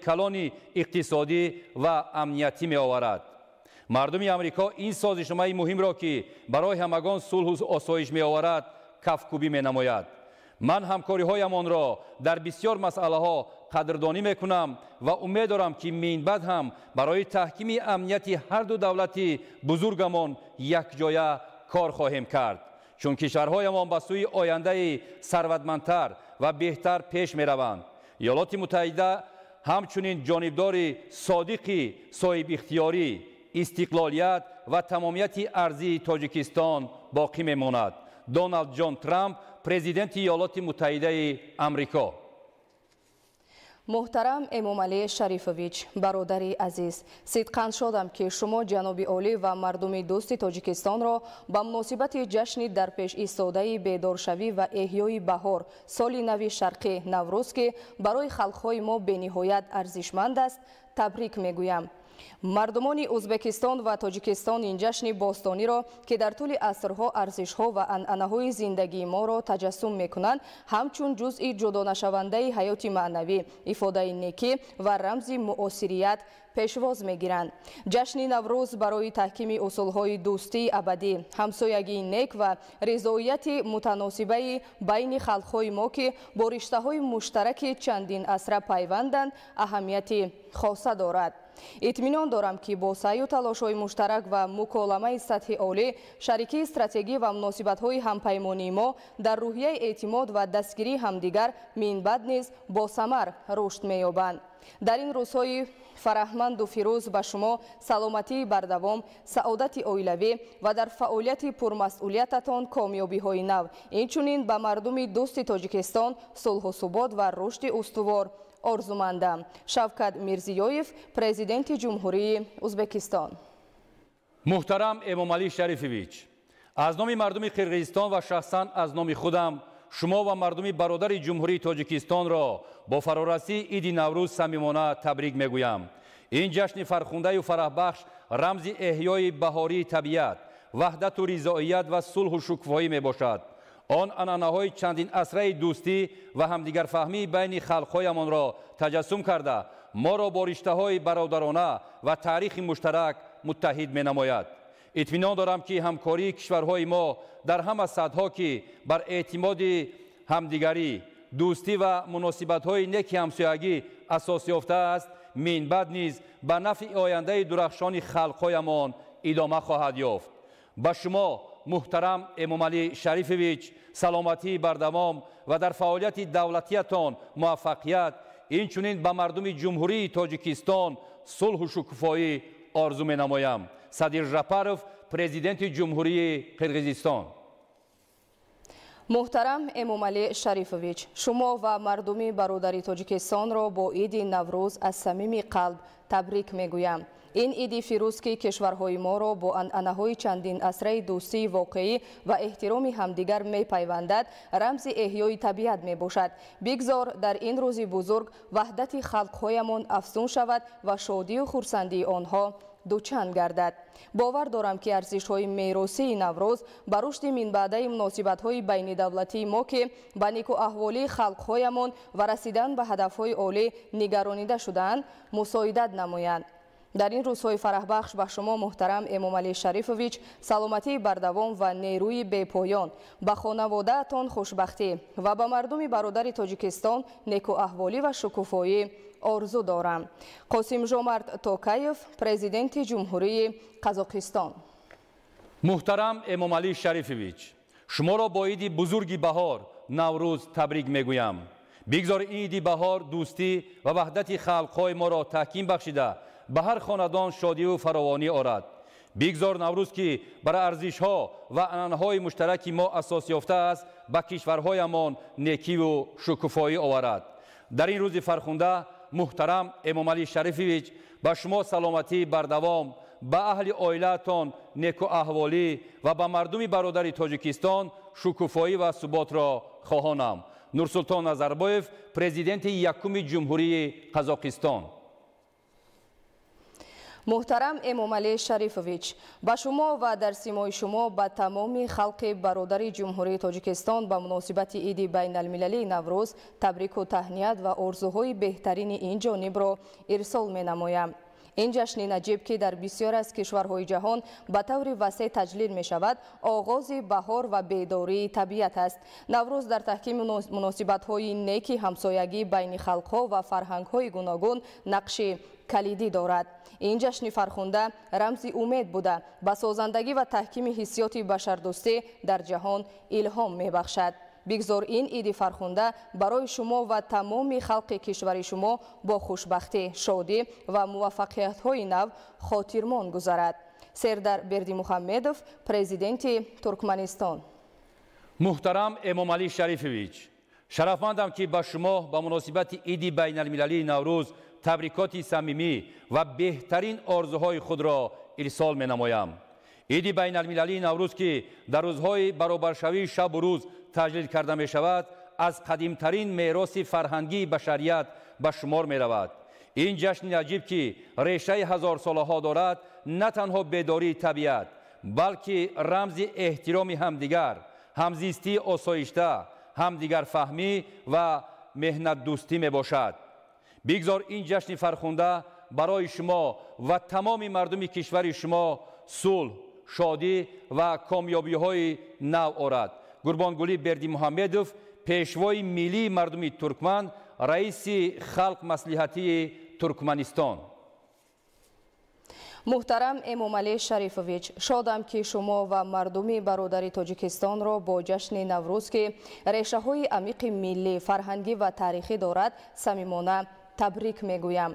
Калони иқтисодӣ ва амниятӣ меоварад. Мардуми Амрико ин созишномаи муҳимро, ки барои ҳамагон сулҳу осоиш меоварад, кафкӯбӣ менамояд. Ман ҳамкориҳоямонро дар бисёр масъалаҳо қадрдонӣ мекунам ва умед дорам, ки минбаъд ҳам барои таҳкими амнияти ҳарду давлати бузургамон якҷоя кор хоҳем кард, чун кишварҳоямон ба сӯи ояндаи сарватмандтар ва беҳтар пеш мераванд. Иёлоти Муттаҳида ҳамчунин ҷонибдори содиқи соҳибихтиёрӣ, истиқлолият ва тамомияти арзии Тоҷикистон боқӣ мемонад. Доналд Ҷон Трамп, Президенти Иёлоти Муттаҳидаи Амрико. Муҳтарам Эмомалӣ Шарифович, бародари азиз, сидқан шодам, ки шумо, ҷаноби олӣ, ва мардуми дӯсти Тоҷикистонро ба муносибати ҷашни дарпеш истодаи бедоршавӣ ва эҳёи баҳор, соли нави шарқӣ Наврӯз, ки барои халқҳои мо бениҳоят арзишманд аст, табрик мегӯям. Мардумони Ӯзбекистон ва Тоҷикистон ин ҷашни бостониро, ки дар тӯли асрҳо арзишҳо ва анъанаҳои зиндагии моро таҷассум мекунанд, ҳамчун ҷузъи ҷудонашавандаи ҳаёти маънавӣ, ифодаи некӣ ва рамзи муосирият пешвоз мегиранд. Ҷашни Наврӯз барои таҳкими усулҳои дӯстии абадӣ, ҳамсоягии нек ва ризоияти мутаносибаи байни халқҳои мо, ки бо риштаҳои муштараки чандин асра пайванданд, аҳамияти хоса дорад. Итминон дорам, ки бо саъю талошҳои муштарак ва муколамаи сатҳи олӣ шарикии стратегӣ ва муносибатҳои ҳампаймонии мо дар рӯҳияи эътимод ва дастгирии ҳамдигар минбаъд низ босамар рушд меёбанд. Дар ин рӯзҳои фараҳманду фирӯз ба шумо саломатии бардавом, саодати оилавӣ ва дар фаъолияти пурмасъулиятатон комёбиҳои нав, инчунин ба мардуми дӯсти Тоҷикистон сулҳу субот ва рушди устувор орзумандам. Шавкат Мирзиёев, Президенти Ҷумҳурии Ӯзбекистон. Муҳтарам Эмомалӣ Шарифович, аз номи мардуми Қирғизистон ва шахсан аз номи худам шумо ва мардуми бародари Ҷумҳурии Тоҷикистонро бо фарорасии иди Наврӯз самимона табрик мегӯям. Ин ҷашни фархундаю фараҳбахш рамзи эҳёи баҳории табиат, ваҳдату ризоият ва сулҳу шукуфоӣ мебошад. Он анъанаҳои чандин асраи дӯстӣ ва ҳамдигарфаҳмии байни халқҳоямонро таҷассум карда, моро бо риштаҳои бародарона ва таърихи муштарак муттаҳид менамояд. Итминон дорам, ки ҳамкории кишварҳои мо дар ҳама сатҳҳо, ки бар эътимоди ҳамдигарӣ, дӯстӣ ва муносибатҳои неки ҳамсоягӣ асос ёфтааст, минбаъд низ ба нафъи ояндаи дурахшони халқҳоямон идома хоҳад ёфт. Ба шумо, муҳтарам Эмомалӣ Шарифович, саломатии бардавом ва дар фаъолияти давлатиятон муваффақият, инчунин ба мардуми Ҷумҳурии Тоҷикистон сулҳу шукуфоӣ орзу менамоям. Садир Жапаров, Президенти Ҷумҳурии Қирғизистон. Муҳтарам Эмомалӣ Шарифович, шумо ва мардуми бародари Тоҷикистонро бо иди Наврӯз аз самими қалб табрик мегӯям. Ин иди фирӯз, ки кишварҳои моро бо анъанаҳои чандин асраи дӯстии воқеӣ ва эҳтироми ҳамдигар мепайвандад, рамзи эҳёи табиат мебошад. Бигзор дар ин рӯзи бузург ваҳдати халқҳоямон афзун шавад ва шодию хурсандии онҳо дучанд гардад. Бовар дорам, ки арзишҳои меросии Наврӯз ба рушди минбаъдаи муносибатҳои байнидавлатии мо, ки ба некуаҳволии халқҳоямон ва расидан ба ҳадафҳои олӣ нигаронида шудаанд, мусоидат намоянд. Дар ин рӯзҳои фараҳбахш ба шумо, муҳтарам Эмомалӣ Шарифович, саломатии бардавом ва нерӯи бепоён, ба хонаводаатон хушбахтӣ ва ба мардуми бародари Тоҷикистон некуаҳволӣ ва шукуфоӣ орзу дорам. Қосимжомарт Токаев, Президенти Ҷумҳурии Қазоқистон. Муҳтарам Эмомалӣ Шарифович, шуморо бо иди бузурги баҳор, Наврӯз, табрик мегӯям. Бигзор ин иди баҳор дӯстӣ ва ваҳдати халқҳои моро таҳким бахшида, ба ҳар хонадон шодиву фаровонӣ орад. Бигзор Наврӯз, ки бар арзишҳо ва анъанаҳои муштараки мо асос ёфтааст, ба кишварҳоямон некиву шукуфоӣ оварад. Дар ин рӯзи фархунда, муҳтарам Эмомалӣ Шарифович, ба шумо саломатии бардавом, ба аҳли оилаатон некуаҳволӣ ва ба мардуми бародари Тоҷикистон шукуфоӣ ва суботро хоҳонам. Нурсултон Назарбоев, Президенти якуми Ҷумҳурии Қазоқистон. Муҳтарам Эмомалӣ Шарифович, ба шумо ва дар симои шумо ба тамоми халқи бародари Ҷумҳурии Тоҷикистон ба муносибати иди байналмилалии Наврӯз табрику таҳният ва орзуҳои беҳтарини ин ҷонибро ирсол менамоям. Ин ҷашни наҷиб, ки дар бисёр аз кишварҳои ҷаҳон ба таври васеъ таҷлил мешавад, оғози баҳор ва бедории табиат аст. Наврӯз дар таҳкими муносибатҳои неки ҳамсоягӣ байни халқҳо ва фарҳангҳои гуногун нақши калидӣ дорад. Ин ҷашни фархунда рамзи умед буда, ба созандагӣ ва таҳкими ҳиссиёти башардӯстӣ дар ҷаҳон илҳом мебахшад. Бигзор ин иди фархунда барои шумо ва тамоми халқи кишвари шумо бо хушбахтӣ, шодӣ ва муваффақиятҳои нав хотирмон гузарад. Сердар Бердимуҳаммедов, президенти Туркманистон. Муҳтарам Эмомалӣ Шарифович, шарафмандам, ки ба шумо ба муносибати иди байналмилалии Наврӯз табрикоти самимӣ ва беҳтарин орзуҳои худро ирсол менамоям. Иди байналмилалии Наврӯз, ки дар рӯзҳои баробаршавии шабу рӯз таҷлил карда мешавад, аз қадимтарин мероси фарҳангии башарият ба шумор меравад. Ин ҷашни наҷиб, ки решаи ҳазорсолаҳо дорад, на танҳо бедории табиат, балки рамзи эҳтироми ҳамдигар, ҳамзистии осоишта, ҳамдигарфаҳмӣ ва меҳнатдӯстӣ мебошад. Бигзор ин ҷашни фархунда барои шумо ва тамоми мардуми кишвари шумо сулҳ, шодӣ ва комёбиҳои нав орад. Гурбонгулӣ Бердимуҳаммедов, пешвои миллии мардуми туркман, раиси Халқ Маслиҳатии Туркманистон. Муҳтарам Эмомалӣ Шарифович, шодам, ки шумо ва мардуми бародари Тоҷикистонро бо ҷашни Наврӯз, ки решаҳои амиқи миллӣ, фарҳангӣ ва таърихӣ дорад, самимона табрик мегӯям.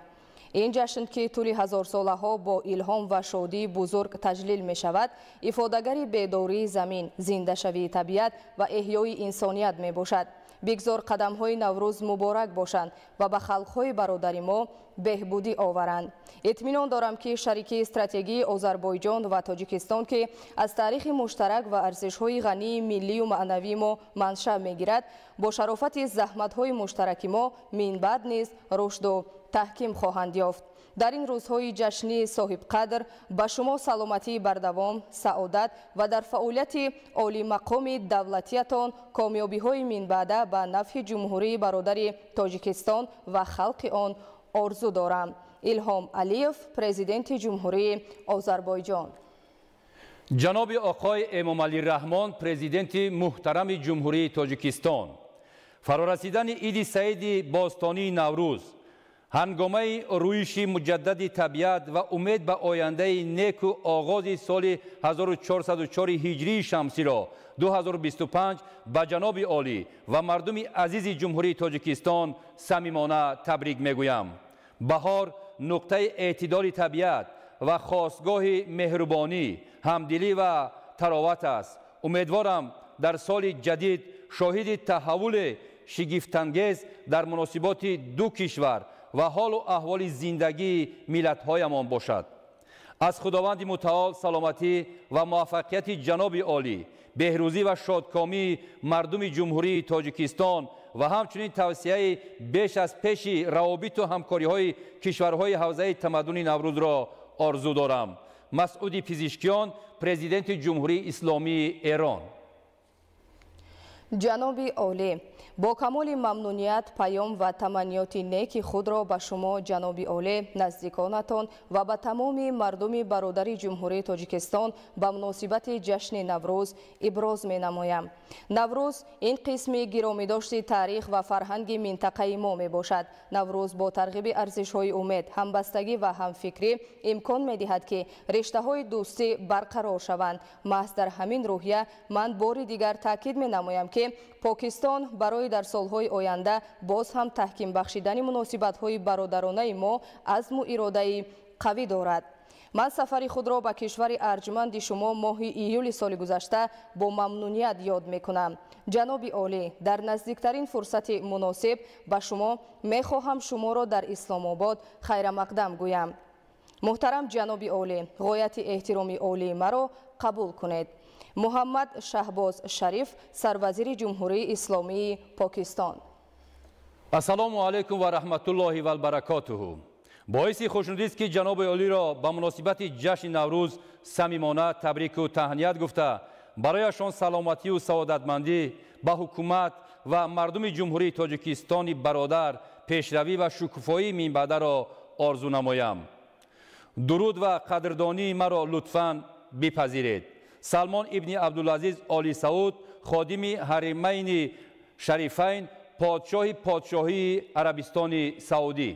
Ин ҷашн, ки тӯли ҳазорсолаҳо бо илҳом ва шодии бузург таҷлил мешавад, ифодагари бедории замин, зиндашавии табиат ва эҳёи инсоният мебошад. Бигзор қадамҳои Наврӯз муборак бошанд ва ба халқҳои бародари мо беҳбудӣ оваранд. Итминон дорам, ки шарикии стратегии Озарбойҷон ва Тоҷикистон, ки аз таърихи муштарак ва арзишҳои ғании миллию маънавии мо маншаъ мегирад, бо шарофати заҳматҳои муштараки мо минбаъд низ рушду таҳким хоҳанд ёфт. Дар ин рӯзҳои ҷашнии соҳибқадр ба шумо саломатии бардавом, саодат ва дар фаъолияти олимақоми давлатиятон комёбиҳои минбаъда ба нафъи ҷумҳурии бародари Тоҷикистон ва халқи он орзу дорам. Илҳом Алиев, президенти Ҷумҳурии Озарбойҷон. Ҷаноби оқои Эмомалӣ Раҳмон, президенти муҳтарами Ҷумҳурии Тоҷикистон, фарорасидани иди саиди бостонии Наврӯз, ҳангомаи рӯиши муҷаддади табиат ва умед ба ояндаи неку оғози соли 1404 ҳиҷрии шамсиро 2025 ба ҷаноби олӣ ва мардуми азизи Ҷумҳурии Тоҷикистон самимона табрик мегӯям. Баҳор нуқтаи эътидоли табиат ва хостгоҳи меҳрубонӣ, ҳамдилӣ ва тароват аст. Умедворам, дар соли ҷадид шоҳиди таҳаввули шигифтангез дар муносиботи ду кишвар ва ҳолу аҳволи зиндагии миллатҳоямон бошад. Аз Худованди Мутаол саломатӣ ва муваффақияти ҷаноби олӣ, беҳрӯзӣ ва шодкомии мардуми Ҷумҳурии Тоҷикистон ва ҳамчунин тавсияи беш аз пеши равобиту ҳамкориҳои кишварҳои ҳавзаи тамаддуни Наврӯзро орзу дорам. Масъуди Пизишкиён, президенти Ҷумҳурии Исломии Эрон. Ҷаноби олӣ, бо камоли мамнуният паём ва таманниёти неки худро ба шумо, ҷаноби олӣ, наздиконатон ва ба тамоми мардуми бародари Ҷумҳурии Тоҷикистон ба муносибати ҷашни Наврӯз иброз менамоям. Наврӯз ин қисми гиромидошти таърих ва фарҳанги минтақаи мо мебошад. Наврӯз бо тарғиби арзишҳои умед, ҳамбастагӣ ва ҳамфикрӣ имкон медиҳад, ки риштаҳои дӯстӣ барқарор шаванд. Маҳз дар ҳамин рӯҳия ман бори дигар таъкид менамоям, ки Покистон барои дар солҳои оянда боз ҳам таҳким бахшидани муносибатҳои бародаронаи мо азму иродаи қавӣ дорад. Ман сафари худро ба кишвари арҷманди шумо моҳи июли соли гузашта бо мамнуният ёд мекунам. Ҷаноби олӣ, дар наздиктарин фурсати муносиб ба шумо мехоҳам шуморо дар Исломобод хайрамақдам гӯям. Муҳтарам ҷаноби олӣ, ғояти эҳтироми олии маро қабул кунед. Муҳаммад Шаҳбоз Шариф, сарвазири Ҷумҳурии Исломии Покистон. Ассалому алайкум ва раҳматуллоҳи ва баракотуҳу. Боиси хушнудист, ки ҷаноби олиро ба муносибати ҷашни Наврӯз самимона табрику таҳният гуфта, барояшон саломатию саодатмандӣ, ба ҳукумат ва мардуми Ҷумҳурии Тоҷикистони бародар пешравӣ ва шукуфоии минбаъдаро орзу намоям. Дуруд ва қадрдонии маро лутфан бипазиред. Салмон ибни Абдулазиз Оли Сауд, ходими Ҳаримайни Шарифайн, подшоҳи Подшоҳии Арабистони Саудӣ.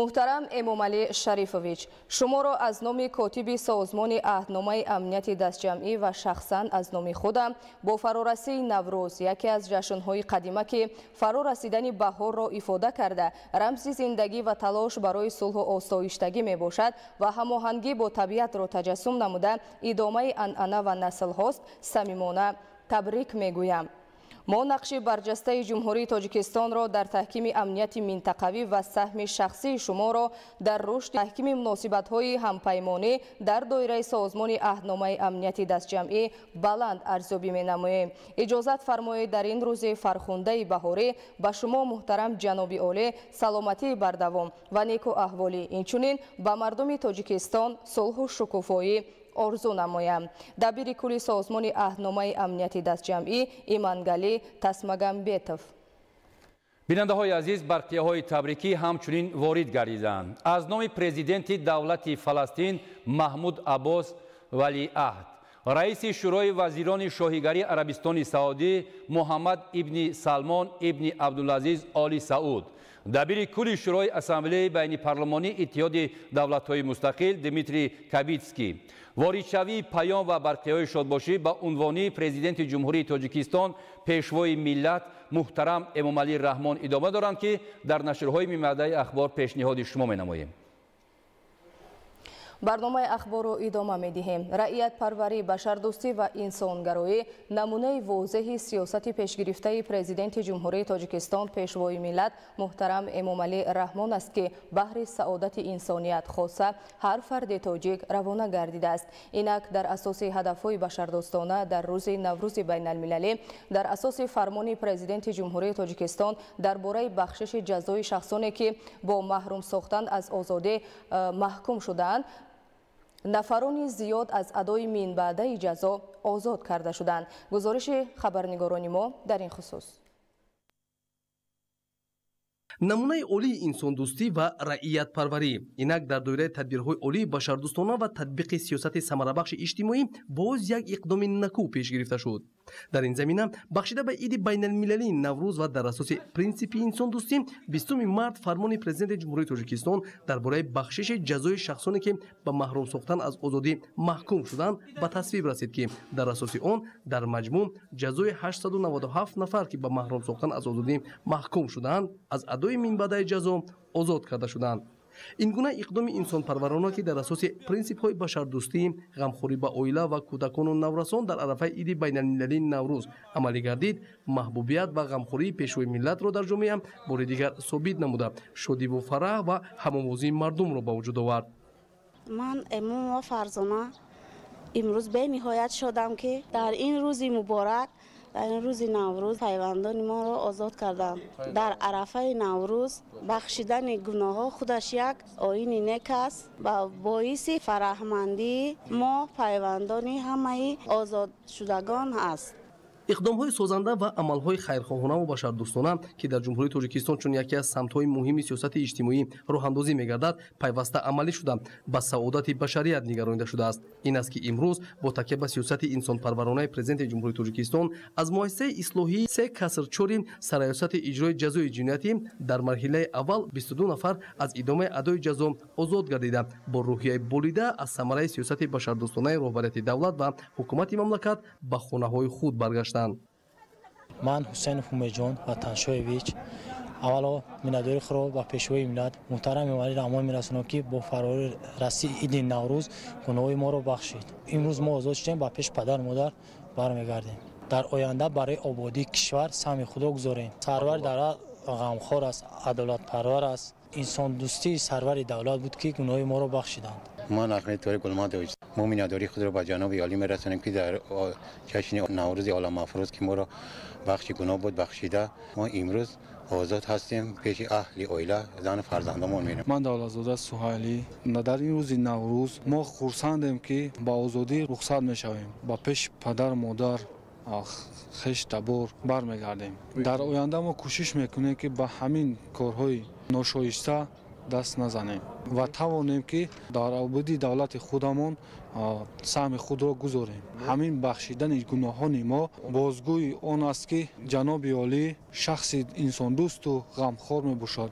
Муҳтарам Эмомалӣ Шарифович, шуморо аз номи котиби Созмони Аҳдномаи Амнияти Дастҷамъӣ ва шахсан аз номи худам бо фарорасии Наврӯз, яке аз ҷашнҳои қадима, ки фаро расидани баҳорро ифода карда, рамзи зиндагӣ ва талош барои сулҳу осоиштагӣ мебошад ва ҳамоҳангӣ бо табиатро таҷассум намуда, идомаи анъана ва наслҳост, самимона табрик мегӯям. Мо нақши барҷастаи Ҷумҳурии Тоҷикистонро дар таҳкими амнияти минтақавӣ ва саҳми шахсии шуморо дар рушди таҳкими муносибатҳои ҳампаймонӣ дар доираи Созмони Аҳдномаи Амнияти Дастҷамъӣ баланд арзёбӣ менамоем. Иҷозат фармоед, дар ин рӯзи фархундаи баҳорӣ ба шумо, муҳтарам ҷаноби олӣ, саломатии бардавом ва неку аҳволӣ, инчунин ба мардуми Тоҷикистон сулҳу шукуфоӣ орзу намоям. Дабири кулли Созмони Аҳдномаи Амнияти Дастҷамъӣ Имангалӣ Тасмагамбетов. Бинандаҳои азиз, барқияҳои табрикӣ ҳамчунин ворид гардиданд. Аз номи президенти давлати Фаластин Маҳмуд Аббос, валиаҳд, раиси Шӯрои вазирони Шоҳигарии Арабистони Саудӣ Муҳаммад ибни Салмон ибни Абдулазиз Оли Сауд, дабири кулли Шӯрои Ассамблеяи байнипарлумонии Иттиҳоди Давлатҳои Мустақил Дмитрий Кабитский. Воридшавии паём ва барқияҳои шодбошӣ ба унвони президенти Ҷумҳурии Тоҷикистон, пешвои миллат муҳтарам Эмомалӣ Раҳмон идома доранд, ки дар нашрҳои минбаъдаи ахбор пешниҳоди шумо менамоем. Барномаи ахборро идома медиҳем. Раиятпарварӣ, башардӯстӣ ва инсонгароӣ намунаи возеҳи сиёсати пешгирифтаи президенти Ҷумҳурии Тоҷикистон, пешвои миллат муҳтарам Эмомалӣ Раҳмон аст, ки баҳри саодати инсоният, хоса ҳар фарди тоҷик равона гардидааст. Инак, дар асоси ҳадафҳои башардӯстона, дар рӯзи Наврӯзи байналмилалӣ, дар асоси фармони президенти Ҷумҳурии Тоҷикистон дар бораи бахшиши ҷазои шахсоне, ки бо маҳрум сохтан аз озодӣ маҳкум шудаанд, нафарони зиёд аз адои минбаъдаи ҷазо озод карда шуданд. Гузориши хабарнигорони мо дар ин хусус. Намунаи олии инсондӯстӣ ва раиятпарварӣ. Инак, дар доираи тадбирҳои олии башардӯстона ва татбиқи сиёсати самарабахши иҷтимоӣ боз як иқдоми накӯ пеш гирифта шуд. Дар ин замина, бахшида ба иди байналмилалии Наврӯз ва дар асоси принсипи инсондӯстӣ, 20 март фармони президенти Ҷумҳурии Тоҷикистон дар бораи бахшиши ҷазои шахсоне, ки ба маҳрум сохтан аз озодӣ маҳкум шуданд, ба тасвиб расид, ки дар асоси он дар маҷмӯъ ҷазои 897 нафар, ки ба маҳрум сохтан аз озодӣ маҳкум шудаанд, аз адои минбаъдаи ҷазо озод карда шуданд. Ин гуна иқдоми инсонпарварона, ки дар асоси принсипҳои башардӯстӣ, ғамхорӣ ба оила ва кӯдакону наврасон дар арафаи иди байналмилалии Наврӯз амалӣ гардид, маҳбубият ва ғамхории пешвои миллатро дар ҷомеа бори дигар собит намуда, шодиву фараҳ ва ҳамовозии мардумро ба вуҷуд овард. Ман Эмомова Фарзона имрӯз бениҳоят шодам, ки дар ин рӯзи муборак, дар ин рӯзи Наврӯз пайвандони моро озод карданд. Дар арафаи Наврӯз бахшидани гуноҳҳо худаш як оини нек аст ва боиси фараҳмандии мо, пайвандони ҳамаи озодшудагон аст. Иқдомҳои созанда ва амалҳои хайрхоҳонаву башардӯстона, ки дар Ҷумҳурии Тоҷикистон чун яке аз самтҳои муҳими сиёсати иҷтимоӣ роҳандозӣ мегардад, пайваста амалӣ шуда, ба саодати башарият нигаронида шудааст. Ин аст, ки имрӯз бо такя ба сиёсати инсонпарваронаи президенти Ҷумҳурии Тоҷикистон аз муассисаи ислоҳии 3-4 сарраёсати иҷрои ҷазои ҷиноятӣ дар марҳилаи аввал 22 нафар аз идомаи адои ҷазо озод гардида, бо рӯҳияи болида аз самараи сиёсати башардӯстонаи роҳбарияти давлат ва ҳукумати мамлакат ба хонаҳои худ баргаштанд. Ман Ҳусейнов Умедҷон Ватаншоевич аввало миннатдории худро ба пешвои миллат муҳтарам Эмомалӣ Раҳмон мерасонам, ки бо фарори расии иди Наврӯз гуноҳои моро бахшид. Имрӯз мо озод шудем, ба пеш падару модар бармегардем. Дар оянда барои ободии кишвар саҳми худро гузорем. Сарвари давлат ғамхор аст, адолатпарвар аст. Инсондӯстии сарвари давлат буд, ки гуноҳои моро бахшиданд. Ман Ахмед Торик Гулмадович, мо миннатдории худро ба ҷаноби олӣ мерасонем, ки дар ҷашни Наврӯзи оламафрӯз, ки моро бахши гуноҳ буд бахшида, мо имрӯз озод ҳастем, пеши аҳли оила, зану фарзандамон мерем. Ман Давлатзода Суҳайлӣ. Дар ин рӯзи Наврӯз мо хурсандем, ки ба озодӣ рухсат мешавем, ба пеши падару модар, хеш табор бармегардем. Дар оянда мо кӯшиш мекунем, ки ба ҳамин корҳои ношоиста даст назанем ва тавонем, ки дар ободии давлати худамон саҳми худро гузорем. Ҳамин бахшидани гуноҳони мо бозгӯи он аст, ки ҷаноби олӣ шахси инсондӯсту ғамхор мебошад.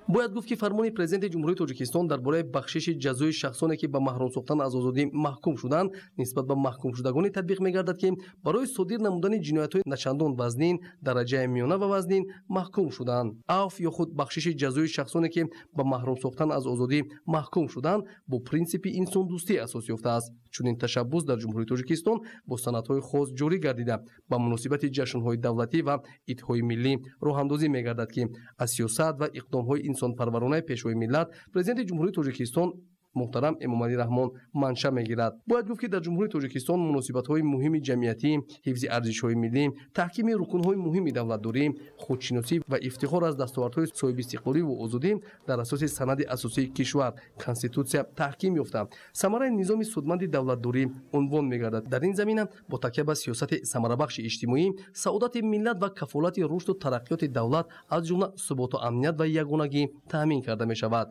Бояд гуфт, ки фармони Президенти Ҷумҳурии Тоҷикистон дар бораи бахшиши ҷазои шахсоне, ки ба маҳрум сохтан аз озодӣ маҳкум шуданд, нисбат ба маҳкумшудагоне татбиқ мегардад, ки барои содир намудани ҷиноятҳои начандон вазнин, дараҷаи миёна ва вазнин маҳкум шуданд. Афв ё худ бахшиши ҷазои шахсоне, ки ба маҳрум сохтан аз озодӣ маҳкум шуданд, бо принсипи инсондӯстӣ асос ёфтааст. Чунин ташаббус дар Ҷумҳурии Тоҷикистон бо санадҳои хос ҷорӣ гардида, ба муносибати ҷашнҳои давлатӣ ва идҳои миллӣ роҳандозӣ мегардад, ки аз сиёсат ва иқдомҳои инсонпарваронаи Пешвои миллат, Президенти Ҷумҳурии Тоҷикистон муҳтарам Эмомалӣ Раҳмон манша мегирад. Бояд гуфт, ки дар Ҷумҳурии Тоҷикистон муносибатҳои муҳими ҷамъиятӣ, ҳифзи арзишҳои миллӣ, таҳкими рукунҳои муҳими давлатдорӣ, худшиносӣ ва ифтихор аз дастовардҳои соҳибистиқлолӣ ва озодӣ дар асоси санади асосии кишвар, Конститутсия, таҳким ёфта, самараи низоми судманди давлатдорӣ унвон мегардад. Дар ин замина бо такя ба сиёсати самарабахши иҷтимоӣ, саодати миллат ва кафолати рушду тараққиёти давлат, аз ҷумла суботу амният ва ягонагӣ таъмин карда мешавад.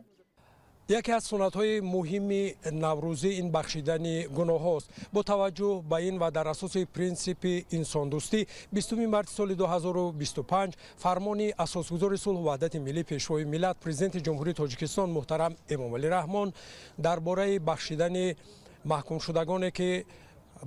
Яке аз суннатҳои муҳими наврӯзӣ ин бахшидани гуноҳҳост. Бо таваҷҷӯҳ ба ин ва дар асоси принсипи инсондӯстӣ, 20 марти соли 2025 фармони Асосгузори сулҳу ваҳдати миллӣ, Пешвои миллат, Президенти Ҷумҳурии Тоҷикистон муҳтарам Эмомалӣ Раҳмон дар бораи бахшидани маҳкумшудагоне, ки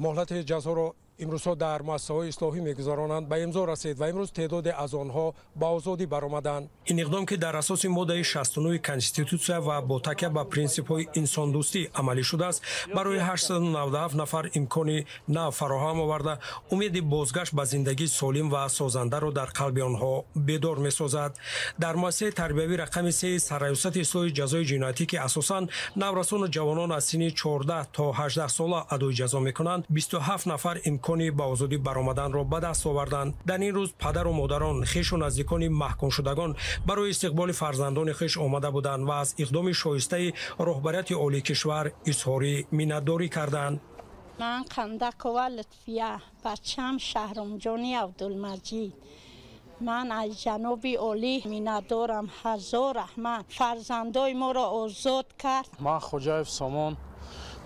муҳлати ҷазоро имрӯзҳо дар муассисаҳои ислоҳӣ мегузаронанд, ба имзо расид ва имрӯз теъдоде аз онҳо ба озодӣ баромаданд. Ин иқдом, ки дар асоси моддаи 69 Конститутсия ва бо такя ба принсипҳои инсондӯстӣ амалӣ шудааст, барои 897 нафар имкони нав фароҳам оварда, умеди бозгашт ба зиндагии солим ва созандаро дар қалби онҳо бедор месозад. Дар муассисаи тарбиявӣ рақами 3 Сарраёсати ислоҳи ҷазои ҷиноятӣ, ки асосан наврасону ҷавонон аз синни 14 то 18 сола адои ҷазо мекунанд, 27 нафар имкони ба озодӣ баромаданро ба даст оварданд. Дар ин рӯз падару модарон, хешу наздикони маҳкумшудагон барои истиқболи фарзандони хеш омада буданд ва аз иқдоми шоистаи роҳбарияти олии кишвар изҳори миннатдорӣ карданд. Ман Қандакова Лутфия, бачам Шаҳромҷони Абдулмаҷид. Ман аз ҷаноби олӣ миннатдорам, ҳазор раҳмат, фарзандои моро озод кард. Ман Хоҷаев Сомон,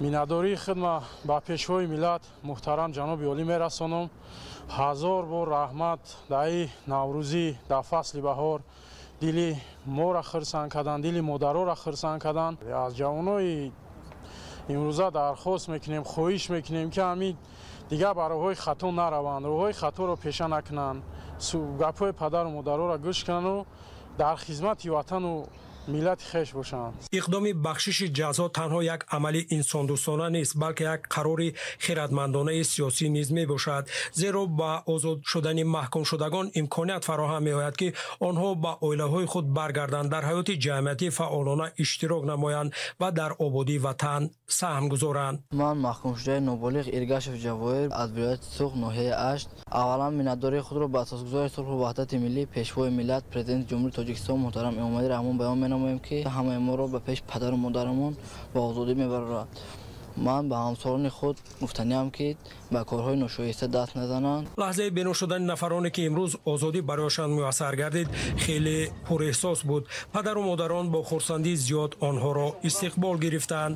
миннатдории худма ба Пешвои миллат муҳтарам ҷаноби олӣ мерасонам. Ҳазор бор раҳмат, дар наврӯзӣ, дар фасли баҳор дили моро хирсанд кардан, дили модароро хирсанд кардан. Аз ҷавонои имрӯза дархост мекунем, хоҳиш мекунем, ки ҳамин дигар ба роҳҳои хато нараванд, роҳҳои хаторо пеша накунанд, гапҳои падару модароро гӯш кунану дар хизмати ватану миллати хеш бошанд. Иқдоми бахшиши ҷазо танҳо як амали инсондӯстона нест, балки як қарори хиратмандонаи сиёсӣ низ мебошад, зеро ба озод шудани маҳкумшудагон имконият фароҳам меояд, ки онҳо ба оилаҳои худ баргарданд, дар ҳаёти ҷамъиятӣ фаъолона иштирок намоянд ва дар ободии ватан саҳм гузоранд. Ман маҳкумшудаи ноболиғ Иргашев Ҷавоҳир аз вилояти Суғд, ноҳияи Ашт. Аввалан миннатдории худро ба Асосгузори сулҳу ваҳдати миллӣ, Пешвои миллат, Президенти Ҷумҳурии Тоҷикистон муҳтарам Эмомалӣ Раҳмон баён менамоем, ки ҳамаи моро ба пеш падару модарамон ба озодӣ мебарорад. Ман ба ҳамсолони худ гуфтаниам, ки ба корҳои ношоиста даст назананд. Лаҳзаи бино шудани нафароне, ки имрӯз озодӣ барояшон муяссар гардид, хеле пурэҳсос буд. Падару модарон бо хурсандии зиёд онҳоро истиқбол гирифтанд.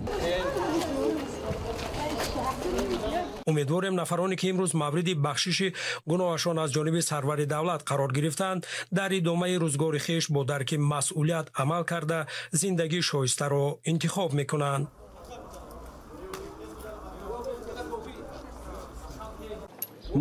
Умедворем, нафароне, ки имрӯз мавриди бахшиши гуноҳашон аз ҷониби сарвари давлат қарор гирифтанд, дар идомаи рӯзгори хеш бо дарки масъулият амал карда, зиндагии шоистаро интихоб мекунанд.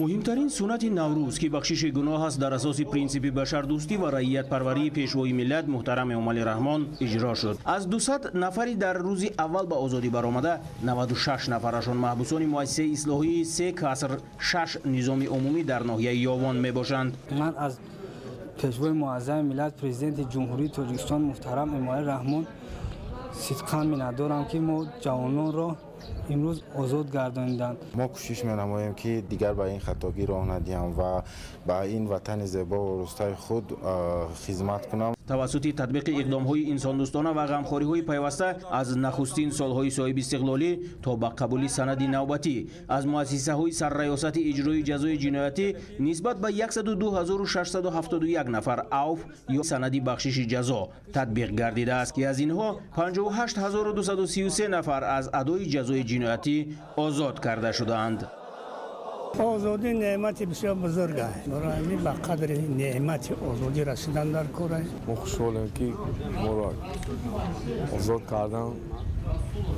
Муҳимтарин суннати Наврӯз, ки бахшиши гуноҳ аст, дар асоси принсипи башардӯстӣ ва раиятпарварии Пешвои миллат муҳтарам Эмомалӣ Раҳмон иҷро шуд. Аз 200 нафари дар рӯзи аввал ба озодӣ баромада, 96 нафарашон маҳбусони муассисаи ислоҳии 3-6 низоми умумӣ дар ноҳияи Ёвон мебошанд. Ман аз Пешвои муаззами миллат, Президенти Ҷумҳурии Тоҷикистон муҳтарам Эмомалӣ Раҳмон сидқан миннатдорам, ки мо ҷавононро Имрӯз озод гардониданд. Мо кӯшиш менамоем, ки дигар ба ин хатогӣ роҳ надиҳам ва ба ин ватани зебо ва рӯстаи худ хизмат кунам. Тавассути татбиқи иқдомҳои инсондӯстона ва ғамхориҳои пайваста аз нахустин солҳои соҳибистиқлолӣ то ба қабули санади навбатӣ аз муассисаҳои сарраёсати иҷрои ҷазои ҷиноятӣ нисбат ба 102671 нафар авф ё санади бахшиши ҷазо татбиқ гардидааст, ки аз инҳо 58233 нафар аз адои ҷазои ҷиноятӣ озод карда шудаанд. Озодӣ неъмати бисёр бузург аст. Барои ба қадри неъмати озодӣ расидан дар кор аст. Мо хушҳолем, ки моро озод кардан,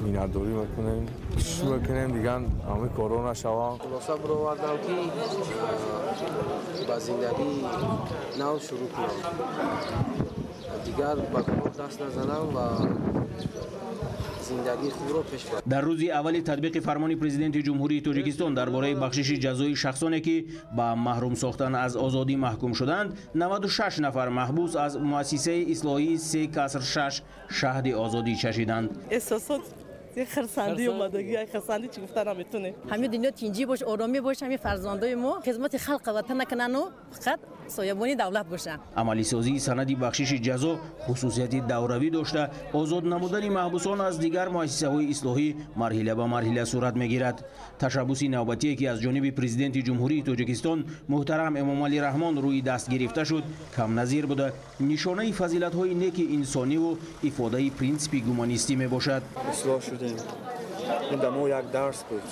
миннатдорӣ мекунем, кӯшиш мекунем дигар ҳамаи корҳо нашаванд. Хулоса баровардам, ки ба зиндагии нав шурӯъ кунам, дигар ба гуноҳ даст назанам ва зиндагии худро пеш барам. Дар рӯзи аввали татбиқи фармони Президенти Ҷумҳурии Тоҷикистон дар бораи бахшиши ҷазои шахсоне, ки ба маҳрум сохтан аз озодӣ маҳкум шуданд, 96 нафар маҳбус аз муассисаи ислоҳии 3-6 шаҳди озодӣ чашиданд. Эҳсосот хурсандӣ омадагӣ, хурсандӣ чӣ гуфта наметонем. Ҳамин дунё тинҷӣ бош, оромӣ бош, ҳамин фарзандои мо хизмати халқ ватан накунану фақат соябони давлат бошанд. Амалисозии санади бахшиши ҷазо хусусияти давравӣ дошта, озод намудани маҳбусон аз дигар муассисаҳои ислоҳӣ марҳила ба марҳила сурат мегирад. Ташаббуси навбатие, ки аз ҷониби Президенти Ҷумҳурии Тоҷикистон муҳтарам Эмомалӣ Раҳмон рӯи даст гирифта шуд, камназир буда, нишонаи фазилатҳои неки инсониву ифодаи принсипи гуманистӣ мебошад. Ислоҳ шудем, ин ба мо як дарс буд.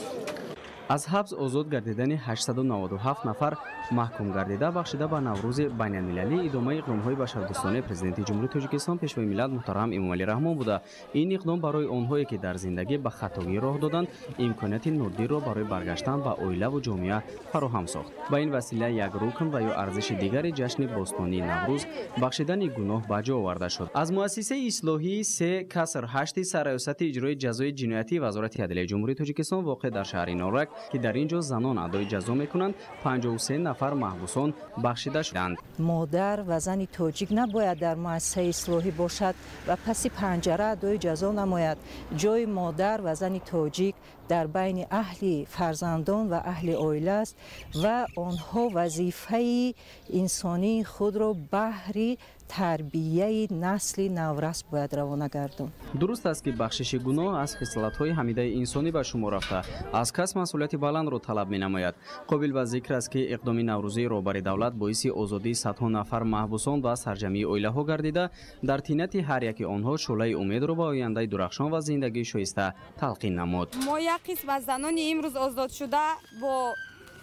Аз ҳабс озод гардидани 897 нафар маҳкум гардида бахшида ба Наврӯзи байналмилалӣ идомаи иқдомҳои башардӯстонаи Президенти Ҷумҳурии Тоҷикистон, Пешвои миллат муҳтарам Эмомалӣ Раҳмон буда, ин иқдом барои онҳое, ки дар зиндагӣ ба хатогӣ роҳ доданд, имконияти нодирро барои баргаштан ба оилаву ҷомеа фароҳам сохт. Ба ин васила як рукн ва ё арзиши дигари ҷашни бостонии Наврӯз, бахшидани гуноҳ, ба ҷо оварда шуд. Аз муассисаи ислоҳии 3-8 сарраёсати иҷрои ҷазои ҷиноятии Вазорати адлияи Ҷумҳурии Тоҷикистон воқеъ дар шаҳри Норак, ки дар ин ҷо занон адои ҷазо мекунанд, 53 нафар маҳбусон бахшида шуданд. Модар ва зани тоҷик набояд дар муассисаи ислоҳӣ бошад ва паси панҷара адои ҷазо намояд. Ҷои модар ва зани тоҷик дар байни аҳли фарзандон ва аҳли оила аст ва онҳо вазифаи инсонии худро баҳри тарбияи насли наврас бояд равона гардонд. Дуруст аст, ки бахшиши гуноҳ аз хислатҳои ҳамидаи инсонӣ ба шумор рафта, аз кас масъулияти баландро талаб менамояд. Қобил ба зикр аст, ки иқдоми наврӯзии роҳбари давлат боиси озодии садҳо нафар маҳбусон ва сарҷамъии оилаҳо гардида, дар тинати ҳар яки онҳо шӯълаи умедро ба ояндаи дурахшон ва зиндагии шоиста талқин намуд. Мо як қисм аз занони имрӯз озодшуда бо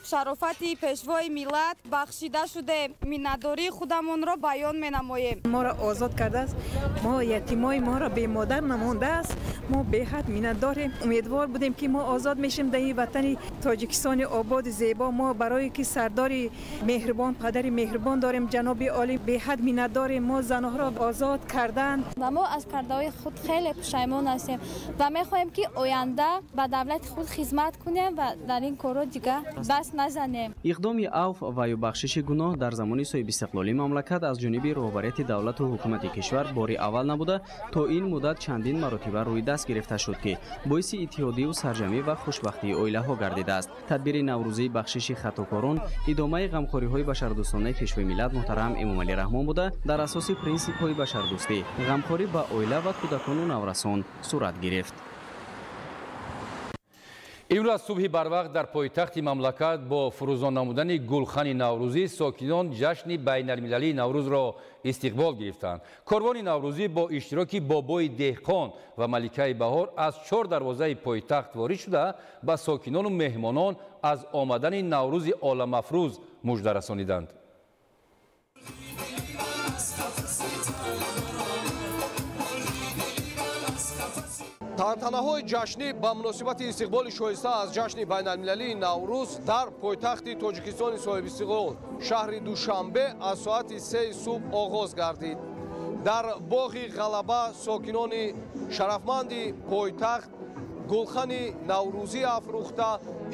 шарофати Пешвои миллат бахшида шудем, миннатдории худамонро баён менамоем. Моро озод кардааст, мо ятимои моро бемодар намондааст. Мо беҳад миннатдорем. Умедвор будем, ки мо озод мешем дар ин ватани Тоҷикистони ободи зебо. Мо барое ки сардори меҳрубон, падари меҳрубон дорем, ҷаноби олӣ, беҳад миннатдорем. Мо занҳоро озод карданд ва мо аз кардаҳои худ хеле пушаймон ҳастем ва мехоҳем, ки оянда ба давлати худ хизмат кунем ва дар ин корҳо дигар даст назанем. Иқдоми авф ва ё бахшиши гуноҳ дар замони соҳибистиқлолии мамлакат аз ҷониби роҳбарияти давлату ҳукумати кишвар бори аввал набуда, то ин муддат чандин маротиба рӯи даст гирифта шуд, ки боиси иттиҳодиву сарҷамӣ ва хушбахтии оилаҳо гардидааст. Тадбири наврӯзии бахшиши хатокорон идомаи ғамхориҳои башардӯстонаи Пешвои миллат муҳтарам Эмомалӣ Раҳмон буда, дар асоси принсипҳои башардӯстӣ ғамхорӣ ба оила ва кӯдакону наврасон сурат гирифт. Имрӯз аз субҳи барвақт дар пойтахти мамлакат бо фурӯзон намудани гулхани наврӯзӣ сокинон ҷашни байналмилалии Наврӯзро истиқбол гирифтанд. Корвони наврӯзӣ бо иштироки бобои деҳқон ва маликаи баҳор аз чор дарвозаи пойтахт ворид шуда, ба сокинону меҳмонон аз омадани Наврӯзи оламафрӯз мужда расониданд. Тантанаҳои ҷашнӣ ба муносибати истиқболи шоиста аз ҷашни байналмилалии Наврӯз дар пойтахти Тоҷикистони соҳибистиқлол, шаҳри Душанбе, аз соати 3 субҳ оғоз гардид. Дар боғи Ғалаба сокинони шарафманди пойтахт гулхани наврӯзӣ афрӯхта,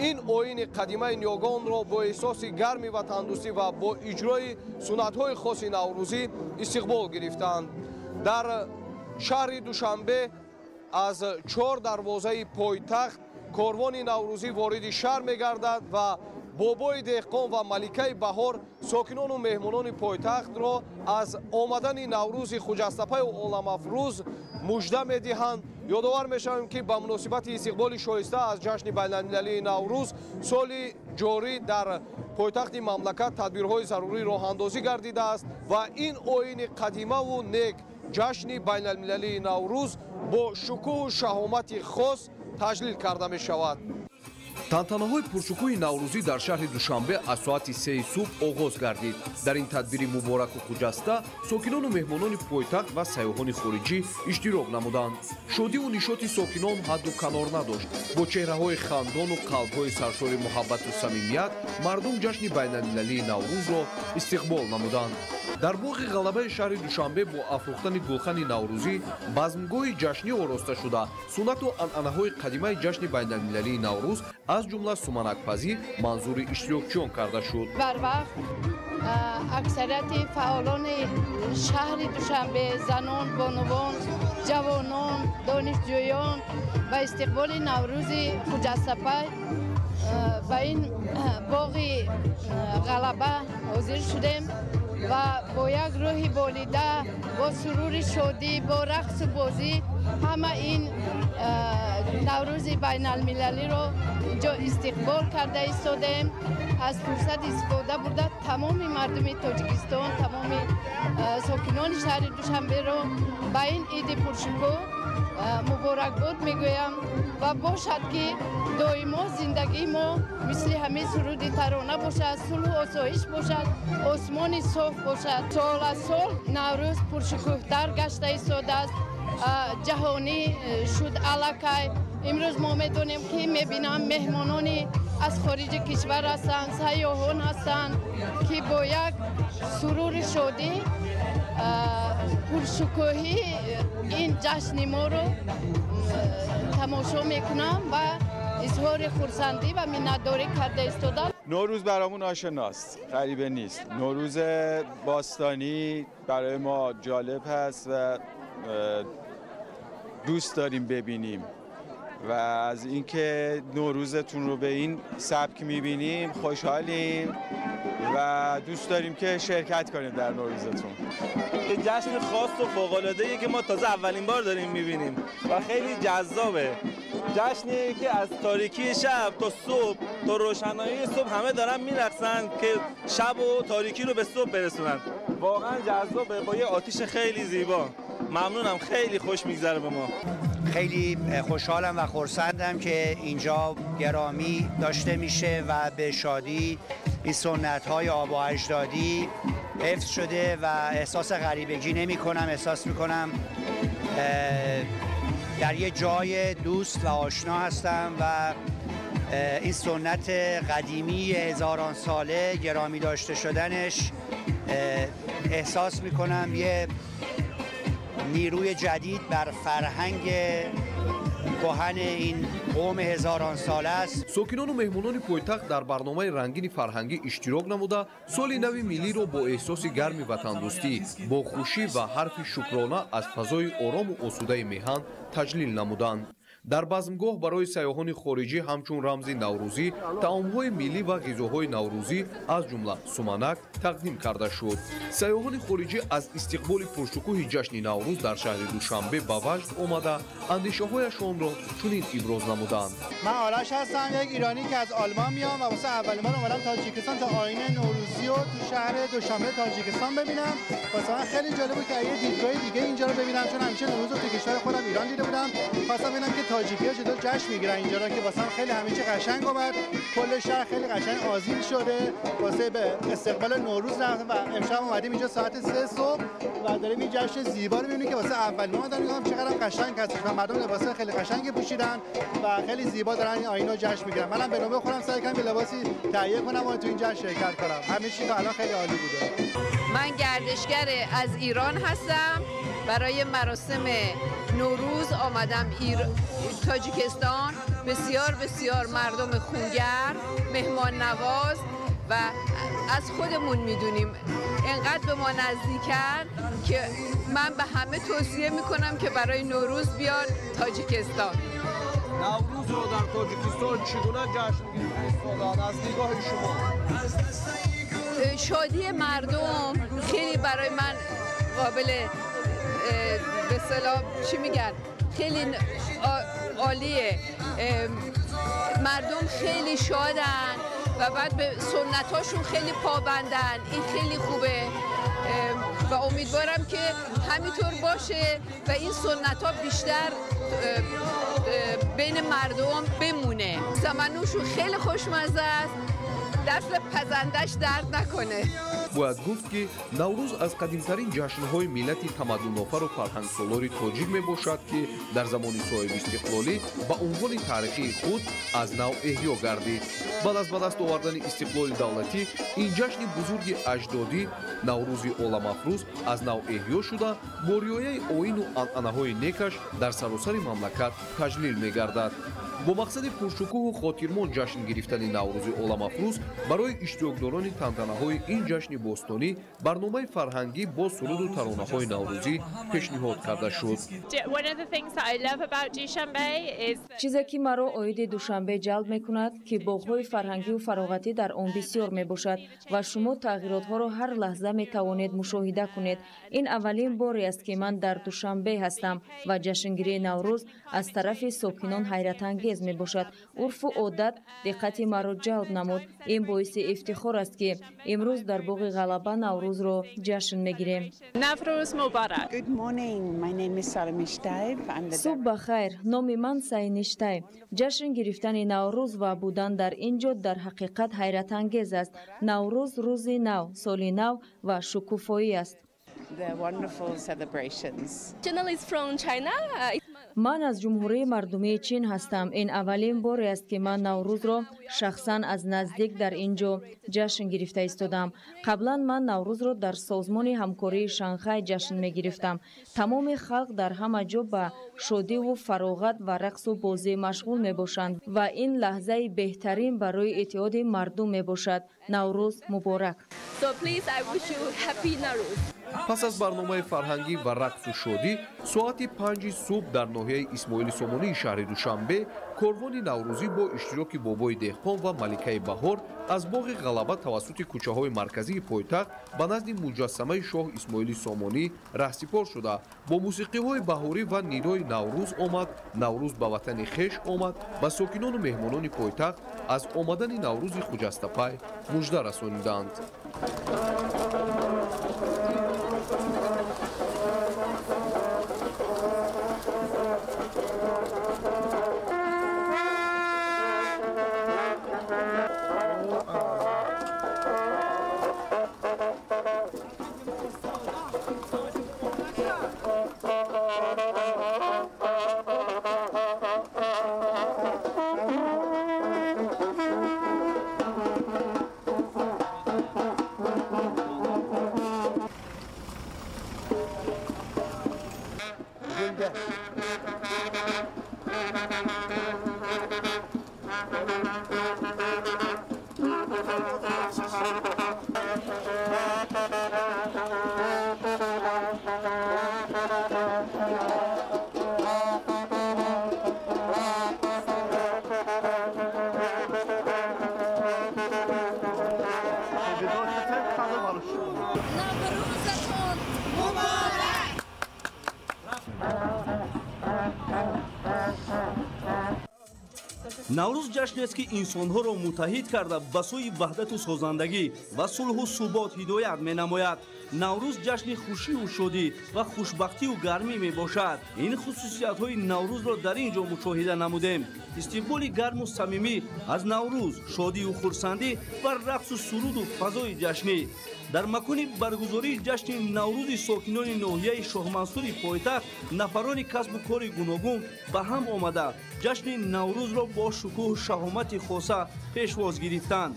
ин оини қадимаи ниёгонро бо эҳсоси гарми ватандӯстӣ ва бо иҷрои суннатҳои хоси наврӯзӣ истиқбол гирифтанд. Дар шаҳри Душанбе аз чор дарвозаи пойтахт корвони наврӯзӣ вориди шаҳр мегардад ва бобои деҳқон ва маликаи баҳор сокинону меҳмонони пойтахтро аз омадани наврӯзи хуҷастапаю оламафрӯз мужда медиҳанд. Ёдовар мешавем, ки ба муносибати истиқболи шоиста аз ҷашни байналмилалии Наврӯз соли ҷорӣ дар пойтахти мамлакат тадбирҳои зарурӣ роҳандозӣ гардидааст ва ин оини қадимаву нек, ҷашни байналмилалии Наврӯз, бо шукӯҳу шаҳомати хос таҷлил карда мешавад. Тантанаҳои пуршукӯҳи наврӯзӣ дар шаҳри Душанбе аз соати 3 субҳ оғоз гардид. Дар ин тадбири мубораку хуҷаста сокинону меҳмонони пойтахт ва сайёҳони хориҷӣ иштирок намуданд. Шодиву нишоти сокинон ҳадду канор надошт. Бо чеҳраҳои хандону қалбҳои саршори муҳаббату самимият мардум ҷашни байналмилалии Наврӯзро истиқбол намуданд. Дар боғи Ғалабаи шаҳри Душанбе бо афрӯхтани гулхани наврӯзӣ базмгоҳи ҷашнӣ ороста шуда, суннату анъанаҳои қадимаи ҷашни байналмилалии Наврӯз, аз ҷумла суманакпазӣ, манзури иштирокчиён карда шуд. Барвақт аксарияти фаъолони шаҳри Душанбе, занон, бонувон, ҷавонон, донишҷӯён ба истиқболи Наврӯзи хуҷастапай ба ин боғи Ғалаба ҳозир шудем ва бо як рӯҳи болида, бо сурури шодӣ, бо рақсу бозӣ ҳама ин Наврӯзи байналмилалиро инҷо истиқбол карда истодем. Аз фурсат истифода бурда, тамоми мардуми Тоҷикистон, тамоми сокинони шаҳри Душанберо ба ин иди пуршукӯҳ муборакбод мегӯям ва бошад, ки доимо зиндагии мо мисли ҳамин суруди тарона бошад, сулҳу осоиш бошад, осмони соф бошад. Сол аз сол Наврӯз пуршукӯҳтар гашта истодааст, ҷаҳонӣ шуд аллакай. Имрӯз мо медонем, ки мебинам, меҳмонони аз хориҷи кишвар ҳастанд, сайёҳон ҳастанд, ки бо як сурури шодӣ, пуршукӯҳӣ ин ҷашни моро тамошо мекунам ва изҳори хурсандӣ ва миннатдорӣ карда истоданд. نوروز برامون آشناست، غریبه نیست. نوروز باستانی برای ما جالب هست و دوست داریم ببینیم و از اینکه نوروزتون رو به این سبک میبینیم خوشحالیم و دوست داریم که شرکت کنیم در نوروزتون. یه جشن خاص و فوق‌العاده‌ایه که ما تازه اولین بار داریم میبینیم و خیلی جذابه. جشنیه که از تاریکی شب تا صبح، تا روشنایی صبح همه دارن میرقصن که شب و تاریکی رو به صبح برسونن. واقعا جذابه، با یه آتیش خیلی زیبا. ممنونم، خیلی خوش میگذره به ما. خیلی خوشحالم و خرسندم که اینجا گرامی داشته میشه و به شادی این سنت های آبا اجدادی حفظ شده و احساس غریبگی نمی کنم. احساس میکنم در یه جای دوست و آشنا هستم و این سنت قدیمی هزاران ساله گرامی داشته شدنش، احساس میکنم یه نیروی جدید بر فرهنگ کهن این قوم هزاران ساله است. Сокинону меҳмонони пойтахт дар барномаи рангини фарҳангӣ иштирок намуда, соли нави миллиро бо эҳсоси гарми ватандӯстӣ, бо хушӣ ва ҳарфи шукрона аз фазои орому осудаи меҳан таҷлил намуданд. Дар базмгоҳ барои сайёҳони хориҷӣ ҳамчун рамзи наврӯзӣ таомҳои миллӣ ва ғизоҳои наврӯзӣ, аз ҷумла суманак, тақдим карда шуд. Сайёҳони хориҷӣ аз истиқболи пуршукӯҳи ҷашни Наврӯз дар шаҳри Душанбе ба ваҷд омада, андешаҳояшонро чунин иброз намуданд. من آرش هستم، یک ایرانی که از آلمان میام و واسه اولین بار اومدم تاجیکستان تا آیین نوروزی رو تو شهر دوشنبه تاجیکستان ببینم. واسه من خیلی جالب بود که یه دیدگاه دیگه اینجا رو ببینم، چون همیشه نوروز رو تو کشور خودم ایران دیده بودم. خواستم ببینم که تاجیکی‌ها چطور جشن میگیرن اینجا رو، که واسه خیلی همه چی قشنگ اومد. کل شهر خیلی قشنگ آذین شده واسه به استقبال نوروز رفتم و امشب اومدیم اینجا ساعت 3 صبح و داریم این جشن زیبا رو می‌بینیم که واسه اولین بار داریم. چقدر قشنگ هستش و مردم لباسای خیلی قشنگی پوشیدن و خیلی زیبا دارن این آیین رو جشن میگیرن. منم به نوبه خودم سعی کردم لباسی تهیه کنم و تو این جشن شرکت کنم. همه چی تا الان خیلی عالی بوده. من گردشگر از ایران هستم. برای مراسم نوروز آمدم تاجیکستان. بسیار بسیار مردم خونگرم، مهمان نواز و از خودمون میدونیم، انقدر به ما نزدیکن که من به همه توصیه میکنم که برای نوروز بیان تاجیکستان. Наврӯзро дар Тоҷикистон чӣ гуна ҷашн гирифта истодаанд аз нигоҳи шумо? Шодии мардум хеле барои ман қобил به اصطلاح چی میگن خیلی عالیه. مردم خیلی شادن و بعد به سنتاشون خیلی پابندن، این خیلی خوبه و امیدوارم که همینطور باشه و این سنت ها بیشتر بین مردم بمونه. سمنوشون خیلی خوشمزه است، دست پزندش درد نکنه. Бояд гуфт, ки Наврӯз аз қадимтарин ҷашнҳои миллати тамаддунофару фарҳангсолори тоҷик мебошад, ки дар замони соҳибистиқлолӣ ба унвони таърихии худ аз нав эҳё гардид. Баъд аз ба даст овардани истиқлоли давлатӣ ин ҷашни бузурги аҷдодӣ, Наврӯзи оламафрӯз, аз нав эҳё шуда, бо риояи оину анъанаҳои некаш дар саросари мамлакат таҷлил мегардад. Бо мақсади пуршукӯҳу хотирмон ҷашн гирифтани Наврӯзи оламафрӯз барои иштирокдорони тантанаҳои ин ҷашни бостонӣ барномаи фарҳангӣ бо суруду таронаҳои наврӯзӣ пешниҳод карда шуд. Чизе ки маро оиди Душанбе ҷалб мекунад, ки боғҳои фарҳангию фароғатӣ дар он бисёр мебошад ва шумо тағйиротҳоро ҳар лаҳза метавонед мушоҳида кунед. Ин аввалин боре аст, ки ман дар Душанбе ҳастам ва ҷашнгирии Наврӯз аз тарафи сокинон ҳайратангез мебошад. Урфу одат диққати маро ҷалб намуд. Ин боиси ифтихор аст, ки имрӯз дар боғи Ғалаба Наврӯзро ҷашн мегирем. Субҳ ба хайр, номи ман Сайништай. Ҷашн гирифтани Наврӯз ва будан дар ин ҷо дар ҳақиқат ҳайратангез аст. Наврӯз рӯзи нав, соли нав ва шукуфоӣ аст. Ман аз Ҷумҳурии Мардумии Чин ҳастам. Ин аввалин боре аст, ки ман Наврӯзро шахсан аз наздик дар ин ҷо ҷашн гирифта истодам. Қаблан ман Наврӯзро дар Созмони ҳамкории Шанхай ҷашн мегирифтам. Тамоми халқ дар ҳама ҷо ба шодиву фароғат ва рақсу бозӣ машғул мебошанд ва ин лаҳзаи беҳтарин барои иттиҳоди мардум мебошад. Наврӯз муборак! Пас аз барномаи фарҳангӣ ва рақсу шодӣ соати 5 субҳ дар ноҳияи Исмоили Сомонии шаҳри Душанбе корвони наврӯзӣ бо иштироки бобои деҳқон ва маликаи баҳор аз боғи Ғалаба тавассути кӯчаҳои марказии пойтахт ба назди муҷассамаи шоҳ Исмоили Сомонӣ раҳсипор шуда, бо мусиқиҳои баҳорӣ ва нидои «Наврӯз омад, Наврӯз ба ватани хеш омад» ба сокинону меҳмонони пойтахт аз омадани Наврӯзи хуҷастапай мужда расониданд. Наврӯз ҷашнест, ки инсонҳоро муттаҳид карда ба сӯи ваҳдату созандагӣ ва сулҳу субот ҳидоят менамояд. Наврӯз ҷашни хушию шодӣ ва хушбахтию гармӣ мебошад. Ин хусусиятҳои Наврӯзро дар ин ҷо мушоҳида намудем. Истиқболи гарму самимӣ аз Наврӯз, шодию хурсандӣ ва рақсу суруду фазои ҷашнӣ. Дар макони баргузории ҷашни Наврӯзи сокинони ноҳияи Шоҳмансури пойтахт нафарони касбу кори гуногун ба ҳам омада ҷашни Наврӯзро бо шукӯҳу шаҳомати хоса пешвоз гирифтанд.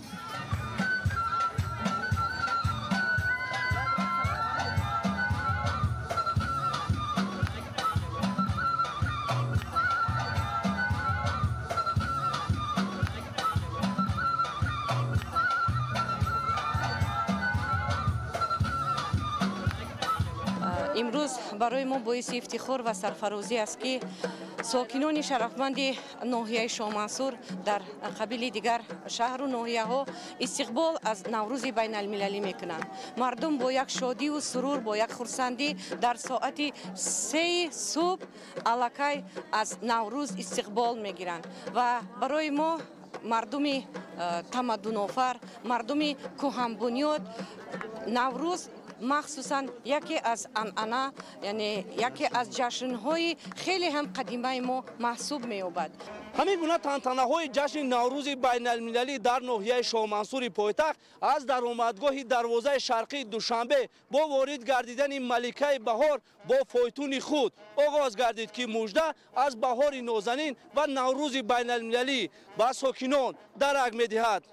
Имрӯз Имрӯз барои мо боиси ифтихор ва сарфарозӣ аст, ки сокинони шарафманди ноҳияи Шоҳмансур дар қабили дигар шаҳру ноҳияҳо истиқбол аз Наврӯзи байналмилалӣ мекунанд. Мардум бо як шодиву сурур, бо як хурсандӣ дар соати 3 субҳ аллакай аз Наврӯз истиқбол мегиранд ва барои мо мардуми тамаддунофар, мардуми кӯҳанбунёд Наврӯз махсусан яке аз анъана, яъне яке аз ҷашнҳои хеле ҳам қадимаи мо маҳсуб меёбад. Ҳамин гуна тантанаҳои ҷашни Наврӯзи байналмилалӣ дар ноҳияи Шоҳмансури пойтахт аз даромадгоҳи дарвозаи шарқии Душанбе бо ворид гардидани маликаи баҳор бо фойтуни худ оғоз гардид, ки мужда аз баҳори нозанин ва Наврӯзи байналмилалӣ ба сокинон дарак медиҳад.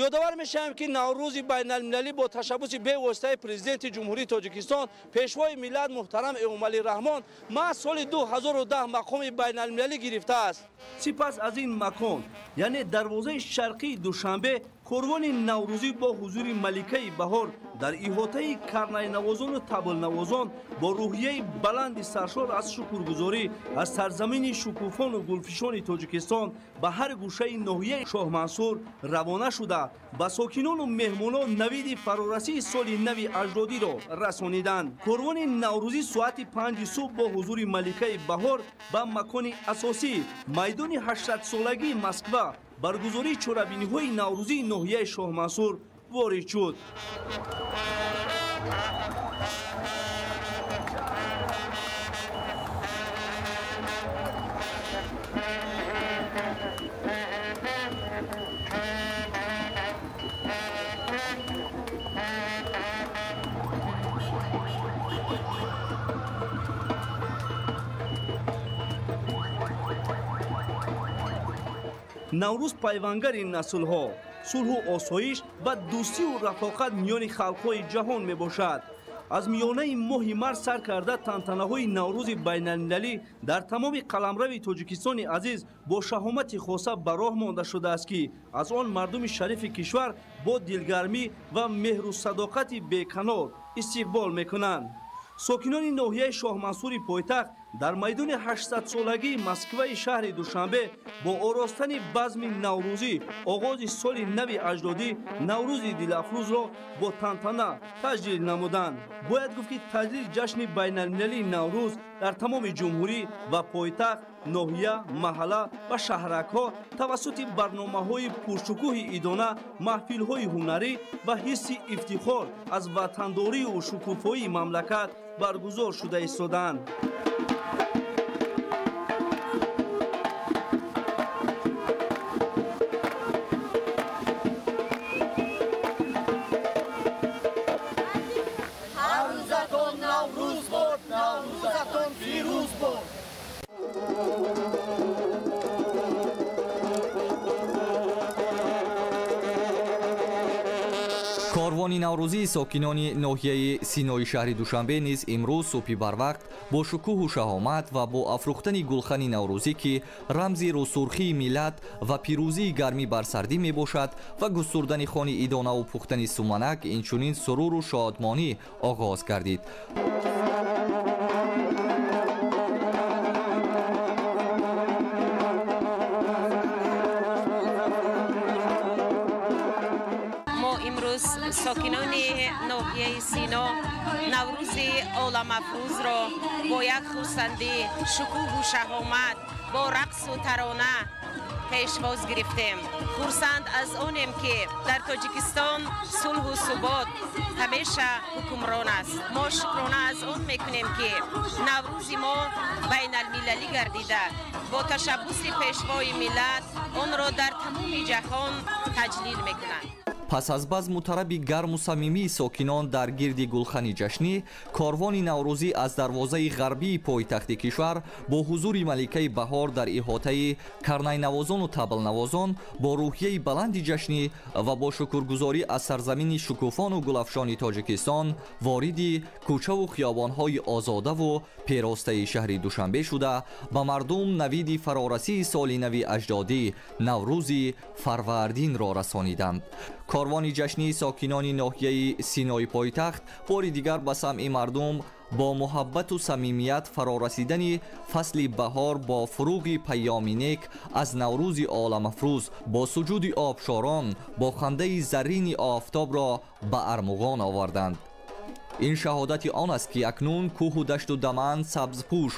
Ёдовар мешавем, ки Наврӯзи байналмилалӣ бо ташаббуси бевоситаи Президенти Ҷумҳурии Тоҷикистон, Пешвои миллат муҳтарам Эмомалӣ Раҳмон маҳз соли 2010 мақоми байналмилалӣ гирифтааст. Сипас аз ин макон, яъне дарвозаи шарқии Душанбе, корвони наврӯзӣ бо ҳузури маликаи баҳор дар иҳотаи карнайнавозону таблнавозон бо рӯҳияи баланди саршор аз шукргузорӣ аз сарзамини шукуфону гулфишони Тоҷикистон ба ҳар гӯшаи ноҳияи Шоҳмансур равона шуда, ба сокинону меҳмонон навиди фарорасии соли нави аҷдодиро расониданд. Корвони наврӯзӣ соати 5 субҳ бо ҳузури маликаи баҳор ба макони асосӣ, майдони 800-солагии Москва, баргузории чорабиниҳои наврӯзии ноҳияи Шоҳмансур ворид шуд. Наврӯз пайвангари наслҳо, сулҳу осоиш ва дӯстию рафоқат миёни халқҳои ҷаҳон мебошад. Аз миёнаи моҳи март сар карда тантанаҳои Наврӯзи байналмилалӣ дар тамоми қаламрави Тоҷикистони азиз бо шаҳомати хоса ба роҳ монда шудааст, ки аз он мардуми шарифи кишвар бо дилгармӣ ва меҳру садоқати беканор истиқбол мекунанд. Сокинони ноҳияи Шоҳмансури пойтахт дар майдони 800-солагии Москваи шаҳри Душанбе бо оростани базми наврӯзӣ оғози соли нави аҷдодӣ Наврӯзи дилафрӯзро бо тантана таҷлил намуданд. Бояд гуфт, ки таҷлили ҷашни байналмилалии Наврӯз дар тамоми ҷумҳурӣ ва пойтахт, ноҳия, маҳалла ва шаҳракҳо тавассути барномаҳои пуршукӯҳи идона, маҳфилҳои ҳунарӣ ва ҳисси ифтихор аз ватандорию шукуфоии мамлакат баргузор шуда истодаанд. Корвони наврӯзии сокинони ноҳияи Синои шаҳри Душанбе низ имрӯз субҳи барвақт бо шукӯҳу шаҳомат ва бо афрӯхтани гулхани наврӯзӣ, ки рамзи рӯсурхии миллат ва пирӯзии гармӣ бар сардӣ мебошад, ва густурдани хони идонаву пухтани суманак, инчунин суруру шодмонӣ оғоз гардид. Сокинони ноҳияи Сино Наврӯзи оламафрӯзро бо як хурсандӣ, шукӯҳу шаҳомат, бо рақсу тарона пешвоз гирифтем. Хурсанд аз онем, ки дар Тоҷикистон сулҳу субот ҳамеша ҳукмрон аст. Мо шукрона аз он мекунем, ки Наврӯзи мо байналмилалӣ гардида, бо ташаббуси Пешвои миллат онро дар тамоми ҷаҳон таҷлил мекунанд. Пас аз базму тараби гарму самимии сокинон дар гирди гулхани ҷашнӣ, корвони наврӯзӣ аз дарвозаи ғарбии пойтахти кишвар бо ҳузури маликаи баҳор дар иҳотаи карнайнавозону таблнавозон бо рӯҳияи баланди ҷашнӣ ва бо шукргузорӣ аз сарзамини шукуфону гулафшони Тоҷикистон вориди кӯчаву хиёбонҳои озодаву перостаи шаҳри Душанбе шуда, ба мардум навиди фарорасии соли нави аҷдодӣ Наврӯзи фарвардинро расониданд. Корвони ҷашнии сокинони ноҳияи Синои пойтахт бори дигар ба самъи мардум бо муҳаббату самимият фарорасидани фасли баҳор бо фуруғи паёми нек аз Наврӯзи оламафрӯз, бо суҷуди обшорон, бо хандаи заррини офтобро ба армуғон оварданд. Ин шаҳодати он аст, ки акнун кӯҳу дашту даман сабзпӯш,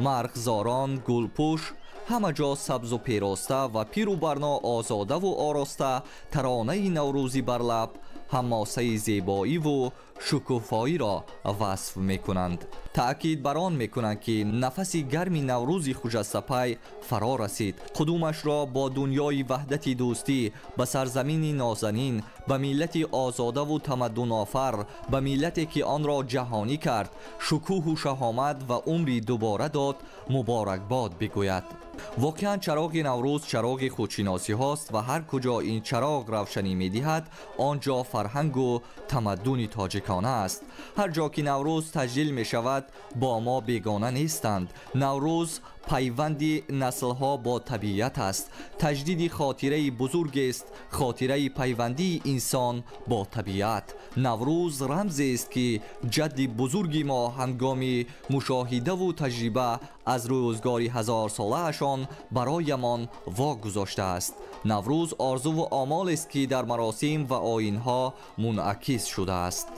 марғзорон гулпӯш, ҳама ҷо сабзу пероста ва пиру барно озодаву ороста, таронаи наврӯзӣ бар лаб ҳамосаи зебоиву шукуфоиро васф мекунанд. Таъкид бар он мекунанд, ки нафаси гарми наврӯзи хуҷастапай фаро расид. Қудумашро бо дунёи ваҳдати дӯстӣ, ба сарзамини нозанин, ба миллати озодаву тамаддунофар, ба миллате ки онро ҷаҳонӣ кард, шукӯҳу шаҳомат ва умри дубора дод, муборакбод бигӯяд. Воқеан, чароғи Наврӯз чароғи худшиносиҳост ва ҳар куҷо ин чароғ равшанӣ медиҳад, он ҷо фарҳангу тамаддуни тоҷикона аст. Ҳар ҷо ки Наврӯз таҷлил мешавад, бо мо бегона нестанд. Наврӯз пайванди наслҳо бо табиат аст, таҷдиди хотираи бузургест, хотираи пайвандии инсон бо табиат. Наврӯз рамзест, ки ҷадди бузурги мо ҳангоми мушоҳидаву таҷриба аз рӯзгори ҳазорсолаашон бароямон вогузоштааст. Наврӯз орзуву омолест, ки дар маросим ва оинҳо мунъакис шудааст.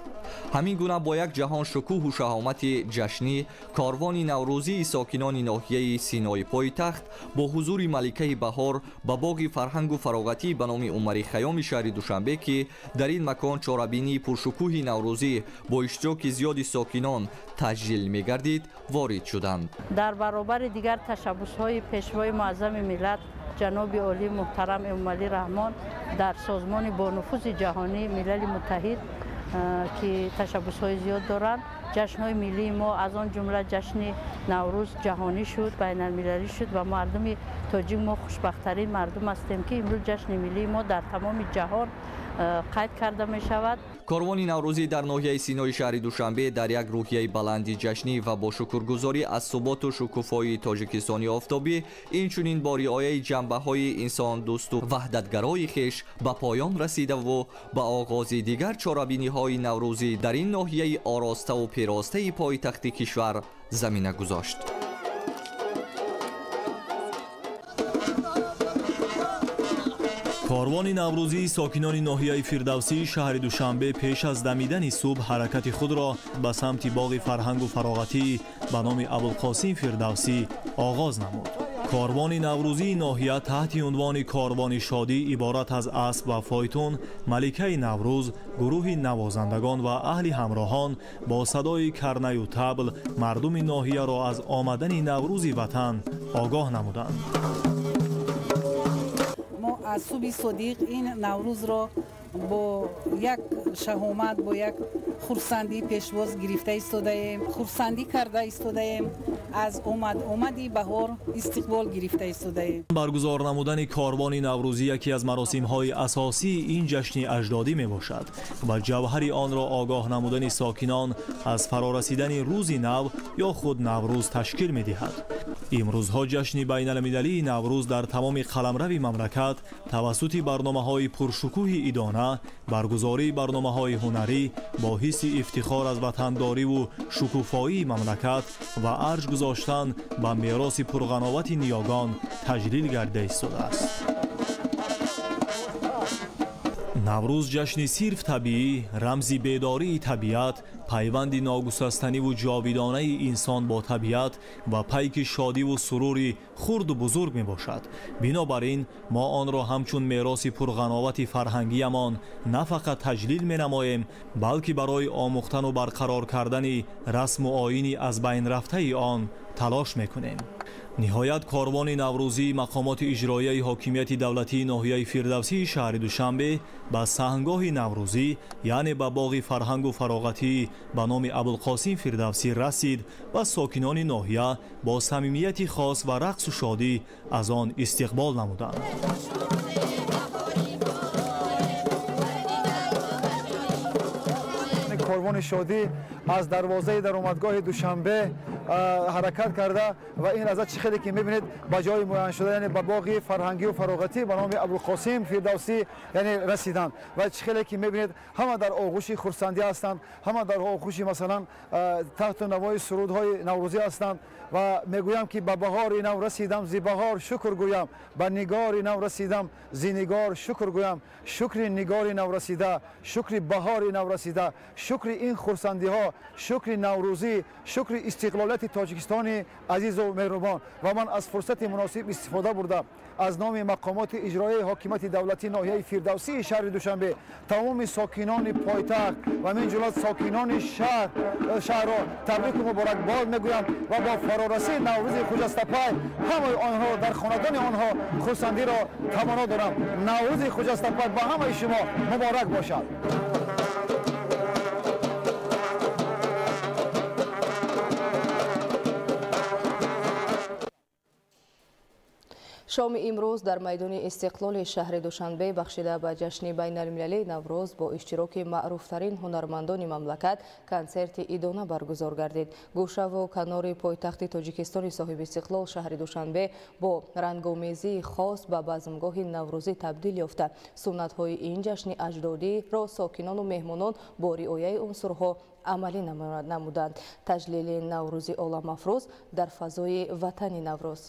Ҳамин гуна бо як ҷаҳон шукӯҳу шаҳомати ҷашнӣ корвони наврӯзии сокинони ноҳияи Синои пойтахт бо ҳузури маликаи баҳор ба боғи фарҳангу фароғатӣ ба номи Умари Хайёми шаҳри Душанбе, ки дар ин макон чорабинии пуршукӯҳи наврӯзӣ бо иштироки зиёди сокинон таҷлил мегардид, ворид шуданд. Дар баробари дигар ташаббусҳои Пешвои муаззами миллат, ҷаноби олӣ муҳтарам Эмомалӣ Раҳмон, дар созмони бонуфузи ҷаҳонӣ Милали Муттаҳид, ки ташаббусҳои зиёд доранд, ҷашнҳои миллии мо, аз он ҷумла ҷашни Наврӯз, ҷаҳонӣ шуд, байналмилалӣ шуд ва мардуми тоҷик мо хушбахттарин мардум ҳастем, ки имрӯз ҷашни миллии мо дар тамоми ҷаҳон қайд карда мешавад. Корвони наврӯзӣ дар ноҳияи Синои шаҳри Душанбе дар як рӯҳияи баланди ҷашнӣ ва бо шукргузорӣ аз суботу шукуфоии Тоҷикистони офтобӣ, инчунин бо риояи ҷанбаҳои инсондӯсту ваҳдатгарои хеш ба поён расидаву ба оғози дигар чорабиниҳои наврӯзӣ дар ин ноҳияи ороставу перостаи пойтахти кишвар замина гузошт. Корвони наврӯзии сокинони ноҳияи Фирдавсии шаҳри Душанбе пеш аз дамидани субҳ ҳаракати худро ба самти боғи фарҳангу фароғатӣ ба номи Абулқосим Фирдавсӣ оғоз намуд. Корвони наврӯзии ноҳия таҳти унвони корвони шодӣ иборат аз асп ва фойтун, маликаи Наврӯз, гурӯҳи навозандагон ва аҳли ҳамроҳон бо садои карнаю табл мардуми ноҳияро аз омадани Наврӯзи ватан огоҳ намуданд. Аз субҳи содиқ ин Наврӯзро бо як шаҳомат, бо як хурсандӣ пешвоз гирифта истодаем, хурсандӣ карда истодаем, аз омади баҳор истиқбол гирифта истодаем. Баргузор намудани корвони наврӯзӣ яке аз маросимҳои асосии ин ҷашни аҷдодӣ мебошад ва ҷавҳари онро огоҳ намудани сокинон аз фарорасидани рӯзи нав ё худ Наврӯз ташкил медиҳад. Имрӯзҳо ҷашни байналмилалии Наврӯз дар тамоми қаламрави мамлакат тавассути барномаҳои пуршукӯҳи идона, баргузории барномаҳои ҳунарӣ бо ҳисси ифтихор аз ватандориву шукуфоии мамлакат ва арҷ гузоштан ба мероси пурғановати ниёгон таҷлил гардида истодааст. Наврӯз ҷашни сирф табиӣ, рамзи бедории табиат, пайванди ногусастаниву ҷовидонаи инсон бо табиат ва пайки шодиву сурури хурду бузург мебошад. Бинобар ин мо онро ҳамчун мероси пурғановати фарҳангиямон на фақат таҷлил менамоем, балки барои омӯхтану барқарор кардани расму оини аз байн рафтаи он талош мекунем. Ниҳоят, корвони наврӯзии мақомоти иҷроияи ҳокимияти давлатии ноҳияи Фирдавсии шаҳри Душанбе ба саҳнгоҳи наврӯзӣ, яъне ба боғи фарҳангу фароғатӣ ба номи Абулқосим Фирдавсӣ расид ва сокинони ноҳия бо самимияти хос ва рақсу шодӣ аз он истиқбол намуданд. Корвони шодӣ аз дарвозаи даромадгоҳи Душанбе ҳаракат карда ва ин лаҳза чӣ хеле ки мебинед ба ҷои муайян шуда, яъне ба боғи фарҳангию фароғатӣ ба номи Абулқосим Фирдавсӣ яъне расиданд. Ва чӣ хеле ки мебинед, ҳама дар оғӯши хурсандӣ ҳастанд, ҳама дар оғӯши масалан таҳту навои сурудҳои наврӯзӣ ҳастанд. Ва мегӯям ки ба баҳори нав расидам, зи баҳор шукр гӯям, ба нигори нав расидам, зи нигор шукр гӯям, шукри нигори нав расида, шукри баҳори нав расида, шукри ин хурсандиҳо, шукри наврӯзӣ, шукри истиқлолияти Тоҷикистони азизу меҳрубон. Ва ман аз фурсати муносиб истифода бурда аз номи мақомоти иҷроияи ҳокимияти давлатии ноҳияи Фирдавсии шаҳри Душанбе тамоми сокинони пойтахт ва минҷумла сокинони шаҳрро табрику муборакбод мегӯям ва бо фарорасии Наврӯзи хуҷастапай ҳамаи онҳо дар хонадони онҳо хурсандиро таманно дорам. Наврӯзи хуҷастапай ба ҳамаи шумо муборак бошад. Шоми имрӯз дар майдони Истиқлоли шаҳри Душанбе бахшида ба ҷашни байналмилалии Наврӯз бо иштироки маъруфтарин ҳунармандони мамлакат консерти идона баргузор гардид. Гӯшаву канори пойтахти Тоҷикистони соҳиби истиқлол шаҳри Душанбе бо рангомезии хос ба базмгоҳи наврӯзӣ табдил ёфта, суннатҳои ин ҷашни аҷдодиро сокинону меҳмонон бо риояи унсурҳо амалӣ намуданд. Таҷлили Наврӯзи оламафрӯз дар фазои ватани Наврӯз.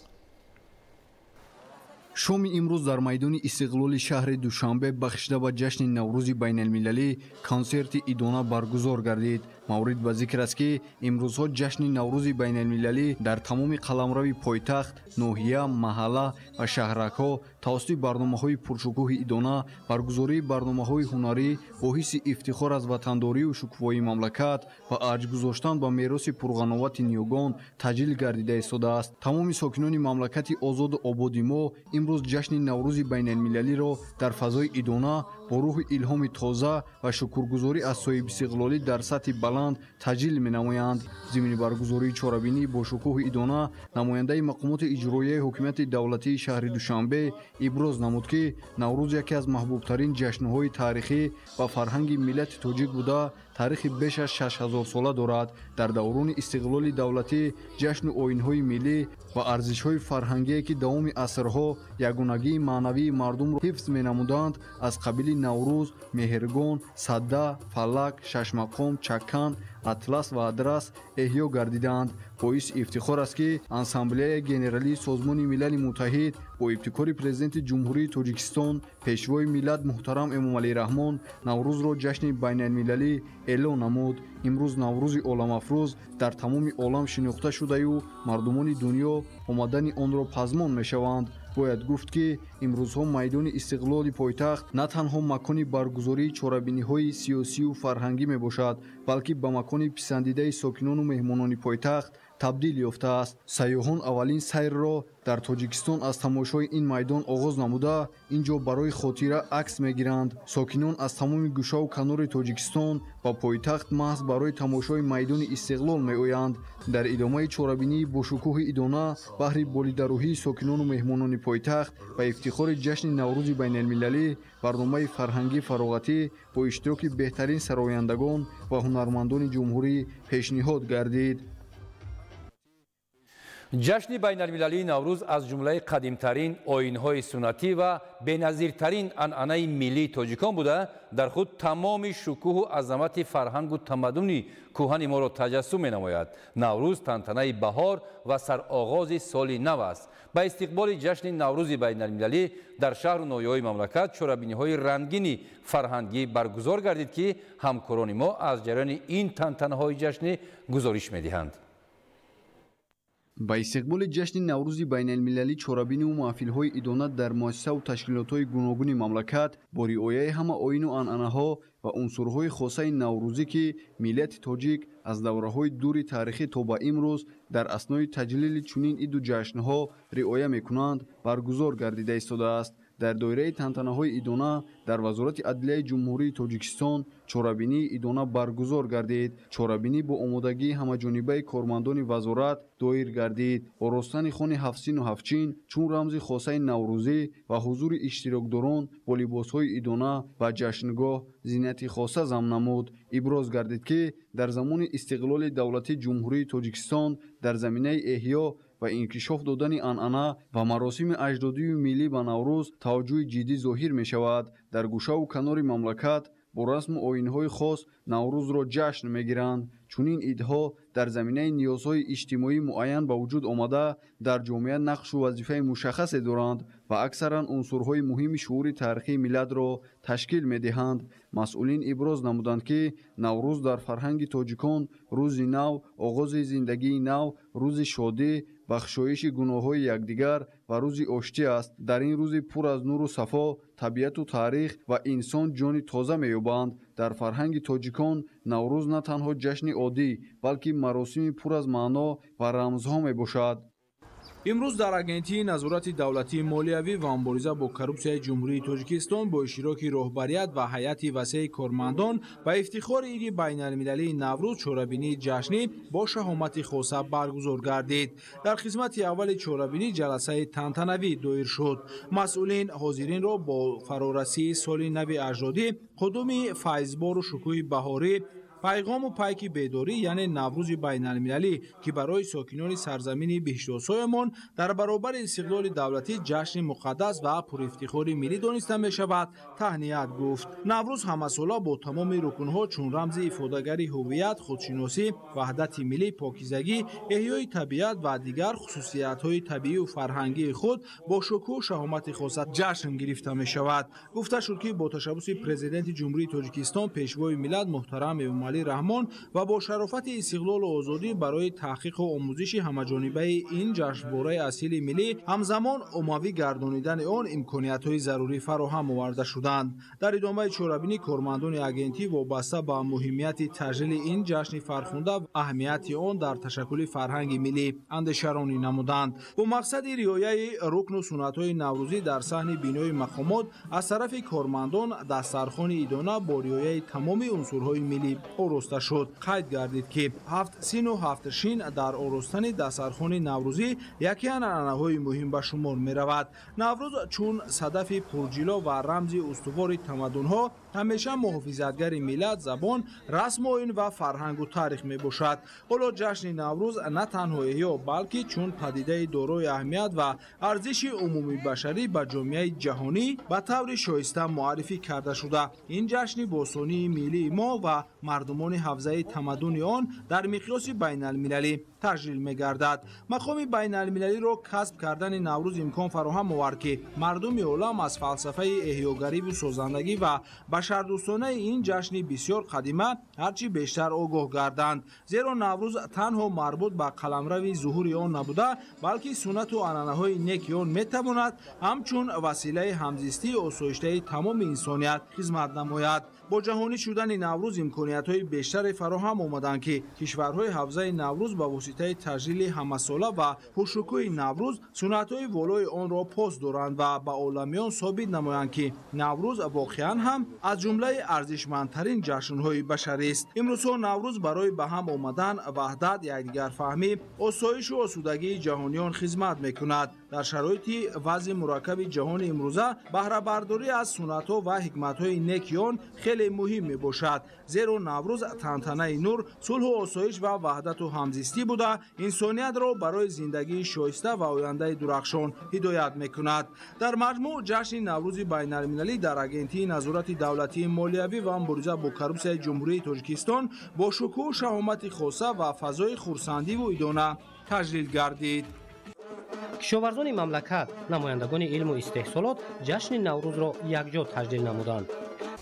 Шоми имрӯз дар майдони Истиқлоли шаҳри Душанбе бахшида ба ҷашни Наврӯзи байналмилалӣ консерти идона баргузор гардид. Маврид ба зикр аст, ки имрӯзҳо ҷашни Наврӯзи байналмилалӣ дар тамоми қаламрави пойтахт, ноҳия, маҳалла ва шаҳракҳо тавассути барномаҳои пуршукӯҳи идона, баргузории барномаҳои ҳунарӣ бо ҳисси ифтихор аз ватандорию шукуфоии мамлакат ва арҷ гузоштан ба мероси пурғановати ниёгон таҷлил гардида истодааст. Тамоми сокинони мамлакати озоду ободи мо имрӯз ҷашни Наврӯзи байналмилалиро дар фазои идона бо рӯҳи илҳоми тоза ва шукргузорӣ аз соҳибистиқлолӣ дар сатҳи баланд таҷлил менамоянд. Зимни баргузории чорабинӣ бо шукӯҳи идона намояндаи мақомоти иҷроияи ҳокимияти давлатии шаҳри Душанбе иброз намуд, ки Наврӯз яке аз маҳбубтарин ҷашнҳои таърихӣ ва фарҳанги миллати тоҷик буда, таърихи беш аз 6000 сола дорад. Дар даврони истиқлоли давлатӣ ҷашну оинҳои миллӣ ва арзишҳои фарҳангие, ки давоми асрҳо ягонагии маънавии мардумро ҳифз менамуданд, аз қабили Наврӯз, Меҳргон, Садда, Фалак, Шашмақом, Чакан, Атлас ва Адрас эҳё гардиданд. Боиси ифтихор аст, ки Ассамблеяи Генералии Созмони Милали Муттаҳид бо ибтикори Президенти Ҷумҳурии Тоҷикистон, Пешвои миллат муҳтарам Эмомалӣ Раҳмон Наврӯзро ҷашни байналмилалӣ эълон намуд. Имрӯз Наврӯзи оламафрӯз дар тамоми олам шинохта шудаю мардумони дунё омадани онро пазмон мешаванд. Бояд гуфт, ки имрӯзҳо майдони Истиқлоли пойтахт на танҳо макони баргузории чорабиниҳои сиёсию фарҳангӣ мебошад, балки ба макони писандидаи сокинону меҳмонони пойтахт табдил ёфтааст. Сайёҳон аввалин сайрро дар Тоҷикистон аз тамошои ин майдон оғоз намуда, ин ҷо барои хотира акс мегиранд. Сокинон аз тамоми гӯшаву канори Тоҷикистон ба пойтахт маҳз барои тамошои майдони Истиқлол меоянд. Дар идомаи чорабинии бошукӯҳи идона баҳри болидарӯҳии сокинону меҳмонони пойтахт ба ифтихори ҷашни Наврӯзи байналмилалӣ барномаи фарҳангӣ фароғатӣ бо иштироки беҳтарин сарояндагон ва ҳунармандони ҷумҳурӣ пешниҳод гардид. Ҷашни байналмилалии Наврӯз аз ҷумлаи қадимтарин оинҳои суннатӣ ва беназиртарин анъанаи миллии тоҷикон буда, дар худ тамоми шукӯҳу азамати фарҳангу тамаддуни кӯҳани моро таҷассум менамояд. Наврӯз тантанаи баҳор ва сароғози соли нав аст. Ба истиқболи ҷашни Наврӯзи байналмилалӣ дар шаҳру ноҳияҳои мамлакат чорабиниҳои рангини фарҳангӣ баргузор гардид, ки ҳамкорони мо аз ҷараёни ин тантанаҳои ҷашнӣ гузориш медиҳанд. Ба истиқболи ҷашни Наврӯзи байналмилалӣ чорабиниву маҳфилҳои идона дар муассисаву ташкилотҳои гуногуни мамлакат бо риояи ҳама оину анъанаҳо ва унсурҳои хосаи наврӯзӣ, ки миллати тоҷик аз давраҳои дури таърихӣ то ба имрӯз дар аснои таҷлили чунин иду ҷашнҳо риоя мекунанд, баргузор гардида истодааст. Дар доираи тантанаҳои идона дар Вазорати адлияи Ҷумҳурии Тоҷикистон чорабинии идона баргузор гардид. Чорабинӣ бо омодагии ҳамаҷонибаи кормандони вазорат доир гардид. Оростани хони ҳафтсину ҳафтчин чун рамзи хосаи наврӯзӣ ва ҳузури иштирокдорон бо либосҳои идона ба ҷашнгоҳ зинати хоса зам намуд. Иброз гардид, ки дар замони истиқлоли давлатии Ҷумҳурии Тоҷикистон дар заминаи эҳё ва инкишоф додани анъана ва маросими аҷдодию миллӣ ба Наврӯз таваҷҷӯҳи ҷиддӣ зоҳир мешавад. Дар гӯшаву канори мамлакат бо расму оинҳои хос Наврӯзро ҷашн мегиранд. Чунин идҳо дар заминаи ниёзҳои иҷтимоӣ муайян ба вуҷуд омада, дар ҷомеа нақшу вазифаи мушаххасе доранд ва аксаран унсурҳои муҳими шуури таърихии миллатро ташкил медиҳанд. Масъулин иброз намуданд, ки Наврӯз дар фарҳанги тоҷикон рӯзи нав, оғози зиндагии нав, рӯзи шодӣ, бахшоиши гуноҳҳои якдигар ва рӯзи оштӣ аст. Дар ин рӯзи пур аз нуру сафо табиату таърих ва инсон ҷони тоза меёбанд. Дар фарҳанги тоҷикон Наврӯз на танҳо ҷашни оддӣ, балки маросими пур аз маъно ва рамзҳо мебошад. Имрӯз дар Агентии назорати давлатии молиявӣ ва мубориза бо коррупсияи Ҷумҳурии Тоҷикистон бо иштироки роҳбарият ва ҳайати васеи кормандон ба ифтихори иди байналмилалии Наврӯз чорабинии ҷашнӣ бо шаҳомати хоса баргузор гардид. Дар хизмати аввали чорабинӣ ҷаласаи тантанавӣ доир шуд. Масъулин ҳозиринро бо фарорасии соли нави аҷдодӣ, қудуми файзбору шукӯҳи баҳорӣ, пайғому пайки бедорӣ, яъне Наврӯзи байналмилалӣ, ки барои сокинони сарзамини биҳиштосоямон дар баробари истиқлоли давлатӣ ҷашни муқаддас ва пурифтихори миллӣ дониста мешавад, таҳният гуфт. Наврӯз ҳамасола бо тамоми рукнҳо чун рамзи ифодагари ҳуввият, худшиносӣ, ваҳдати миллӣ, покизагӣ, эҳёи табиат ва дигар хусусиятҳои табиию фарҳангии худ бо шукӯҳу шаҳомати хоса ҷашн гирифта мешавад. Гуфта шуд, ки бо ташаббуси Президенти Ҷумҳурии Тоҷикистон, Пешвои миллат муҳтарам Эмомалӣ Раҳмон ва бо шарофати истиқлолу озодӣ барои таҳқиқу омӯзиши ҳамаҷонибаи ин ҷашнвораи асили миллӣ, ҳамзамон оммавӣ гардонидани он имкониятҳои зарурӣ фароҳам оварда шуданд. Дар идомаи чорабинӣ кормандони агентӣ вобаста ба муҳимияти таҷлили ин ҷашни фархунда ва аҳамияти он дар ташаккули фарҳанги миллӣ андешаронӣ намуданд. Бо мақсади риояи рукну суннатҳои наврӯзӣ дар саҳни бинои мақомот аз тарафи кормандон дастархони идона бо риояи тамоми унсурҳои миллӣ ороста шуд. Қайд гардид, ки ҳафт сину ҳафт шин дар оростани дастархони наврӯзӣ яке аз анъанаҳои муҳим ба шумор меравад. Наврӯз чун садафи пурҷило ва рамзи устувори тамаддунҳо ҳамеша муҳофизатгари миллат, забон, расму оин ва фарҳангу таърих мебошад. Ҳоло ҷашни Наврӯз на танҳо эҳё, балки чун падидаи дорои аҳамият ва арзиши умумибашарӣ ба ҷомеаи ҷаҳонӣ ба таври шоиста муаррифӣ карда шуда, ин ҷашни бостонии миллии мо ва мардумони ҳавзаи тамаддуни он дар миқёси байналмилалӣ таҷлил мегардад. Мақоми байналмилалиро касб кардани Наврӯз имкон фароҳам овард, ки мардуми олам аз фалсафаи эҳёгариву созандагӣ ва башардӯстонаи ин ҷашни бисёр қадима ҳарчи бештар огоҳ гарданд. Зеро Наврӯз танҳо марбут ба қаламрави зуҳури он набуда, балки суннату анъанаҳои неки он метавонад ҳамчун василаи ҳамзистии осоиштаи тамоми инсоният хизмат намояд. Бо ҷаҳонӣ шудани Наврӯз имкониятҳои бештаре фароҳам омаданд, ки кишварҳои ҳавзаи Наврӯз ба воситаи таҷлили ҳамасола ва пуршукӯҳи Наврӯз суннатҳои волои онро пос доранд ва ба оламиён собит намоянд, ки Наврӯз воқеан ҳам аз ҷумлаи арзишмандтарин ҷашнҳои башарист. Имрӯзҳо Наврӯз барои ба ҳам омадан, ваҳдат, якдигарфаҳмӣ, осоишу осудагии ҷаҳониён хизмат мекунад. Дар шароити вазъи мураккаби ҷаҳони имрӯза баҳрабардорӣ аз суннатҳо ва ҳикматҳои неки он хеле муҳим мебошад. Зеро Наврӯз тантанаи нур, сулҳу осоиш ва ваҳдату ҳамзистӣ буда, инсониятро барои зиндагии шоиста ва ояндаи дурахшон ҳидоят мекунад. Дар маҷмӯъ ҷашни Наврӯзи байналмилалӣ дар Агентии назорати давлатии молиявӣ ва мубориза бо коррупсияи Ҷумҳурии Тоҷикистон бо шукӯҳу шаҳомати хоса ва фазои хурсандиву идона таҷлил гардид. Кишоварзони мамлакат, намояндагони илму истеҳсолот ҷашни Наврӯзро якҷо таҷлил намуданд.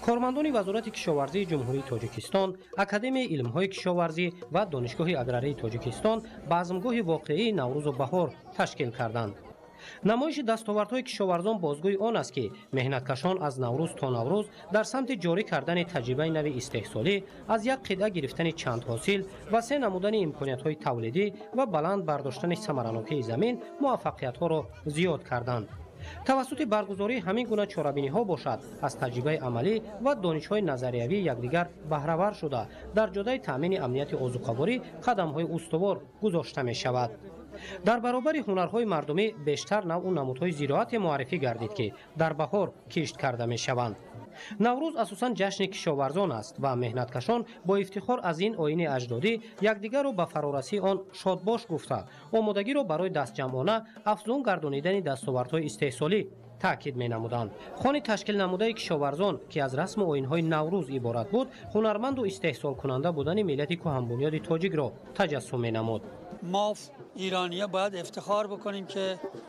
Кормандони Вазорати кишоварзии Ҷумҳурии Тоҷикистон, Академияи илмҳои кишоварзӣ ва Донишгоҳи аграрии Тоҷикистон базмгоҳи воқеии Наврӯзу баҳор ташкил карданд. Намоиши дастовардҳои кишоварзон бозгӯи он аст, ки меҳнаткашон аз Наврӯз то Наврӯз дар самти ҷорӣ кардани таҷрибаи нави истеҳсолӣ, аз як қитъа гирифтани чанд ҳосил, васеъ намудани имкониятҳои тавлидӣ ва баланд бардоштани самаранокии замин муваффақиятҳоро зиёд карданд. Тавассути баргузории ҳамин гуна чорабиниҳо бошад, аз таҷрибаи амалӣ ва донишҳои назариявии якдигар баҳравар шуда, дар ҷодаи таъмини амнияти озуқаворӣ қадамҳои устувор гузошта мешавад. Дар баробари ҳунарҳои мардумӣ бештар навъу намудҳои зироате муаррифӣ гардид, ки дар баҳор кишт карда мешаванд. Наврӯз асосан ҷашни кишоварзон аст ва меҳнаткашон бо ифтихор аз ин оини аҷдодӣ якдигарро ба фарорасии он шодбош гуфта, омодагиро барои дастҷамъона афзун гардонидани дастовардҳои истеҳсолӣ таъкид менамуданд. Хони ташкил намудаи кишоварзон, ки аз расму оинҳои Наврӯз иборат буд, ҳунарманду истеҳсолкунанда будани миллати кӯҳанбунёди тоҷикро таҷассум менамуд. Мо ایرانی‌ها باید افتخار بکنیم که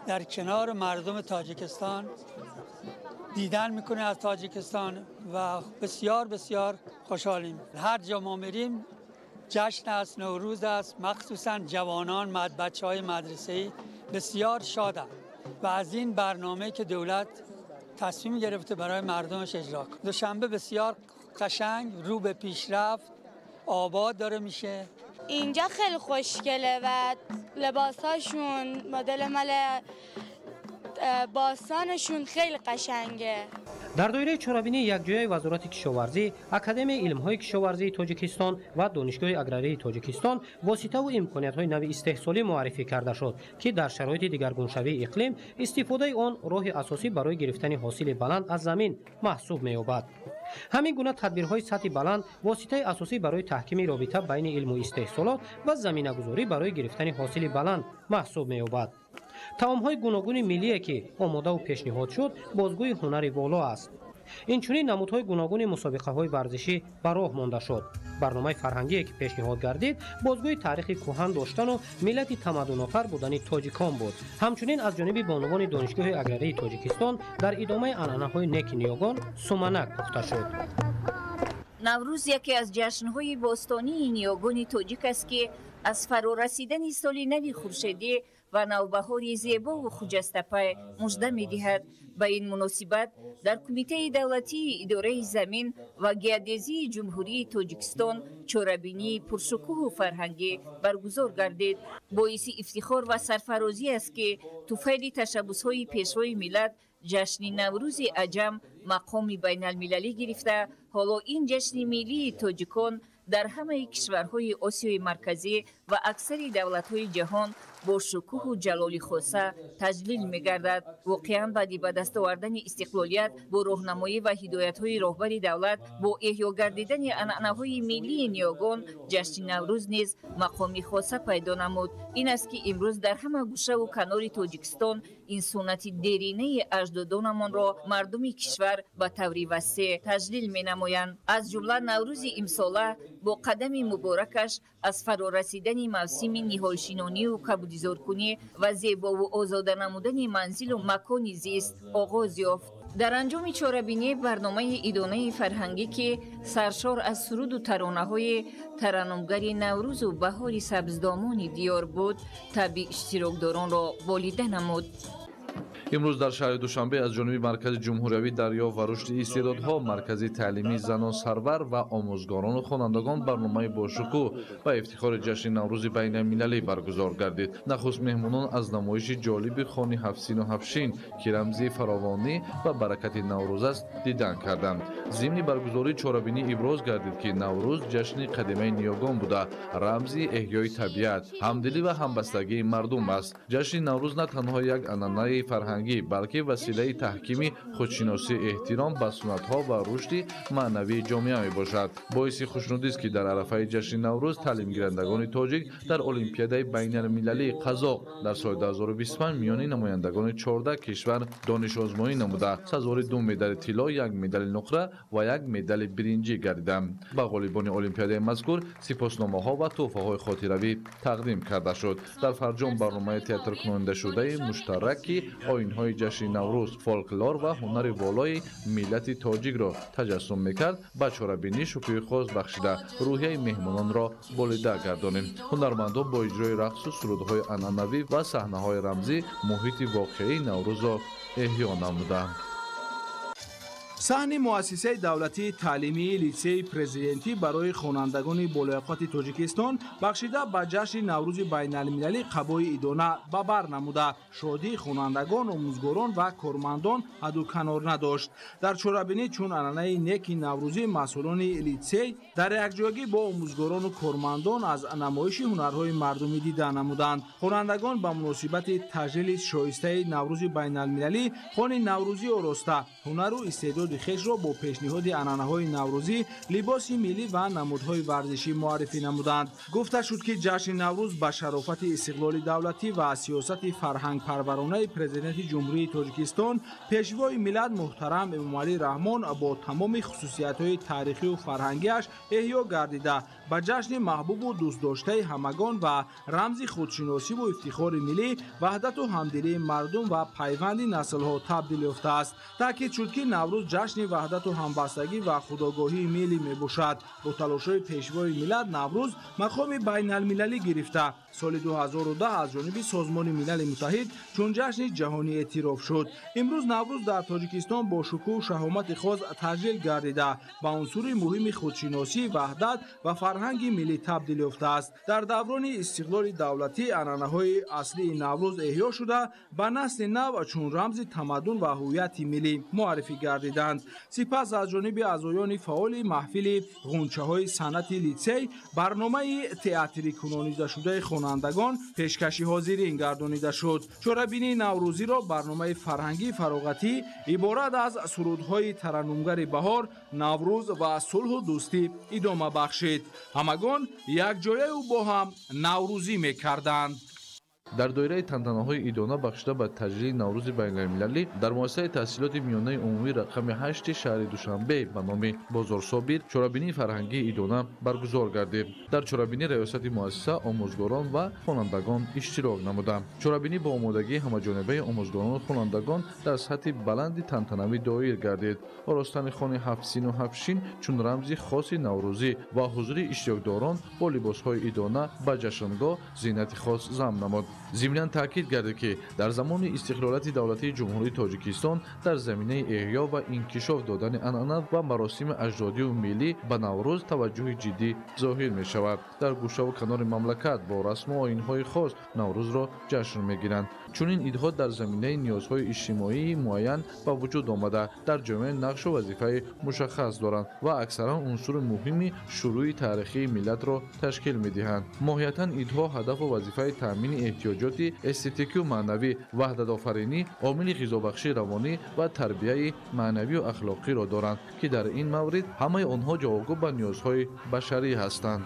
در کنار مردم تاجیکستان دیدن میکنه از تاجیکستان و بسیار بسیار خوشحالیم. هر جا ما میریم جشن است، نوروز است، مخصوصا جوانان، بچه‌های مدرسه‌ای بسیار شادند و از این برنامه که دولت تصمیم گرفته برای مردمش اجرا کنه. دوشنبه بسیار قشنگ رو به پیشرفت آباد داره میشه. اینجا خیلی خوشگله و لباساشون مدل مال باستانشون خیلی قشنگه. Дар доираи чорабинии якҷояи Вазорати кишоварзӣ, Академияи илмҳои кишоварзии Тоҷикистон ва Донишгоҳи аграрии Тоҷикистон воситаву имкониятҳои нави истеҳсолӣ муаррифӣ карда шуд, ки дар шароити дигаргуншавии иқлим истифодаи он роҳи асосӣ барои гирифтани ҳосили баланд аз замин маҳсуб меёбад. Ҳамин гуна тадбирҳои сатҳи баланд воситаи асосӣ барои таҳкими робита байни илму истеҳсолот ва заминагузорӣ барои гирифтани ҳосили баланд маҳсуб меёбад. Таомҳои гуногуни миллие, ки омодаву пешниҳод шуд, бозгӯи ҳунари воло аст. Инчунин намудҳои гуногуни мусобиқаҳои варзишӣ ба роҳ монда шуд. Барномаи фарҳангие, ки пешниҳод гардид, бозгӯи таърихи кӯҳан доштану миллати тамаддунофар будани тоҷикон буд. Ҳамчунин аз ҷониби бонувони Донишгоҳи аграрии Тоҷикистон дар идомаи анъанаҳои неки ниёгон суманак пухта шуд. Наврӯз яке аз ҷашнҳои бостонии ниёгони тоҷик аст, ки аз фарорасидани соли нави хуршедӣ ва навбаҳори зебову хуҷастапай мужда медиҳад. Ба ин муносибат дар Кумитаи давлатии идораи замин ва геодезии Ҷумҳурии Тоҷикистон чорабинии пуршукӯҳу фарҳангӣ баргузор гардид. Боиси ифтихор ва сарфарозӣ аст, ки туфайли ташаббусҳои Пешвои миллат ҷашни Наврӯзи аҷам мақоми байналмилалӣ гирифта, ҳоло ин ҷашни миллии тоҷикон дар ҳамаи кишварҳои Осиёи Марказӣ ва аксари давлатҳои ҷаҳон бо шукӯҳу ҷалоли хоса таҷлил мегардад. Воқеан, баъди ба даст овардани истиқлолият бо роҳнамоӣ ва ҳидоятҳои роҳбари давлат, бо эҳё гардидани анъанаҳои миллии ниёгон, ҷашни Наврӯз низ мақоми хоса пайдо намуд. Ин аст, ки имрӯз дар ҳама гӯшаву канори Тоҷикистон ин суннати деринаи аҷдодонамонро мардуми кишвар ба таври васеъ таҷлил менамоянд. Аз ҷумла Наврӯзи имсола бо қадами муборакаш аз фарорасидани мавсими ниҳолшинонию кабудизоркунӣ ва зебову озода намудани манзилу макони зист оғоз ёфт. Дар анҷоми чорабинӣ барномаи идонаи фарҳангӣ, ки саршор аз суруду таронаҳои тараннумгари Наврӯзу баҳори сабздомони диёр буд, табъи иштирокдоронро болида намуд. Имрӯз дар шаҳри Душанбе аз ҷониби Маркази ҷумҳуриявии дарёфт ва рушди истеъдодҳо, Маркази таълимии занон сарвар ва омӯзгорону хонандагон барномаи бошукӯҳ ба ифтихори ҷашни Наврӯзи байналмилалӣ баргузор гардид. Нахуст меҳмонон аз намоиши ҷолиби хони ҳафтсину ҳафтшин, ки рамзи фаровонӣ ва баракати Наврӯз аст, дидан карданд. Зимни баргузории чорабинӣ иброз гардид, ки Наврӯз ҷашни қадимаи ниёгон буда, рамзи эҳёи табиат, ҳамдилӣ ва ҳамбастагии мардум аст. Ҷашни Наврӯз на танҳо як анъанаи фарҳангӣ, балки василаи таҳкими худшиносӣ, эҳтиром ба суннатҳо ва рушди маънавии ҷомеа мебошад. Боиси хушнудист, ки дар арафаи ҷашни Наврӯз таълимгирандагони тоҷик дар Олимпиадаи байналмилалии қазоқ дар соли 2025 миёни намояндагони 14 кишвар донишозмоӣ намуда, сазовори 2 медали тилло, 1 медали нуқра ва 1 медали биринҷӣ гардиданд. Ба ғолибони олимпиадаи мазкур сипосномаҳо ва тӯҳфаҳои хотиравӣ тақдим карда шуд. Дар фарҷом барномаи театркунондашудаи муштарак, ки оинҳои ҷашни Наврӯз, фолклор ва ҳунари волои миллати тоҷикро таҷассум мекард, ба чорабинӣ шукӯҳи хос бахшида, рӯҳияи меҳмононро болида гардонид. Ҳунармандон бо иҷрои рақсу сурудҳои анъанавӣ ва саҳнаҳои рамзӣ муҳити воқеии Наврӯзро эҳё намуданд. Саҳни муассисаи давлатии таълимии литсеи президентӣ барои хонандагони болояқати Тоҷикистон бахшида ба ҷашни Наврӯзи байналмилалӣ қабои идона ба бар намуда, шодии хонандагон, омӯзгорон ва кормандон ҳаду канор надошт. Дар чорабинӣ чун анъанаи неки наврӯзӣ масъулони литсей дар якҷоягӣ бо омӯзгорону кормандон аз намоиши ҳунарҳои мардумӣ дида намуданд. Хонандагон ба муносибати таҷлили шоистаи Наврӯзи байналмилалӣ хони наврӯзӣ ороста, ҳунару истеъдод хешро бо пешниҳоди анъанаҳои наврӯзӣ, либоси миллӣ ва намудҳои варзишӣ муаррифӣ намуданд. Гуфта шуд, ки ҷашни Наврӯз ба шарофати истиқлоли давлатӣ ва сиёсати фарҳангпарваронаи Президенти Ҷумҳурии Тоҷикистон, Пешвои миллат муҳтарам Эмомалӣ Раҳмон бо тамоми хусусиятҳои таърихию фарҳангиаш эҳё гардида, ба ҷашни маҳбубу дӯстдоштаи ҳамагон ва рамзи худшиносиву ифтихори миллӣ, ваҳдату ҳамдилии мардум ва пайванди наслҳо табдил ёфтааст. Таъкид шуд, ки Наврӯз ҷашни ваҳдату ҳамбастагӣ ва худогоҳии миллӣ мебошад. Бо талошҳои Пешвои миллат Наврӯз мақоми байналмилалӣ гирифта, соли 2010 аз ҷониби Созмони Милали Муттаҳид чун ҷашни ҷаҳонӣ эътироф шуд. Имрӯз Наврӯз дар Тоҷикистон бо шукӯҳу шаҳомати хос таҷлил гардида, ба унсури муҳими худшиносӣ, ваҳдат ва фарҳанги миллӣ табдил ёфтааст. Дар даврони истиқлоли давлатӣ анъанаҳои аслии Наврӯз эҳё шуда, ба насли нав чун рамзи тамаддун ва ҳуввияти миллӣ муаррифӣ гардиданд. Сипас аз ҷониби аъзоёни фаъоли маҳфили ғунчаҳои санъати литсей барномаи театрикунонидашудаи хонандагон пешкаши ҳозирин гардонида шуд. Чорабинии наврӯзиро барномаи фарҳангии фароғатӣ иборат аз сурудҳои тараннумгари баҳор, Наврӯз ва сулҳу дӯстӣ идома бахшид. Ҳамагон якҷояю бо ҳам наврӯзӣ мекарданд. Дар доираи тантанаҳои идона бахшида ба таҷлили Наврӯзи байналмилалӣ дар муассисаи таҳсилоти миёнаи умумӣ рақами 8 шаҳри Душанбе ба номи Бозорсобир чорабинии фарҳангии идона баргузор гардид. Дар чорабинӣ раёсати муассиса, омӯзгорон ва хонандагон иштирок намуданд. Чорабинӣ бо омодагии ҳамаҷонибаи омӯзгорону хонандагон дар сатҳи баланди тантанавӣ доир гардид. Оростани хони ҳафтсину ҳафтшин чун рамзи хоси наврӯзӣ ва ҳузури иштирокдорон бо либосҳои идона ба ҷашнгоҳ зинати хос зам намуд. Зимнан таъкид гардид, ки дар замони истиқлолияти давлатии Ҷумҳурии Тоҷикистон дар заминаи эҳё ва инкишоф додани анъана ва маросими аҷдодию миллӣ ба Наврӯз таваҷҷӯҳи ҷиддӣ зоҳир мешавад. Дар гӯшаву канори мамлакат бо расму оинҳои хос Наврӯзро ҷашн мегиранд. Чунин идҳо дар заминаи ниёзҳои иҷтимоии муайян ба вуҷуд омада, дар ҷомеа нақшу вазифаи мушаххас доранд ва аксаран унсури муҳими шурӯи таърихии миллатро ташкил медиҳанд. Моҳиятан идҳо ҳадафу вазифаи таъмини эҳтиёҷоти эстетикию маънавӣ, ваҳдатофаринӣ, омили ғизобахшии равонӣ ва тарбияи маънавию ахлоқиро доранд, ки дар ин маврид ҳамаи онҳо ҷавобгӯ ба ниёзҳои башарӣ ҳастанд.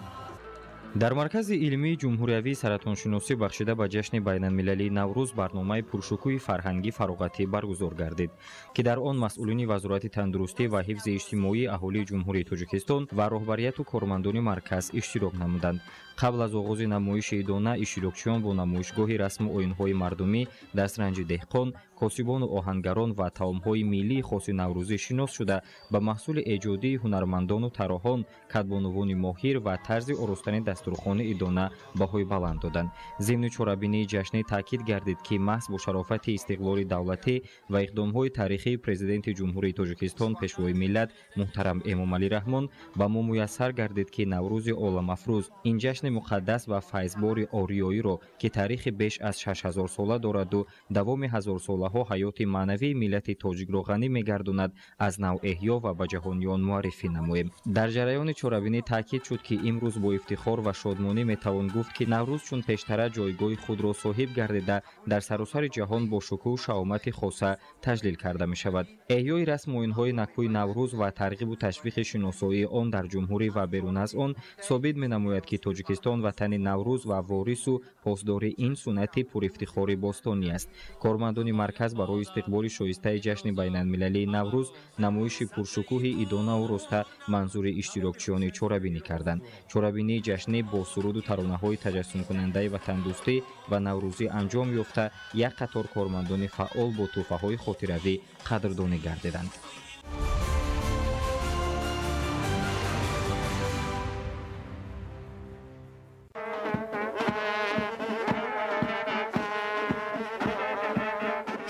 Дар Маркази илмии ҷумҳуриявии саратоншиносӣ бахшида ба ҷашни байналмилалии Наврӯз барномаи пуршукӯҳи фарҳангӣ фароғатӣ баргузор гардид, ки дар он масъулини Вазорати тандурустӣ ва ҳифзи иҷтимоии аҳолии Ҷумҳурии Тоҷикистон ва роҳбарияту кормандони марказ иштирок намуданд. Қабл аз оғози намоиши идона иштирокчиён бо намоишгоҳи расму оинҳои мардумӣ, дастранҷи деҳқон, косибону оҳангарон ва таомҳои миллии хоси наврӯзӣ шинос шуда, ба маҳсули эҷодии ҳунармандону тарроҳон, кадбонувони моҳир ва тарзи оростани дастурхони идона баҳои баланд доданд. Зимни чорабинии ҷашнӣ таъкид гардид, ки маҳз бо шарофати истиқлоли давлатӣ ва иқдомҳои таърихии Президенти Ҷумҳурии Тоҷикистон, Пешвои миллат муҳтарам Эмомалӣ Раҳмон ба мо муяссар гардид, ки Наврӯзи оламафрӯз, ин ҷашни муқаддас ва файзбори ориёиро, ки таърихи беш аз 6000 сола дораду давоми ҳазорсолаҳо ҳаёти маънавии миллати тоҷикро ғанӣ мегардонад, аз нав эҳё ва ба ҷаҳониён муаррифӣ намоем. Дар ҷараёни чорабинӣ таъкид шуд, ки имрӯз бо ифтихор ва шодмонӣ метавон гуфт, ки Наврӯз чун пештара ҷойгоҳи худро соҳиб гардида, дар саросари ҷаҳон бо шукӯҳу шаҳомати хоса таҷлил карда мешавад. Эҳёи расму оинҳои накӯи Наврӯз ва тарғибу ташвиқи шиносоии он дар ҷумҳурӣ ва берун аз он собит менамояд, ки Тоҷикистон ватани Наврӯз ва ворису посдори ин суннати пурифтихори бостонӣ аст. Кормандони марказ барои истиқболи шоистаи ҷашни байналмилалии Наврӯз намоиши пуршукӯҳи идона ороста манзури иштирокчиёни чорабинӣ карданд. Чорабинии ҷашнӣ бо суруду таронаҳои таҷассумкунандаи ватандӯстӣ ва наврӯзӣ анҷом ёфта, як қатор кормандони фаъол бо тӯҳфаҳои хотиравӣ қадрдонӣ гардиданд.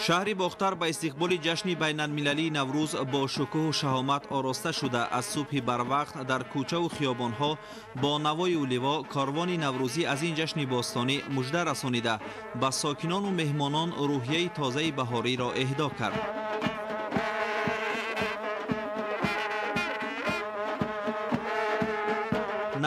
Шаҳри Бохтар ба истиқболи ҷашни байналмилалии Наврӯз бо шукӯҳу шаҳомат ороста шуда, аз субҳи барвақт дар кӯчаву хиёбонҳо бо навою ливо корвони наврӯзӣ аз ин ҷашни бостонӣ мужда расонида, ба сокинону меҳмонон рӯҳияи тозаи баҳориро эҳдо кард.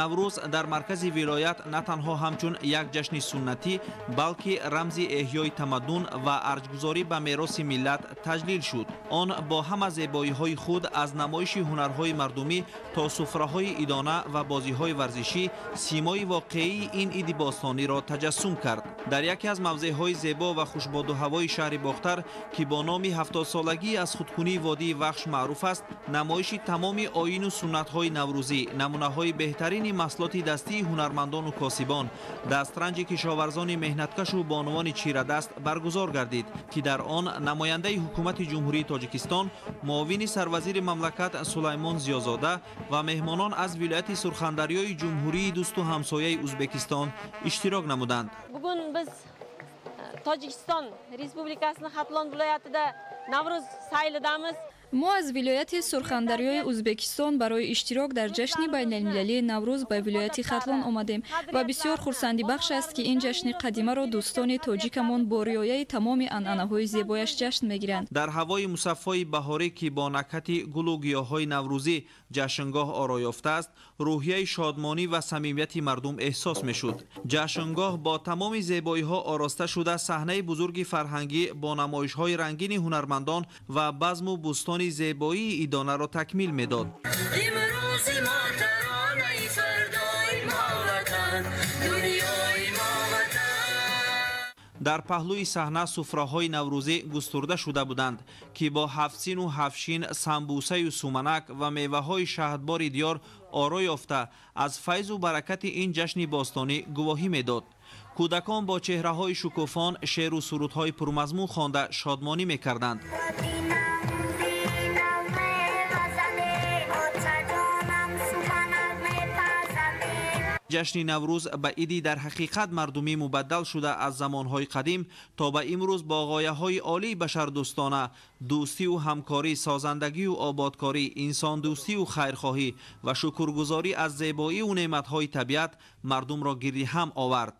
Наврӯз дар маркази вилоят на танҳо ҳамчун як ҷашни суннатӣ, балки рамзи эҳёи тамаддун ва арҷгузорӣ ба мероси миллат таҷлил шуд. Он бо ҳама зебоиҳои худ, аз намоиши ҳунарҳои мардумӣ то суфраҳои идона ва бозиҳои варзишӣ, симои воқеии ин иди бостониро таҷассум кард. Дар яке аз мавзеъҳои зебо ва хушбоду ҳавои шаҳри Бохтар, ки бо номи 70-солагии аз худкунии водии Вахш маъруф аст, намоиши тамоми оину суннатҳои наврӯзӣ, намунаҳои беҳтарини маҳсулоти дастии ҳунармандону косибон, дастранҷи кишоварзони меҳнаткашу бонувони чирадаст баргузор гардид, ки дар он намояндаи ҳукумати Ҷумҳурии Тоҷикистон, муовини сарвазири мамлакат Сулаймон Зиёзода ва меҳмонон аз вилояти Сурхандарёи ҷумҳурии дӯсту ҳамсояи Узбекистон иштирок намуданд. Bugun biz Tojikiston Respublikasining Xatlon viloyatida Navro'z saylidamiz. Мо аз вилояти Сурхандарёи Узбекистон барои иштирок дар ҷашни байналмилалии Наврӯз ба вилояти Хатлон омадем ва бисёр хурсандибахш аст, ки ин ҷашни қадимаро дӯстони тоҷикамон бо риояи тамоми анъанаҳои зебояш ҷашн мегиранд. Дар ҳавои мусаффои баҳорӣ, ки бо накҳати гулу гиёҳҳои наврӯзӣ ҷашнгоҳ оро ёфтааст, рӯҳияи шодмонӣ ва самимияти мардум эҳсос мешуд. Ҷашнгоҳ бо тамоми зебоиҳо ороста шуда, саҳнаи бузурги фарҳангӣ бо намоишҳои рангини ҳунармандон ва базму бӯстони зебоии идонаро такмил медод. Имрӯзи мо таронаи фардои мо ватан, дунёи мо ватан. Дар паҳлӯи саҳна суфраҳои наврӯзӣ густурда шуда буданд, ки бо ҳафтсину ҳафтшин, самбусаю суманак ва меваҳои шаҳдбори диёр оро ёфта, аз файзу баракати ин ҷашни бостонӣ гувоҳӣ медод. Кӯдакон бо чеҳраҳои шукуфон шеъру сурудҳои пурмазмун хонда шодмонӣ мекарданд. Ҷашни Наврӯз ба иди дар ҳақиқат мардумӣ мубаддал шуда, аз замонҳои қадим то ба имрӯз бо ғояҳои олии башардӯстона, дӯстиву ҳамкорӣ, созандагию ободкорӣ, инсондӯстиву хайрхоҳӣ ва шукргузорӣ аз зебоиву неъматҳои табиат мардумро гирди ҳам овард.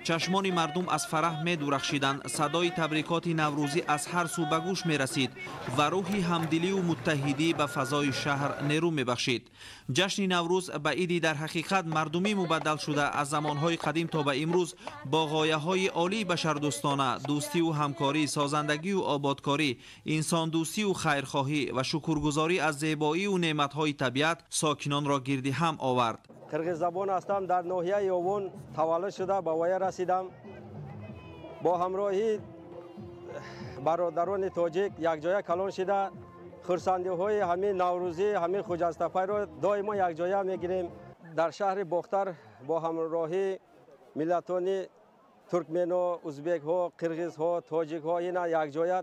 Чашмони мардум аз фараҳ медурахшиданд, садои табрикоти наврӯзӣ аз ҳар сӯ ба гӯш мерасид ва рӯҳи ҳамдилию муттаҳидӣ ба фазои шаҳр нерӯ мебахшид. Ҷашни Наврӯз ба иди дар ҳақиқат мардумӣ мубаддал шуда, аз замонҳои қадим то ба имрӯз бо ғояҳои олии башардӯстона, дӯстиву ҳамкорӣ, созандагию ободкорӣ, инсондӯстиву хайрхоҳӣ ва шукргузорӣ аз зебоиву неъматҳои табиат сокинонро гирди ҳам овард. Қирғиззабон ҳастам, дар ноҳияи Ёвон таваллуд шуда, ба воя расидам. Бо ҳамроҳии бародарони тоҷик якҷоя калон шида, хурсандиҳои ҳамин наврӯзӣ, ҳамин хуҷастапайро доимо якҷоя мегирем. Дар шаҳри Бохтар бо ҳамроҳии миллатони туркмено, узбекҳо, қирғизҳо, тоҷикҳо ина якҷоя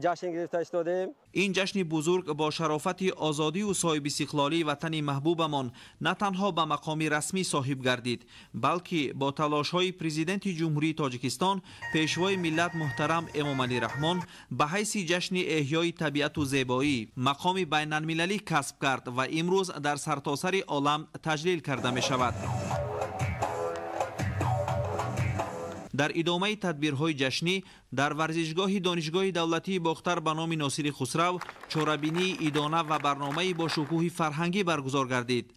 ҷашн гирифта истодаем. Ин ҷашни бузург бо шарофати озодию соҳибистиқлолии ватани маҳбубамон на танҳо ба мақоми расмӣ соҳиб гардид, балки бо талошҳои Президенти Ҷумҳурии Тоҷикистон, Пешвои миллат муҳтарам Эмомалӣ Раҳмон ба ҳайси ҷашни эҳёи табиату зебоӣ мақоми байналмилалӣ касб кард ва имрӯз дар сартосари олам таҷлил карда мешавад. Дар идомаи тадбирҳои ҷашнӣ дар варзишгоҳи Донишгоҳи давлатии Бохтар ба номи Носири Хусрав чорабинии идона ва барномаи бо шукӯҳи фарҳангӣ баргузор гардид.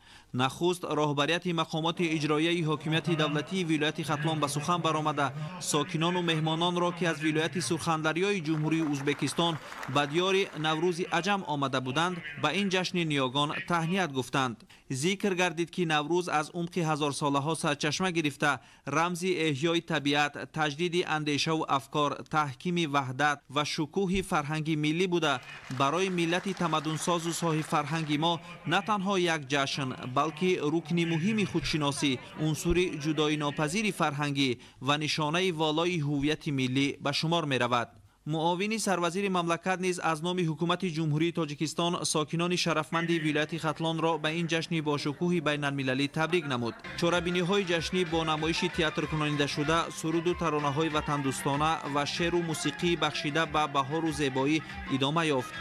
Нахуст роҳбарияти мақомоти иҷроияи ҳокимияти давлатии вилояти Хатлон ба сухан баромада, сокинону меҳмононро, ки аз вилояти Сурхандарёи Ҷумҳурии Узбекистон ба диёри Наврӯзи аҷам омада буданд, ба ин ҷашни ниёгон таҳният гуфтанд. Зикр гардид, ки Наврӯз аз умқи ҳазорсолаҳо сарчашма гирифта, рамзи эҳёи табиат, таҷдиди андешаву афкор, таҳкими ваҳдат ва шукӯҳи фарҳанги миллӣ буда, барои миллати тамаддунсозу соҳибфарҳанги мо на танҳо як ҷашн, балки рукни муҳими худшиносӣ, унсури ҷудоинопазири фарҳангӣ ва нишонаи волои ҳуввияти миллӣ ба шумор меравад. Муовини сарвазири мамлакат низ аз номи ҳукумати Ҷумҳурии Тоҷикистон сокинони шарафманди вилояти Хатлонро ба ин ҷашни бошукӯҳи байналмилалӣ табрик намуд. Чорабиниҳои ҷашнӣ бо намоиши театркунонидашуда, суруду таронаҳои ватандӯстона ва шеъру мусиқӣ бахшида ба баҳору зебоӣ идома ёфт.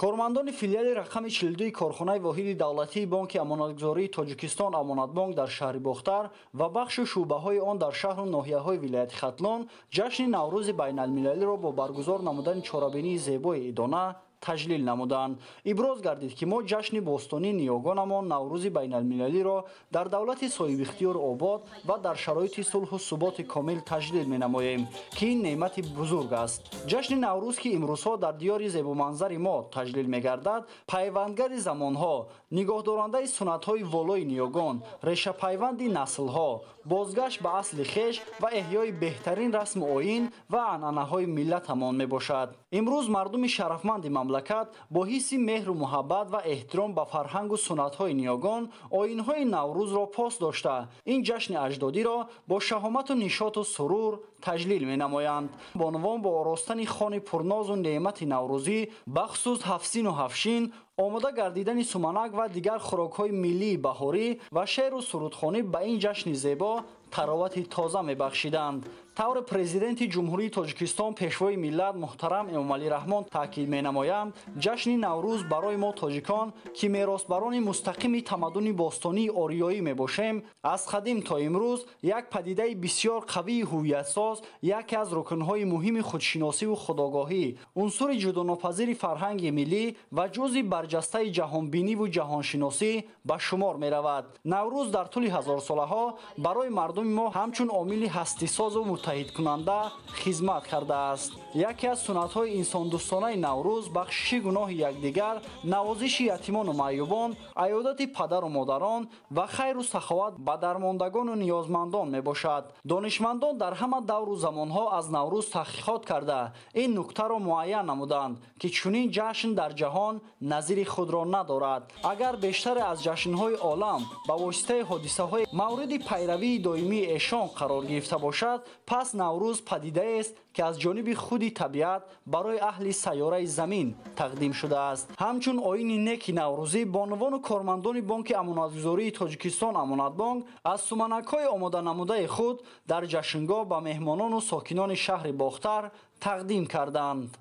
Кормандони филиали рақами 42 корхонаи воҳиди давлатии Бонки Амонатгузории Тоҷикистон Амонатбонк дар шаҳри Бохтар ва бахшу шӯъбаҳои он дар шаҳру ноҳияҳои вилояти Хатлон ҷашни Наврӯзи байналмилалиро бо баргузор намудани чорабинии зебои идона таҷлил намуданд. Иброз гардид, ки мо ҷашни бостонии ниёгонамон Наврӯзи байналмилалиро дар давлати соҳибихтиёру обод ва дар шароити сулҳу суботи комил таҷлил менамоем, ки ин неъмати бузург аст. Ҷашни Наврӯз, ки имрӯзҳо дар диёри зебоманзари мо таҷлил мегардад, пайвандгари замонҳо, нигоҳдорандаи суннатҳои волои ниёгон, решапайванди наслҳо, бозгашт ба асли хеш ва эҳёи беҳтарин расму оин ва анъанаҳои миллатамон мебошад. Имрӯз мардуми шарафманди мамлакат бо ҳисси меҳру муҳаббат ва эҳтиром ба фарҳангу суннатҳои ниёгон оинҳои Наврӯзро пос дошта, ин ҷашни аҷдодиро бо шаҳомату нишоту сурур таҷлил менамоянд. Бонувон бо оростани хони пурнозу неъмати наврӯзӣ, бахусус ҳафсину ҳафшин, омода гардидани суманак ва дигар хӯрокҳои миллии баҳорӣ ва шеъру сурудхонӣ ба ин ҷашни зебо таровати тоза мебахшиданд. Тавре президенти Ҷумҳурии Тоҷикистон, пешвои миллат муҳтарам Эмомалӣ Раҳмон таъкид менамоянд, ҷашни Наврӯз барои мо тоҷикон, ки меросбарони мустақими тамаддуни бостонии ориёӣ мебошем, аз қадим то имрӯз як падидаи бисёр қавии ҳувиятсоз, яке аз рукнҳои муҳими худшиносиву худогоҳӣ, унсури ҷудонопазири фарҳанги миллӣ ва ҷузъи барҷастаи ҷаҳонбиниву ҷаҳоншиносӣ ба шумор меравад. Наврӯз дар тӯли ҳазорсолаҳо барои мардуми мо ҳамчун омили ҳастисозу муттаҳидкунанда хизмат кардааст. Яке аз суннатҳои инсондӯстонаи Наврӯз бахшиши гуноҳи якдигар, навозиши ятимону маъюбон, аёдати падару модарон ва хайру саховат ба дармондагону ниёзмандон мебошад. Донишмандон дар ҳама давру замонҳо аз Наврӯз таҳқиқот карда, ин нуктаро муайян намуданд, ки чунин ҷашн дар ҷаҳон назири худро надорад. Агар бештаре аз ҷашнҳои олам ба воситаи ҳодисаҳои мавриди пайравии доимии эшон қарор гирифта бошад, пас Наврӯз падидаест, ки аз ҷониби худи табиат барои аҳли сайёраи замин тақдим шудааст. Ҳамчун оини неки наврӯзӣ, бонувону кормандони Бонки Амонатгузории Тоҷикистон Амонатбонк аз суманакҳои омоданамудаи худ дар ҷашнгоҳ ба меҳмонону сокинони шаҳри Бохтар тақдим карданд.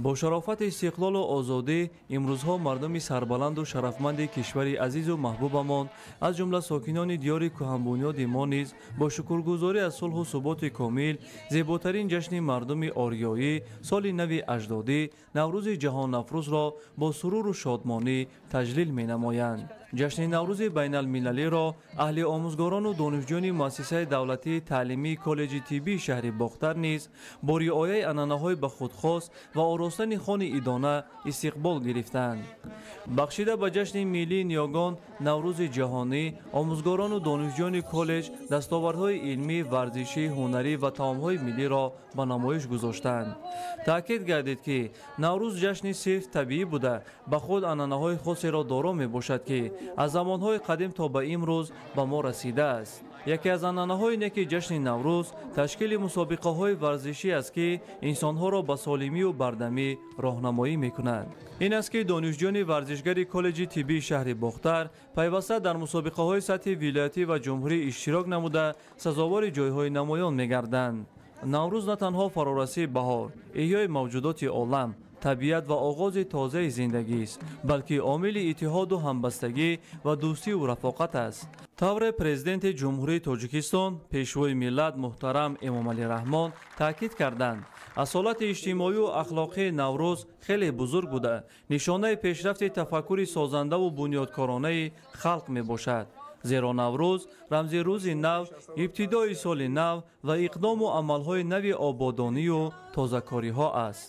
Бо шарофати истиқлолу озодӣ имрӯзҳо мардуми сарбаланду шарафманди кишвари азизу маҳбубамон, аз ҷумла сокинони диёри кӯҳанбунёди мо низ бо шукргузорӣ аз сулҳу суботи комил зеботарин ҷашни мардуми ориёӣ, соли нави аҷдодӣ, Наврӯзи ҷаҳонафрӯзро бо суруру шодмонӣ таҷлил менамоянд. Ҷашни Наврӯзи байналмилалиро аҳли омӯзгорону донишҷӯёни муассисаи давлатии таълимии коллеҷи тиббии шаҳри Бохтар низ бо риояи анъанаҳои ба худхос ва оростани хони идона истиқбол гирифтанд. Бахшида ба ҷашни миллии ниёгон Наврӯзи ҷаҳонӣ, омӯзгорону донишҷӯёни коллеҷ дастовардҳои илмӣ, варзишӣ, ҳунарӣ ва таомҳои миллиро ба намоиш гузоштанд. Таъкид гардид, ки Наврӯз ҷашни сирф табиӣ буда, ба худ анъанаҳои хосеро доро мебошад, ки аз замонҳои қадим то ба имрӯз ба мо расидааст. Яке аз анъанаҳои неки ҷашни Наврӯз ташкили мусобиқаҳои варзишӣ аст, ки инсонҳоро ба солимию бардамӣ роҳнамоӣ мекунад. Ин аст, ки донишҷӯёни варзишгари коллеҷи тиббии шаҳри Бохтар пайваста дар мусобиқаҳои сатҳи вилоятӣ ва ҷумҳурӣ иштирок намуда, сазовори ҷойҳои намоён мегарданд. Наврӯз на танҳо фарорасии баҳор, эҳёи мавҷудоти олам, табиат ва оғози тозаи зиндагист, балки омили иттиҳоду ҳамбастагӣ ва дӯстиву рафоқат аст. Тавре президенти Ҷумҳурии Тоҷикистон, пешвои миллат муҳтарам Эмомалӣ Раҳмон таъкид карданд, асолати иҷтимоию ахлоқии Наврӯз хеле бузург буда, нишонаи пешрафти тафаккури созандаву бунёдкоронаи халқ мебошад. Зеро Наврӯз рамзи рӯзи нав, ибтидои соли нав ва иқдому амалҳои нави ободонию тозакориҳо аст.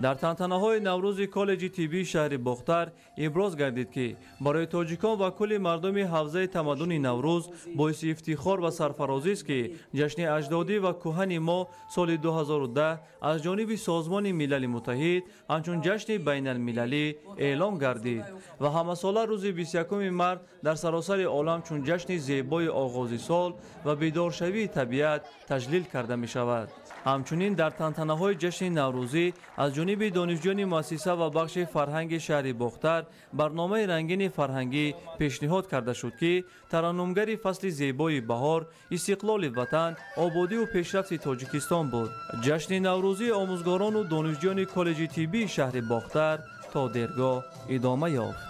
Дар тантанаҳои Наврӯзи коллеҷи тиббии шаҳри Бохтар иброз гардид, ки барои тоҷикон ва кулли мардуми ҳавзаи тамаддуни Наврӯз боиси ифтихор ва сарфарозист, ки ҷашни аҷдодӣ ва кӯҳани мо соли 2010 аз ҷониби Созмони Милали Муттаҳид ҳамчун ҷашни байналмилалӣ эълон гардид ва ҳамасола рӯзи 21 март дар саросари олам чун ҷашни зебои оғози сол ва бедоршавии табиат таҷлил карда мешавад. Ҳамчунин дар тантанаҳои ҷашни наврӯзӣ аз ҷониби донишҷӯёни муассиса ва бахши фарҳанги шаҳри Бохтар барномаи рангини фарҳангӣ пешниҳод карда шуд, ки тараннумгари фасли зебои баҳор, истиқлоли ватан, ободиву пешрафти Тоҷикистон буд. Ҷашни наврӯзии омӯзгорону донишҷӯёни коллеҷи тиббии шаҳри Бохтар то дергоҳ идома ёфт.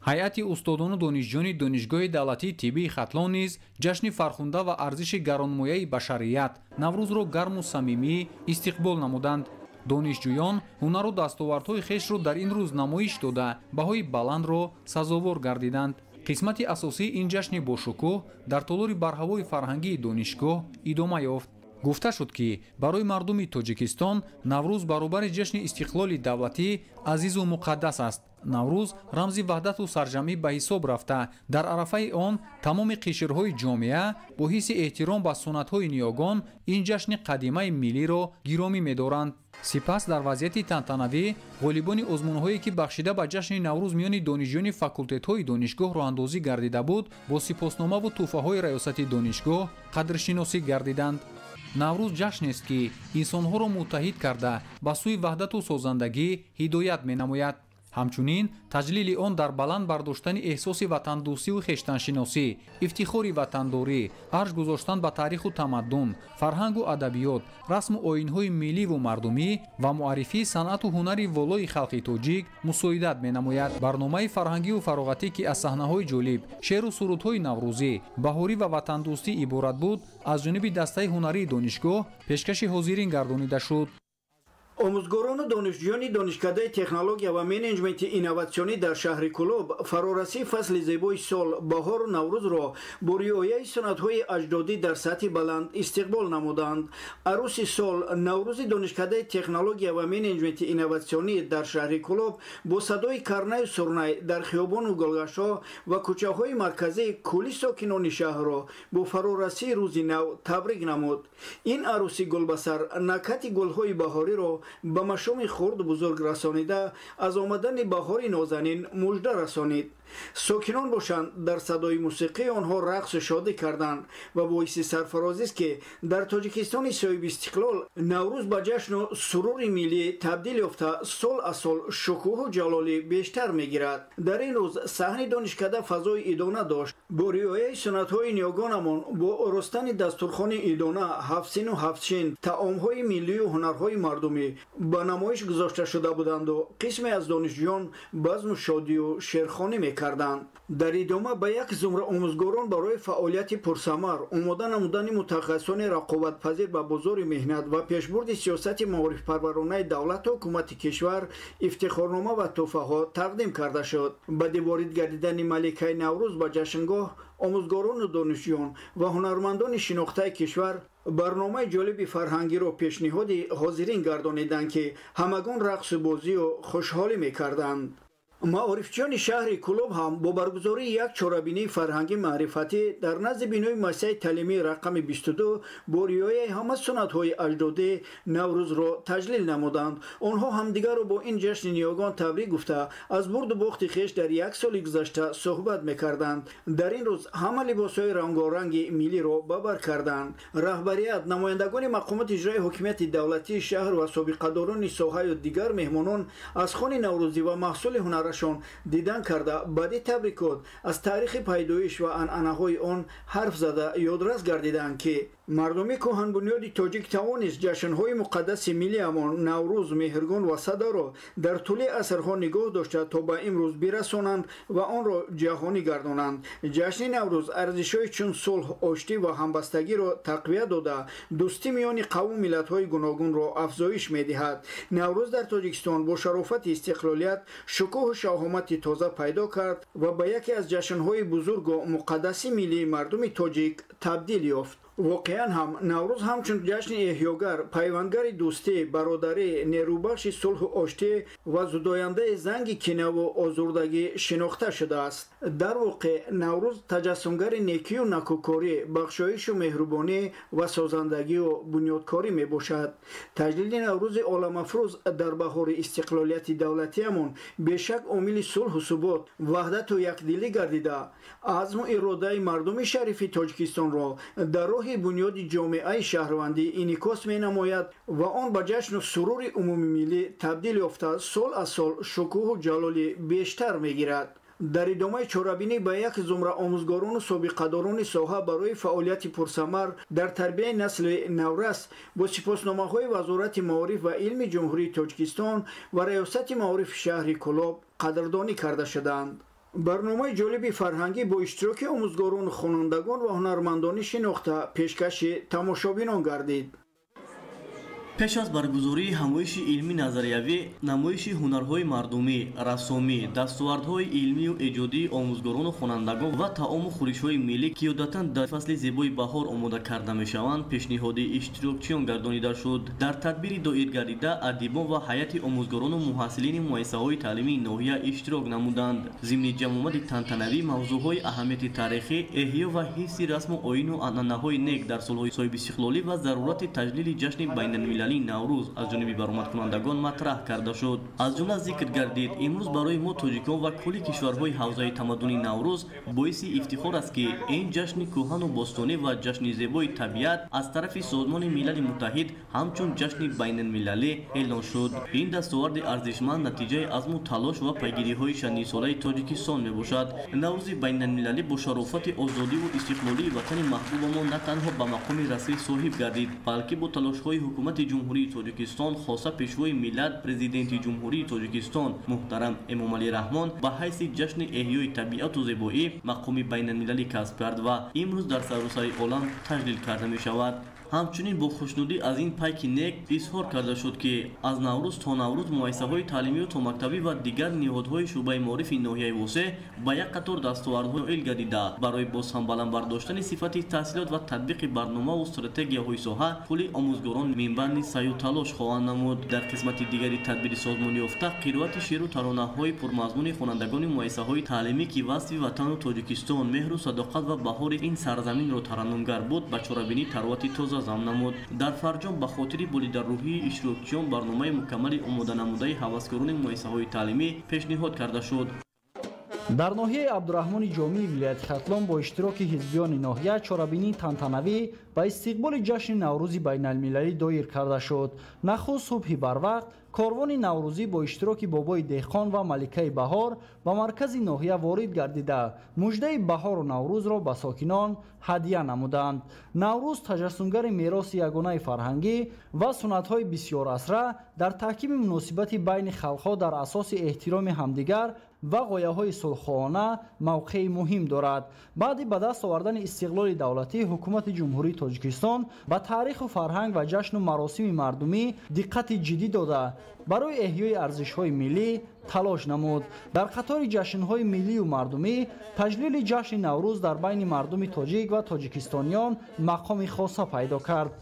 Ҳайати устодону донишҷӯёни Донишгоҳи давлатии тиббии Хатлон низ ҷашни фархунда ва арзиши гаронмояи башарият Наврӯзро гарму самимӣ истиқбол намуданд. Донишҷӯён ҳунару дастовардҳои хешро дар ин рӯз намоиш дода, баҳои баландро сазовор гардиданд. Қисмати асосии ин ҷашни бошукӯҳ дар толори барҳавои фарҳангии донишгоҳ идома ёфт. Гуфта шуд, ки барои мардуми Тоҷикистон Наврӯз баробари ҷашни истиқлоли давлатӣ азизу муқаддас аст. Наврӯз рамзи ваҳдату сарҷамъӣ ба ҳисоб рафта, дар арафаи он тамоми қишрҳои ҷомеа бо ҳисси эҳтиром ба суннатҳои ниёгон ин ҷашни қадимаи миллиро гиромӣ медоранд. Сипас дар вазъияти тантанавӣ ғолибони озмунҳое, ки бахшида ба ҷашни Наврӯз миёни донишҷӯёни факултетҳои донишгоҳ роҳандозӣ гардида буд, бо сипосномаву тӯҳфаҳои раёсати донишгоҳ қадршиносӣ гардиданд. Наврӯз ҷашнест, ки инсонҳоро муттаҳид карда ба сӯи ваҳдату созандагӣ ҳидоят менамояд. Ҳамчунин таҷлили он дар баланд бардоштани эҳсоси ватандӯстиву хештаншиносӣ, ифтихори ватандорӣ, арҷ гузоштан ба таъриху тамаддун, фарҳангу адабиёт, расму оинҳои милливу мардумӣ ва муаррифии санъату ҳунари волои халқи тоҷик мусоидат менамояд. Барномаи фарҳангиву фароғатӣ, ки аз саҳнаҳои ҷолиб, шеъру сурудҳои наврӯзӣ, баҳорӣ ва ватандӯстӣ иборат буд, аз ҷониби дастаи ҳунарии донишгоҳ пешкаши ҳозирин гардонида шуд. Омӯзгорону донишҷӯёни Донишкадаи технология ва менеҷменти инноватсионӣ дар шаҳри Кӯлоб фарорасии фасли зебои сол, баҳору Наврӯзро бо риояи суннатҳои аҷдодӣ дар сатҳи баланд истиқбол намуданд. Арӯси сол, Наврӯзи Донишкадаи технология ва менеҷменти инноватсионӣ дар шаҳри Кӯлоб бо садои карнаю сурнай дар хиёбону голгаштҳо ва кӯчаҳои марказии кулли сокинони шаҳрро бо фарорасии рӯзи нав табрик намуд. Ин арӯси гулбасар накҳати гулҳои баҳориро ба машоми хурду бузург расонида, аз омадани баҳори нозанин мужда расонид. Сокинон бошанд, дар садои мусиқии онҳо рақсу шодӣ карданд ва боиси сарфарозист, ки дар Тоҷикистони соҳибистиқлол Наврӯз ба ҷашну сурури миллӣ табдил ёфта, сол аз сол шукӯҳу ҷалоли бештар мегирад. Дар ин рӯз саҳни донишкада фазои идона дошт. Бо риояи суннатҳои ниёгонамон, бо оростани дастурхони идона, ҳафтсину ҳафтшин таомҳои миллию ҳунарҳои мардумӣ ба намоиш гузошта шуда буданду қисме аз донишҷӯён базму шодию шеърхонӣ мекарданд. Дар идома ба як зумра омӯзгорон барои фаъолияти пурсамар, омода намудани мутахассисони рақобатпазир ба бозори меҳнат ва пешбурди сиёсати маорифпарваронаи давлату ҳукумати кишвар ифтихорнома ва тӯҳфаҳо тақдим карда шуд. Баъди ворид гардидани маликаи Наврӯз ба ҷашнгоҳ, омӯзгорону донишҷӯён ва ҳунармандони шинохтаи кишвар барномаи ҷолиби фарҳангиро пешниҳоди ҳозирин гардониданд, ки ҳамагон рақсу бозию хушҳолӣ мекарданд. Маорифчиёни шаҳри Кӯлоб ҳам бо баргузории як чорабинии фарҳангӣ маърифатӣ дар назди бинои муассисаи таълимии рақами 22 бо риояи ҳама суннатҳои аҷдодӣ Наврӯзро таҷлил намуданд. Онҳо ҳамдигарро бо ин ҷашни ниёгон табрик гуфта, аз бурду бохти хеш дар як соли гузашта суҳбат мекарданд. Дар ин рӯз ҳама либосҳои рангоранги миллиро ба бар карданд. Раҳбарият, намояндагони мақомоти иҷрои ҳокимияти давлатии шаҳр ва собиқадорони соҳаю дигар меҳмонон аз хони наврӯзӣ ва маҳсули ҳунарашон дидан карда, баъди табрикот аз таърихи пайдоиш ва анъанаҳои он ҳарф зада ёдрас гардиданд, ки мардуми кӯҳанбунёди тоҷик тавонист ҷашнҳои муқаддаси миллиамон Наврӯз, Меҳргон ва Садаро дар тӯли асрҳо нигоҳ дошта то ба имрӯз бирасонанд ва онро ҷаҳонӣ гардонанд. Ҷашни Наврӯз арзишҳои чун сулҳ, оштӣ ва ҳамбастагиро тақвият дода, дӯстӣ миёни қавму миллатҳои гуногунро афзоиш медиҳад. Наврӯз дар Тоҷикистон бо шарофати истиқлолият шукӯҳу шаҳомати тоза пайдо кард ва ба яке аз ҷашнҳои бузургу муқаддаси миллии мардуми тоҷик табдил ёфт. Воқеан ҳам Наврӯз ҳамчун ҷашни эҳёгар, пайвандгари дӯстӣ, бародарӣ, нерӯбахши сулҳу оштӣ ва зудояндаи занги кинаву озурдагӣ шинохта шудааст. Дар воқеъ Наврӯз таҷассумгари некию накӯкорӣ, бахшоишу меҳрубонӣ ва созандагию бунёдкорӣ мебошад. Таҷлили Наврӯзи оламафрӯз дар баҳори истиқлолияти давлатиамон бешак омили сулҳу субот, ваҳдату якдилӣ гардида, азму иродаи мардуми шарифи Тоҷикистонро дар роҳи бунёди ҷомеаи шаҳрвандӣ инъикос менамояд ва он ба ҷашну сурури умумимиллӣ табдил ёфта, сол аз сол шукӯҳу ҷалоли бештар мегирад. Дар идомаи чорабинӣ ба як зумра омӯзгорону собиқадорони соҳа барои фаъолияти пурсамар дар тарбияи насли наврас бо сипосномаҳои Вазорати маориф ва илми Ҷумҳурии Тоҷикистон ва Раёсати маорифи шаҳри Кӯлоб қадрдонӣ карда шуданд. Барномаи ҷолиби фарҳангӣ бо иштироки омӯзгорону хонандагон ва ҳунармандони шинохта пешкаши тамошобинон гардид. Пеш аз баргузории ҳамоиши илмӣ назариявӣ, намоиши ҳунарҳои мардумӣ, рассомӣ, дастовардҳои илмию эҷодии омӯзгорону хонандагон ва таому хӯришҳои миллӣ, ки одатан дар фасли зебои баҳор омода карда мешаванд, пешниҳоди иштирокчиён гардонида шуд. Дар тадбири доиргардида адибон ва ҳайати омӯзгорону муҳассилини муассисаҳои таълимии ноҳия иштирок намуданд. Зимни ҷамъомади тантанавӣ мавзӯъҳои аҳамияти таърихӣ, эҳё ва ҳифзи расму оину анъанаҳои нек дар солҳои соҳибистиқлолӣ ва зарурати таҷлили ҷашни байналмилалӣ Наврӯз аз ҷониби баромадкунандагон матраҳ карда шуд. Аз ҷумла зикр гардид, имрӯз барои мо тоҷикон ва кулли кишварҳои ҳавзаи тамаддуни Наврӯз боиси ифтихор аст, ки ин ҷашни кӯҳану бостонӣ ва ҷашни зебои табиат аз тарафи Созмони Милали Муттаҳид ҳамчун ҷашни байналмилалӣ эълон шуд. Ин дастоварди арзишманд натиҷаи азму талош ва пайгириҳои чандинсолаи Тоҷикистон мебошад. Наврӯзи байналмилалӣ бо шарофати озодиву истиқлолии ватани маҳбубамон на танҳо ба мақоми расмӣ соҳиб гардид, балки бо талошҳои ҳукумати Ҷумҳурии Тоҷикистон, хоса Пешвои миллат, Президенти Ҷумҳурии Тоҷикистон муҳтарам Эмомалӣ Раҳмон ба ҳайси ҷашни эҳёи табиату зебоӣ мақоми байналмилалӣ касб кард ва имрӯз дар саросари олам таҷлил карда мешавад. Ҳамчунин бо хушнудӣ аз ин пайки нек изҳор карда шуд, ки аз Наврӯз то Наврӯз муассисаҳои таълимию томактабӣ ва дигар ниҳодҳои шӯъбаи маорифи ноҳияи Восеъ ба як қатор дастовардҳо ноил гардида, барои боз ҳам баланд бардоштани сифати таҳсилот ва татбиқи барномаву стратегияҳои соҳа кулли омӯзгорон минбаъд низ саъю талош хоҳанд намуд. Дар қисмати дигари тадбири созмонёфта қироати шеъру таронаҳои пурмазмуни хонандагони муассисаҳои таълимӣ, ки васфи ватану Тоҷикистон, меҳру садоқат ва баҳори ин сарзаминро тараннумгар буд, ба чорабинӣ таровати тоза зам намуд. Дар фарҷом ба хотири болидаррӯҳии иштирокчиён барномаи мукаммали омоданамудаи ҳаваскорони муассисаҳои таълимӣ пешниҳод карда шуд. Дар ноҳияи Абдураҳмони Ҷомии вилояти Хатлон бо иштироки ҳизбиёни ноҳия чорабинии тантанавӣ ба истиқболи ҷашни Наврӯзи байналмилалӣ доир карда шуд. Нахуст субҳи барвақт корвони наврӯзӣ бо иштироки бобои деҳқон ва маликаи баҳор ба маркази ноҳия ворид гардида, муждаи баҳору наврӯзро ба сокинон ҳадя намуданд. Наврӯз таҷассумгари мероси ягонаи фарҳангӣ ва суннатҳои бисёрасра дар таҳкими муносибати байни халқҳо дар асоси эҳтироми ҳамдигар ва ғояҳои сулҳхоҳона мавқеи муҳим дорад. Баъди ба даст овардани истиқлоли давлатӣ, ҳукумати Ҷумҳурии Тоҷикистон ба таъриху фарҳанг ва ҷашну маросими мардумӣ диққати ҷиддӣ дода, барои эҳёи арзишҳои миллӣ талош намуд. Дар қатори ҷашнҳои миллию мардумӣ таҷлили ҷашни Наврӯз дар байни мардуми тоҷик ва тоҷикистониён мақоми хоса пайдо кард.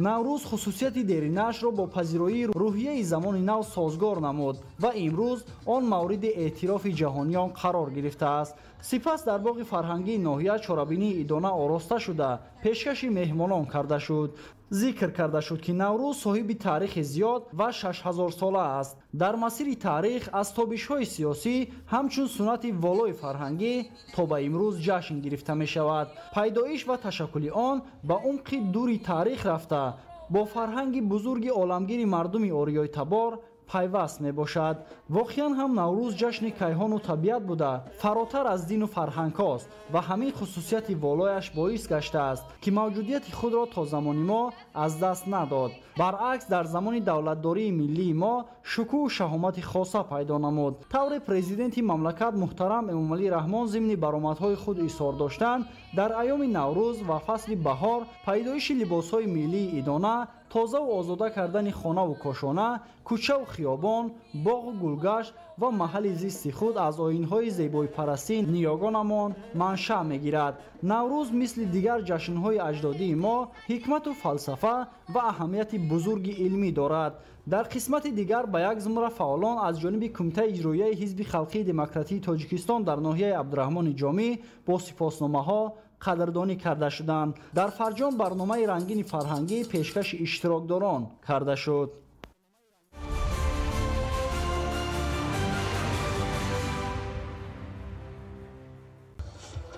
Наврӯз хусусияти деринашро бо пазироии рӯҳияи замони нав созгор намуд ва имрӯз он мавриди эътирофи ҷаҳониён қарор гирифтааст. Сипас дар боғи фарҳангии ноҳия чорабинии идона ороста шуда, пешкаши меҳмонон карда шуд. Зикр карда шуд, ки Наврӯз соҳиби таърихи зиёд ва 6000сола аст. Дар масири таърих аз тобишҳои сиёсӣ ҳамчун суннати волои фарҳангӣ то ба имрӯз ҷашн гирифта мешавад. Пайдоиш ва ташаккули он ба умқи дури таърих рафта, бо фарҳанги бузурги оламгири мардуми ориёйтабор пайваст мебошад. Воқеан ҳам Наврӯз ҷашни кайҳону табиат буда, фаротар аз дину фарҳангҳост ва ҳамин хусусияти волояш боис гаштааст, ки мавҷудияти худро то замони мо аз даст надод. Баръакс, дар замони давлатдории миллии мо шукӯҳу шаҳомати хоса пайдо намуд. Тавре президенти мамлакат муҳтарам Эмомалӣ Раҳмон зимни баромадҳои худ изҳор доштанд, дар айёми Наврӯз ва фасли баҳор пайдоиши либосҳои миллии идона тозаву озода кардани хонаву кошона, кӯчаву хиёбон, боғу гулгашт ва маҳалли зисти худ аз оинҳои зебоипарастии ниёгонамон маншаъ мегирад. Наврӯз мисли дигар ҷашнҳои аҷдодии мо ҳикмату фалсафа ва аҳамияти бузурги илмӣ дорад. Дар қисмати дигар ба як зумра фаъолон аз ҷониби Кумитаи иҷроияи Ҳизби халқии демократии Тоҷикистон дар ноҳияи Абдураҳмони Ҷомӣ бо сипосномаҳо қадрдонӣ карда шуданд. Дар фарҷом барномаи рангини фарҳангӣ пешкаши иштирокдорон карда шуд.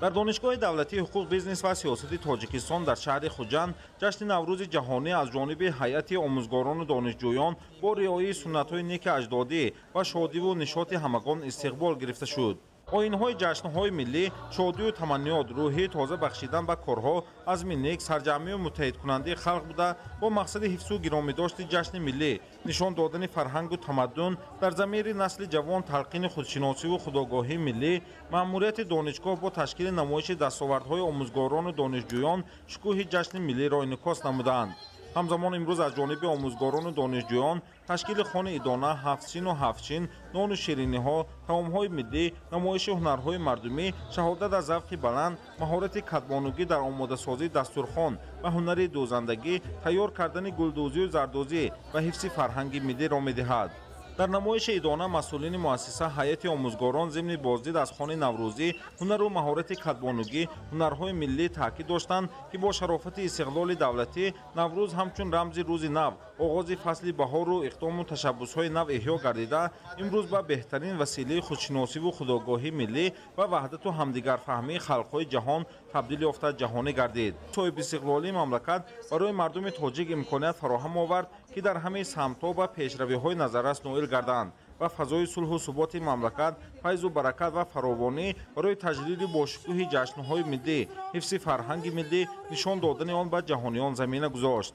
Дар Донишгоҳи давлатии ҳуқуқ, бизнес ва сиёсати Тоҷикистон дар шаҳри Хуҷанд ҷашни Наврӯзи ҷаҳонӣ аз ҷониби ҳайати омӯзгорону донишҷӯён бо риояи суннатҳои неки аҷдодӣ ва шодиву нишоти ҳамагон истиқбол гирифта шуд. Оинҳои ҷашнҳои миллӣ, шодию таманниёт, рӯҳии тоза бахшидан ба корҳо, азми нек, сарҷамъию муттаҳидкунандаи халқ буда, бо мақсади ҳифзу гиромидошти ҷашни миллӣ, нишон додани фарҳангу тамаддун дар замири насли ҷавон, талқини худшиносиву худогоҳии миллӣ, маъмурияти донишгоҳ бо ташкили намоиши дастовардҳои омӯзгорону донишҷӯён шукӯҳи ҷашни миллиро инъикос намуданд. Ҳамзамон имрӯз аз ҷониби омӯзгорону донишҷӯён ташкили хони идона, ҳафтсину ҳафтчин, нону шириниҳо, таомҳои миллӣ, намоиши ҳунарҳои мардумӣ, шаҳодат аз завқи баланд, маҳорати кадбонугӣ дар омодасозии дастурхон ва ҳунари дӯзандагӣ, тайёр кардани гулдӯзию зардӯзӣ ва ҳифзи фарҳанги миллиро медиҳад. Дар намоиши идона масъулини муассиса, ҳайати омӯзгорон зимни боздид аз хони наврӯзӣ, ҳунару маҳорати кадбонугӣ, ҳунарҳои миллӣ таъкид доштанд, ки бо шарофати истиқлоли давлатӣ Наврӯз ҳамчун рамзи рӯзи нав, оғози фасли баҳору иқдому ташаббусҳои нав эҳё гардида, имрӯз ба беҳтарин василаи худшиносиву худогоҳии миллӣ ва ваҳдату ҳамдигарфаҳмии халқҳои ҷаҳон табдил ёфта ҷаҳонӣ гардид. Соҳибистиқлолии мамлакат барои мардуми тоҷик имконият фароҳам овард, ки дар ҳамаи самтҳо ба пешравиҳои назаррас ноил гарданд ва фазои сулҳу суботи мамлакат, файзу баракат ва фаровонӣ барои таҷлили бошукӯҳи ҷашнҳои миллӣ, ҳифзи фарҳанги миллӣ, нишон додани он ба ҷаҳониён замина гузошт.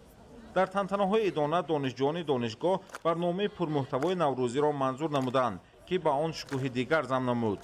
Дар тантанаҳои идона донишҷӯёни донишгоҳ барномаи пурмуҳтавои наврӯзиро манзур намуданд, ки ба он шукӯҳи дигар зам намуд.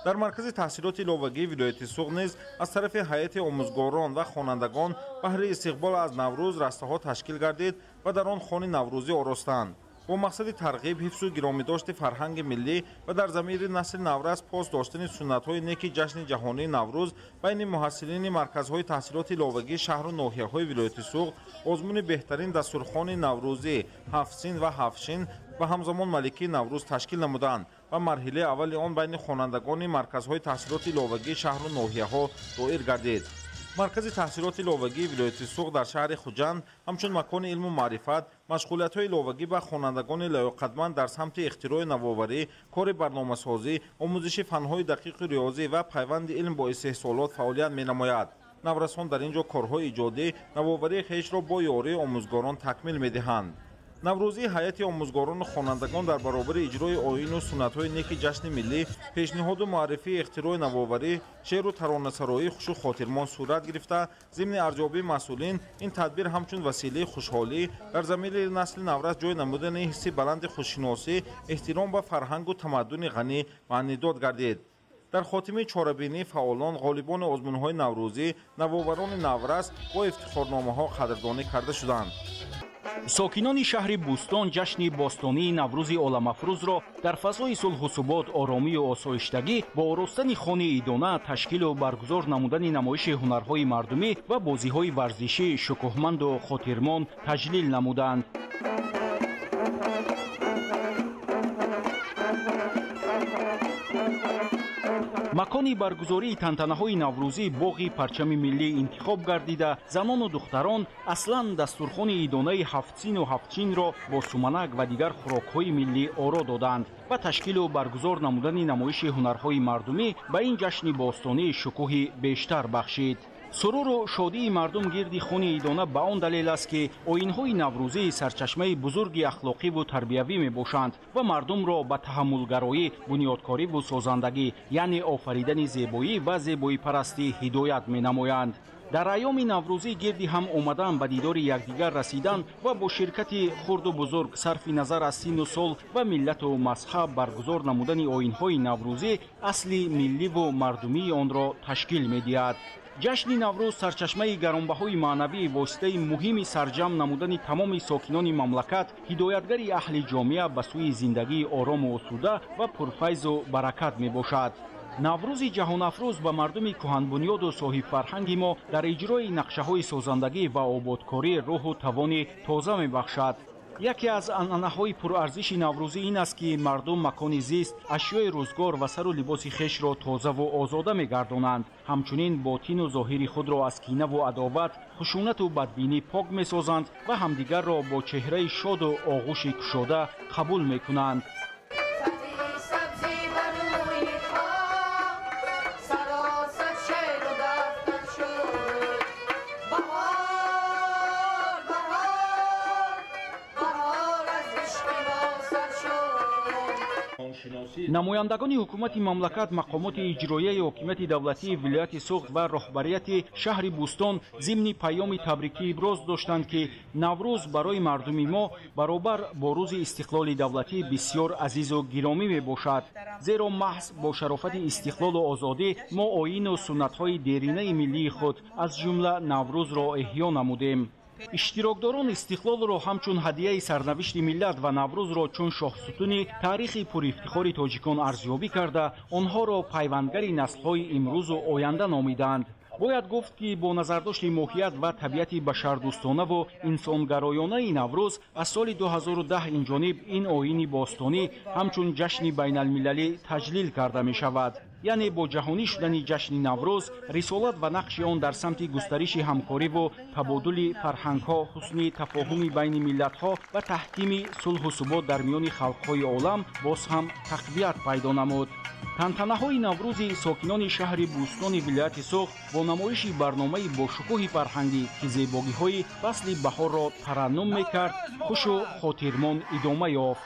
Дар маркази таҳсилоти иловагии вилояти Суғд низ аз тарафи ҳайати омӯзгорон ва хонандагон баҳри истиқбол аз Наврӯз растаҳо ташкил гардид ва дар он хони наврӯзӣ оростанд. Бо мақсади тарғиб, ҳифзу гиромидошти фарҳанги миллӣ ва дар замири насли наврас пос доштани суннатҳои неки ҷашни ҷаҳонии Наврӯз байни муҳассилини марказҳои таҳсилоти иловагии шаҳру ноҳияҳои вилояти Суғд озмуни беҳтарин дастурхони наврӯзӣ, ҳафтсин ва ҳафтшин ва ҳамзамон маликии Наврӯз ташкил намуданд ва марҳилаи аввали он байни хонандагони марказҳои таҳсилоти иловагии шаҳру ноҳияҳо доир гардид. Маркази таҳсилоти иловагии вилояти Суғд дар шаҳри Хуҷанд ҳамчун макони илму маърифат, машғулиятҳои иловагӣ ба хонандагони лаёқатманд дар самти ихтирои навоварӣ, кори барномасозӣ, омӯзиши фанҳои дақиқу риёзӣ ва пайванди илм бо истеҳсолот фаъолият менамояд. Наврасон дар ин ҷо корҳои иҷодӣ, навоварии хешро бо ёрии омӯзгорон такмил медиҳанд. Наврӯзии ҳайати омӯзгорону хонандагон дар баробари иҷрои оину суннатҳои неки ҷашни миллӣ, пешниҳоду муаррифии ихтирои навоварӣ, шеъру таронасароии хушу хотирмон сурат гирифта, зимни арзёбии масъулин ин тадбир ҳамчун василаи хушҳолӣ дар замири насли наврас ҷой намудани ҳисси баланди худшиносӣ, эҳтиром ба фарҳангу тамаддуни ғанӣ маънидод гардид. Дар хотимаи чорабинии фаъолон ғолибони озмунҳои наврӯзӣ, навоварони наврас бо ифтихорномаҳо қадрдонӣ карда шуданд. Сокинони шаҳри Бӯстон ҷашни бостонии Наврӯзи оламафрӯзро дар фазои сулҳу субот, оромию осоиштагӣ бо оростани хони идона, ташкилу баргузор намудани намоиши ҳунарҳои мардумӣ ва бозиҳои варзишӣ шукӯҳманду хотирмон таҷлил намуданд. Макони баргузории тантанаҳои наврӯзӣ боғи парчами миллӣ интихоб гардида, занону духтарон аслан дастурхони идонаи ҳафтсину ҳафтчинро бо суманак ва дигар хӯрокҳои миллӣ оро доданд ва ташкилу баргузор намудани намоиши ҳунарҳои мардумӣ ба ин ҷашни бостонӣ шукӯҳи бештар бахшид. Суруру шодии мардум гирди хуни идона ба он далел аст, ки оинҳои наврӯзӣ сарчашмаи бузурги ахлоқиву тарбиявӣ мебошанд ва мардумро ба таҳаммулгароӣ, бунёдкориву созандагӣ, яъне офаридани зебоӣ ва зебоипарастӣ ҳидоят менамоянд. Дар айёми наврӯзӣ гирди ҳам омадан, ба дидори якдигар расидан ва бо ширкати хурду бузург сарфи назар аз синну сол ва миллату мазҳаб баргузор намудани оинҳои наврӯзӣ асли милливу мардумии онро ташкил медиҳад. Ҷашни Наврӯз сарчашмаи гаронбаҳои маънавӣ, воситаи муҳими сарҷамъ намудани тамоми сокинони мамлакат, ҳидоятгари аҳли ҷомеа ба сӯи зиндагии орому осуда ва пурфайзу баракат мебошад. Наврӯзи ҷаҳонафрӯз ба мардуми кӯҳанбунёду соҳибфарҳанги мо дар иҷрои нақшаҳои созандагӣ ва ободкорӣ рӯҳу тавони тоза мебахшад. Яке аз анъанаҳои пурарзиши наврӯзӣ ин аст, ки мардум макони зист, ашёи рӯзгор ва сару либоси хешро тозаву озода мегардонанд. Ҳамчунин ботину зоҳири худро аз кинаву адоват, хушунату бадбинӣ пок месозанд ва ҳамдигарро бо чеҳраи шоду оғӯши кушода қабул мекунанд. Намояндагони ҳукумати мамлакат, мақомоти иҷроияи ҳокимияти давлатии вилояти Суғд ва роҳбарияти шаҳри Бӯстон зимни паёми табрикӣ иброз доштанд, ки Наврӯз барои мардуми мо баробар бо рӯзи истиқлоли давлатӣ бисёр азизу гиромӣ мебошад. Зеро маҳз бо шарофати истиқлолу озодӣ мо оину суннатҳои деринаи миллии худ, аз ҷумла Наврӯзро эҳё намудем. Иштирокдорон истиқлолро ҳамчун ҳадияи сарнавишти миллат ва Наврӯзро чун шоҳсутуни таърихи пурифтихори тоҷикон арзёбӣ карда, онҳоро пайвандгари наслҳои имрӯзу оянда номиданд. Бояд гуфт, ки бо назардошти моҳият ва табиати башардӯстонаву инсонгароёнаи Наврӯз аз соли 2010 инҷониб ин оини бостонӣ ҳамчун ҷашни байналмилалӣ таҷлил карда мешавад. Яъне бо ҷаҳонӣ шудани ҷашни Наврӯз, рисолат ва нақши он дар самти густариши ҳамкориву табодули фарҳангҳо, ҳусни тафоҳуми байни миллатҳо ва таҳкими сулҳу субот дар миёни халқҳои олам боз ҳам тақвият пайдо намуд. Тантанаҳои наврӯзи сокинони шаҳри Бӯстони вилояти Суғд бо намоиши барномаи бошукӯҳи фарҳангӣ, ки зебогиҳои фасли баҳорро тараннум мекард, хушу хотирмон идома ёфт.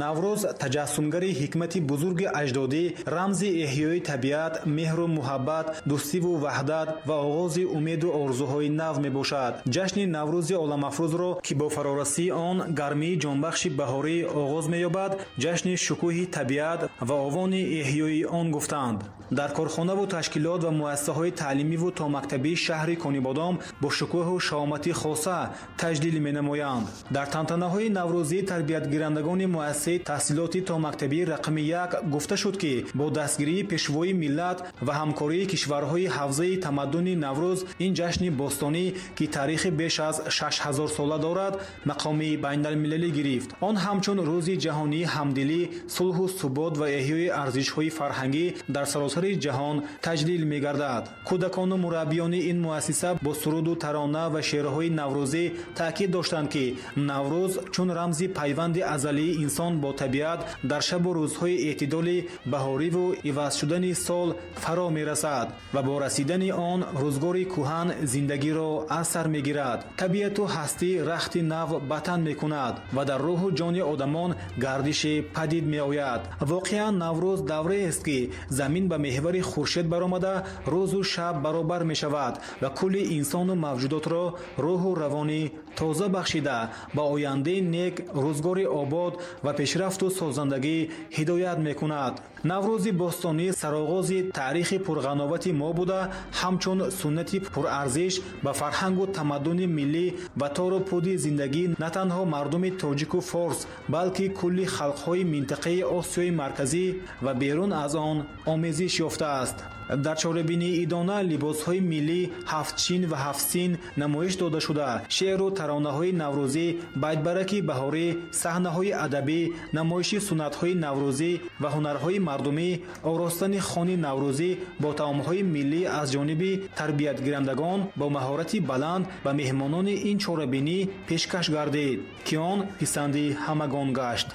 Наврӯз таҷассумгари ҳикмати бузурги аҷдодӣ, рамзи эҳёи табиат, меҳру муҳаббат, дӯстиву ваҳдат ва оғози умеду орзуҳои нав мебошад. Ҷашни Наврӯзи оламафрӯзро, ки бо фарорасии он гармии ҷонбахши баҳорӣ оғоз меёбад, ҷашни шукӯҳи табиат ва овони эҳёи он гуфтанд. Дар корхонаву ташкилот ва муассисаҳои таълимиву томактабии шаҳри Конибодом бо шукӯҳу шаомати хоса таҷлил менамоянд. Дар тантанаҳои наврӯзӣ тарбиятгирандагони муассисаи таҳсилоти томактабии рақами 1 гуфта шуд, ки бо дастгирии пешвои миллат ва ҳамкории кишварҳои ҳавзаи тамаддуни Наврӯз ин ҷашни бостонӣ, ки таърихи беш аз 6000 сола дорад, мақоми байналмилалӣ гирифт. Он ҳамчун рӯзи ҷаҳонии ҳамдилӣ, сулҳу субот ва эҳёи арзишҳои фарҳангӣ дар саросари ҷаҳон таҷлил мегардад. Кӯдакону мураббиёни ин муассиса бо суруду тарона ва шеърҳои наврӯзӣ таъкид доштанд, ки Наврӯз чун рамзи пайванди азалии инсон бо табиат дар шабу рӯзҳои эътидоли баҳориву иваз шудани сол фаро мерасад ва бо расидани он рӯзгори кӯҳан зиндагиро аз сар мегирад. Табиату ҳастӣ рахти нав ба тан мекунад ва дар рӯҳу ҷони одамон гардише падид меояд. Воқеан Наврӯз давреест, ки замин ба меҳвари хуршед баромада, рӯзу шаб баробар мешавад ва кулли инсону мавҷудотро рӯҳу равонӣ тоза бахшида, ба ояндаи нек, рӯзгори обод ва пешрафту созандагӣ ҳидоят мекунад. Наврӯзи бостонӣ сароғози таърихи пурғановати мо буда, ҳамчун суннати пурарзиш ба фарҳангу тамаддуни миллӣ ва тору пуди зиндагӣ на танҳо мардуми тоҷику форс, балки кулли халқҳои минтақаи Осиёи Марказӣ ва берун аз он омезиш ёфтааст. Дар чорабинии идона либосҳои миллӣ, ҳафтчин ва ҳафтсин намоиш дода шуда, шеъру таронаҳои наврӯзӣ, байтбараки баҳорӣ, саҳнаҳои адабӣ, намоиши суннатҳои наврӯзӣ ва ҳунарҳои мардумӣ, оростани хони наврӯзӣ бо таомҳои миллӣ аз ҷониби тарбиятгирандагон бо маҳорати баланд ба меҳмонони ин чорабинӣ пешкаш гардид, ки он писанди ҳамагон гашт.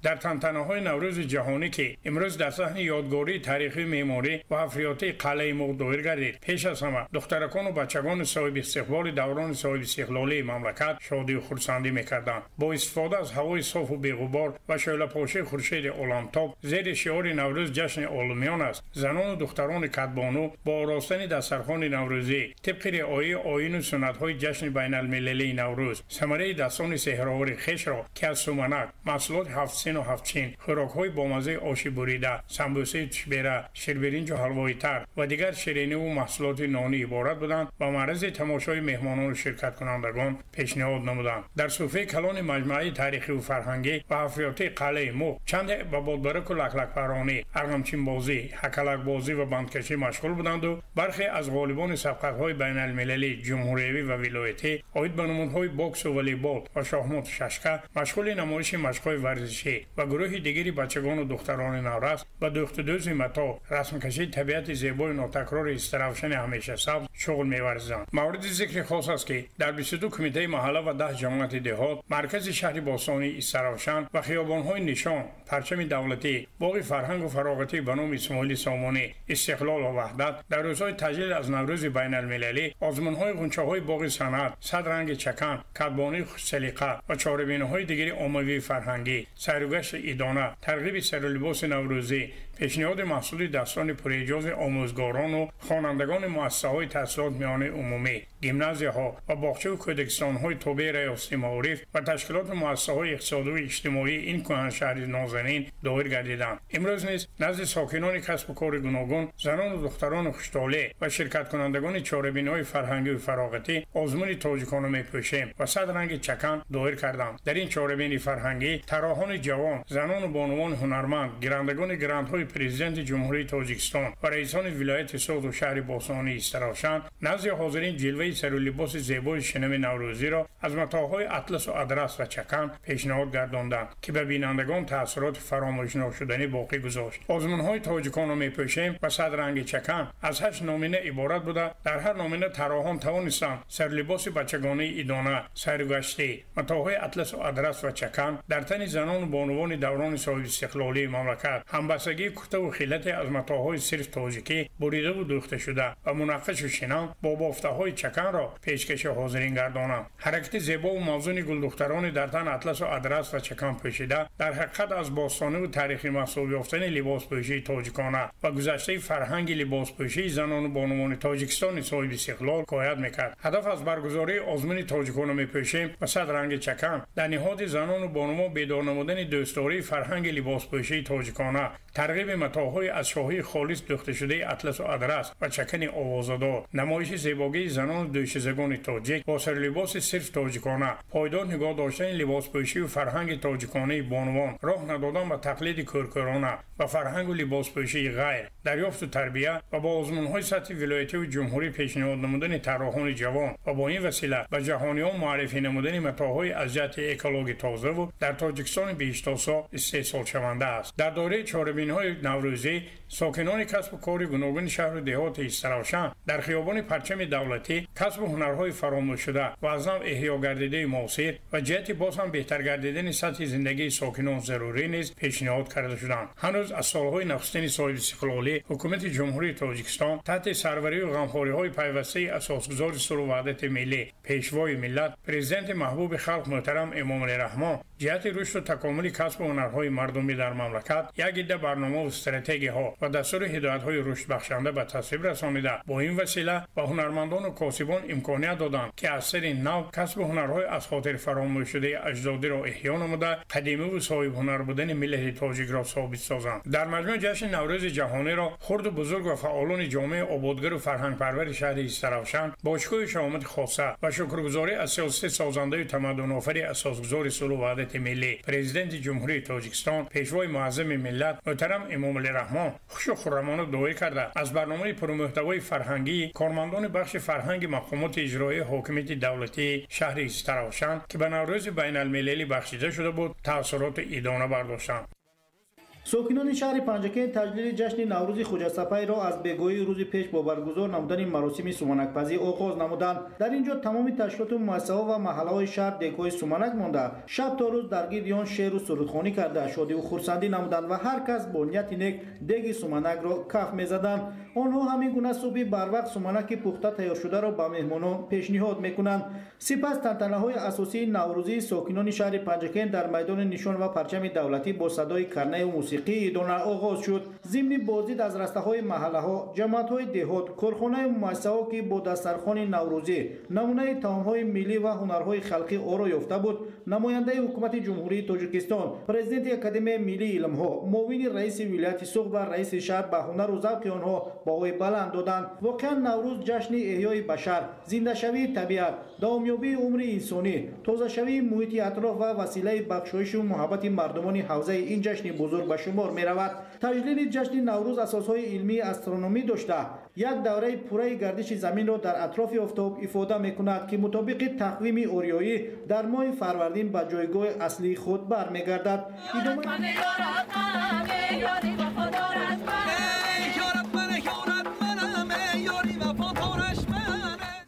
Дар тантанаҳои Наврӯзи ҷаҳонӣ, ки имрӯз дар саҳни ёдгории таърихии меъморӣ ва ҳафриётии қалъаи Муғ доир гардид, пеш аз ҳама духтаракону бачагони соҳибистиқболи даврони соҳибистиқлолии мамлакат шодию хурсандӣ мекарданд. Бо истифода аз ҳавои софу беғубор ва шӯълапошии хуршеди оламтоб зери шиори «Наврӯз ҷашни олумиён аст», занону духтарони кадбону бо оростани дастархони наврӯзӣ тибқи риояи оину суннатҳои ҷашни байналмилалии Наврӯз самараи дастони сеҳровари хешро, ки аз суманак, маҳсулоти ҳафтсин ҳафтсину ҳафтчин, хӯрокҳои бомаззаи оши бурида, самбӯсаи тушбера, ширбиринҷу ҳалвои тар ва дигар шириниву маҳсулоти нонӣ иборат буданд, ба маърази тамошои меҳмонону ширкаткунандагон пешниҳод намуданд. Дар суфраи калони маҷмӯаи таърихиву фарҳангӣ ва ҳафриётии қалъаи Муғ чанде ба бодбараку лаклакпаронӣ, арғамчинбозӣ, ҳакалакбозӣ ва бандкашӣ машғул буданду бархе аз ғолибони сабқатҳои байналмилалӣ, ҷумҳуриявӣ ва вилоятӣ оид ба намудҳои боксу волейбол ва шоҳмоту шашка машғули намоиши машқҳои варзишӣ ва гурӯҳи дигари бачагону духтарони наврас ба дӯхтудӯзи матоъ, расмкашии табиати зебои нотакрори Истаравшани ҳамешасабз шуғл меварзиданд. Мавриди зикри хос аст, ки дар 22 кумитаи маҳалла ва 10 ҷамоати деҳот, маркази шаҳри бостонии Истаравшан ва хиёбонҳои Нишон, Парчами давлатӣ, боғи фарҳангу фароғатӣ ба номи Исмоили Сомонӣ, Истиқлол ва Ваҳдат дар рӯзҳои таҷлил аз Наврӯзи байналмилалӣ озмунҳои ғунчаҳои боғи санъат, сад ранги чакан, кадбонии хушсалиқа ва чорабиниҳои дигари оммавии фарҳангӣ, сайругашти идона, тарғиби сарулибоси наврӯзӣ, пешниҳоди маҳсули дастони пурэъҷози омӯзгорону хонандагони муассисаҳои таҳсилот миёнаи умумӣ, гимназияҳо ва боғчаву кӯдакистонҳои тобеи раёсати маориф ва ташкилоту муассисаҳои иқтисодиву иҷтимоии ин кӯҳаншаҳри нозанин доир гардиданд. Имрӯз низ назди сокинони касбу кори гуногун, занону духтарону хуштолеъ ва ширкаткунандагони чорабиниҳои фарҳангиву фароғатӣ озмуни тоҷиконо мепӯшем ва сад ранги чакан доир карданд. Дар ин чорабини фарҳангӣ тарроҳони ҷавон, занону бонувони ҳунарманд, гирандагони грантҳои Президенти Ҷумҳурии Тоҷикистон ва раисони вилояти Суғду шаҳри бостонии Истаравшан назди ҳозирин ҷилваи сарулибоси зебои шинами наврӯзиро аз матоъҳои атласу адрас ва чакан пешниҳод гардонданд, ки ба бинандагон таассуроти фаромӯшношуданӣ боқӣ гузошт. Озмунҳои тоҷиконро мепӯшем ва сад ранги чакан аз 8 номина иборат буда, дар ҳар номина тарроҳон тавонистанд сарлибоси бачагонаи идона, сайругаштӣ, матоъҳои атласу адрас ва чакан дар тани занону бонувони даврони соҳибистиқлолии мамлакат, ҳамбастагии куртаву хилате аз матоъҳои сирф тоҷикӣ буридаву дӯхташуда ва мунаққашу шинам бо бофтаҳои чаканро пешкаши ҳозирин гардонанд. Ҳаракати зебову мавзуни гулдухтарони дар тан атласу адрас ва чакан пӯшида дар ҳақиқат аз бостониву таърихи маҳсуб ёфтани либоспӯшии тоҷикона ва гузаштаи фарҳанги либоспӯшии занону бонувони Тоҷикистони соҳибистиқлол ҳикоят мекард. Ҳадаф аз баргузории озмуни тоҷиконо мепӯшем ва сад ранги чакан дар ниҳоди занону бонувон бедор намудани дӯстдории фарҳанги либоспӯшии тоҷикона, тарғиби матоъҳои аз шоҳии холис дӯхташудаи атласу адрас ва чакани овозадор, намоиши зебогии занону дӯшизагони тоҷик бо сарлибоси сирф тоҷикона, пойдор нигоҳ доштани либоспӯшию фарҳанги тоҷиконаи бонувон, роҳ надодан ба тақлиди кӯркӯрона ба фарҳангу либоспӯшии ғайр, дарёфту тарбия ва бо озмунҳои сатҳи вилоятиву ҷумҳурӣ пешниҳод намудани тарроҳони ҷавон ва бо ин васила ба ҷаҳониён муаррифӣ намудани матоъҳои аз ҷиҳати экологӣ тозаву дар Тоҷикистони биҳиштосо истеҳсолшаванда аст. Дар доираи чорабиниҳои наврӯзӣ сокинони касбу кори гуногуни шаҳру деҳоти Истаравшан дар хиёбони Парчами давлатӣ касбу ҳунарҳои фаромӯшшуда ва аз нав эҳё гардидаи муосир ва ҷиҳати боз ҳам беҳтар гардидани сатҳи зиндагии сокинон зарурӣ низ пешниҳод карда шуданд. Ҳанӯз аз солҳои нахустини соҳибистиқлолӣ Ҳукумати Ҷумҳурии Тоҷикистон таҳти сарварию ғамхориҳои пайвастаи асосгузори сулҳу ваҳдати миллӣ, Пешвои миллат, Президенти маҳбуби халқ муҳтарам Эмомалӣ Раҳмон ҷиҳати рушду такомули касбу ҳунарҳои мардумӣ дар мамлакат як идда барномаву стратегияҳо ва дастуру ҳидоятҳои рушдбахшанда ба тасвиб расонида, бо ин васила ба ҳунармандону косибон имконият доданд, ки аз сари нав касбу ҳунарҳои аз хотир фаромӯшшудаи аҷдодиро эҳё намуда, қадимиву соҳибҳунар будани миллати тоҷикро собит созанд. Дар маҷмӯъ ҷашни Наврӯзи ҷаҳониро хурду бузург ва фаъолони ҷомеаи ободгару фарҳангпарвари шаҳри Истаравшан бо шукӯҳу шаҳомати хоса ва шукргузорӣ аз сиёсати созандаю тамаддунофари асосгузори сулҳу ваҳдати миллӣ, Президенти Ҷумҳурии Тоҷикистон, Пешвои муаззами миллат муҳтарам Эмомалӣ Раҳмон хушу хуррамона доир карда, аз барномаи пурмуҳтавои фарҳангии кормандони бахши фарҳанги мақомоти иҷроии ҳокимияти давлатии шаҳри Истаравшан, ки ба Наврӯзи байналмилалӣ бахшида шуда буд, таассуроти идона бардоштанд. Сокинони шаҳри Панҷакент таҷлили ҷашни Наврӯзи Хуҷастапайро аз бегоҳии рӯзи пеш бо баргузор намудани маросими суманакпазӣ оғоз намуданд. Дар ин ҷо тамоми ташкилоту муассисаҳо ва маҳаллаҳои шаҳр дегҳои суманак монда, шаб то рӯз дар гирди он шеъру сурудхонӣ карда, шодиву хурсандӣ намуданд ва ҳар кас бо нияти нек деги суманакро каф мезаданд. Онҳо ҳамин гуна субҳи барвақт суманаки пухта тайёршударо ба меҳмонон пешниҳод мекунанд. Сипас тантанаҳои асосии наврӯзии сокинони шаҳри Панҷакент дар майдони Нишон ва Парчами давлатӣ бо садои карнаю мусиқӣ мусиқии идона оғоз шуд. Зимни боздид аз растаҳои маҳаллаҳо, ҷамоатҳои деҳот, корхонаи муассисаҳо, ки бо дастархони наврӯзӣ намунаи таомҳои миллӣ ва ҳунарҳои халқӣ оро ёфта буд, намояндаи ҳукумати Ҷумҳурии Тоҷикистон, президенти Академияи миллии илмҳо, муовини раиси вилояти Суғд ва раиси шаҳр ба ҳунару завқи онҳо баҳои баланд доданд. Воқеан Наврӯз ҷашни эҳёи башар, зиндашавии табиат, давомёбии умри инсонӣ, тозашавии муҳити атроф ва василаи бахшоишу муҳаббати мардумони ҳавзаи ин ҷашни бузург ба шумор меравад. Таҷлили ҷашни Наврӯз асосҳои илмии астрономӣ дошта, як давраи пурраи гардиши заминро дар атрофи офтоб ифода мекунад, ки мутобиқи тақвими ориёӣ дар моҳи фарвардин ба ҷойгоҳи аслии худ бармегардад.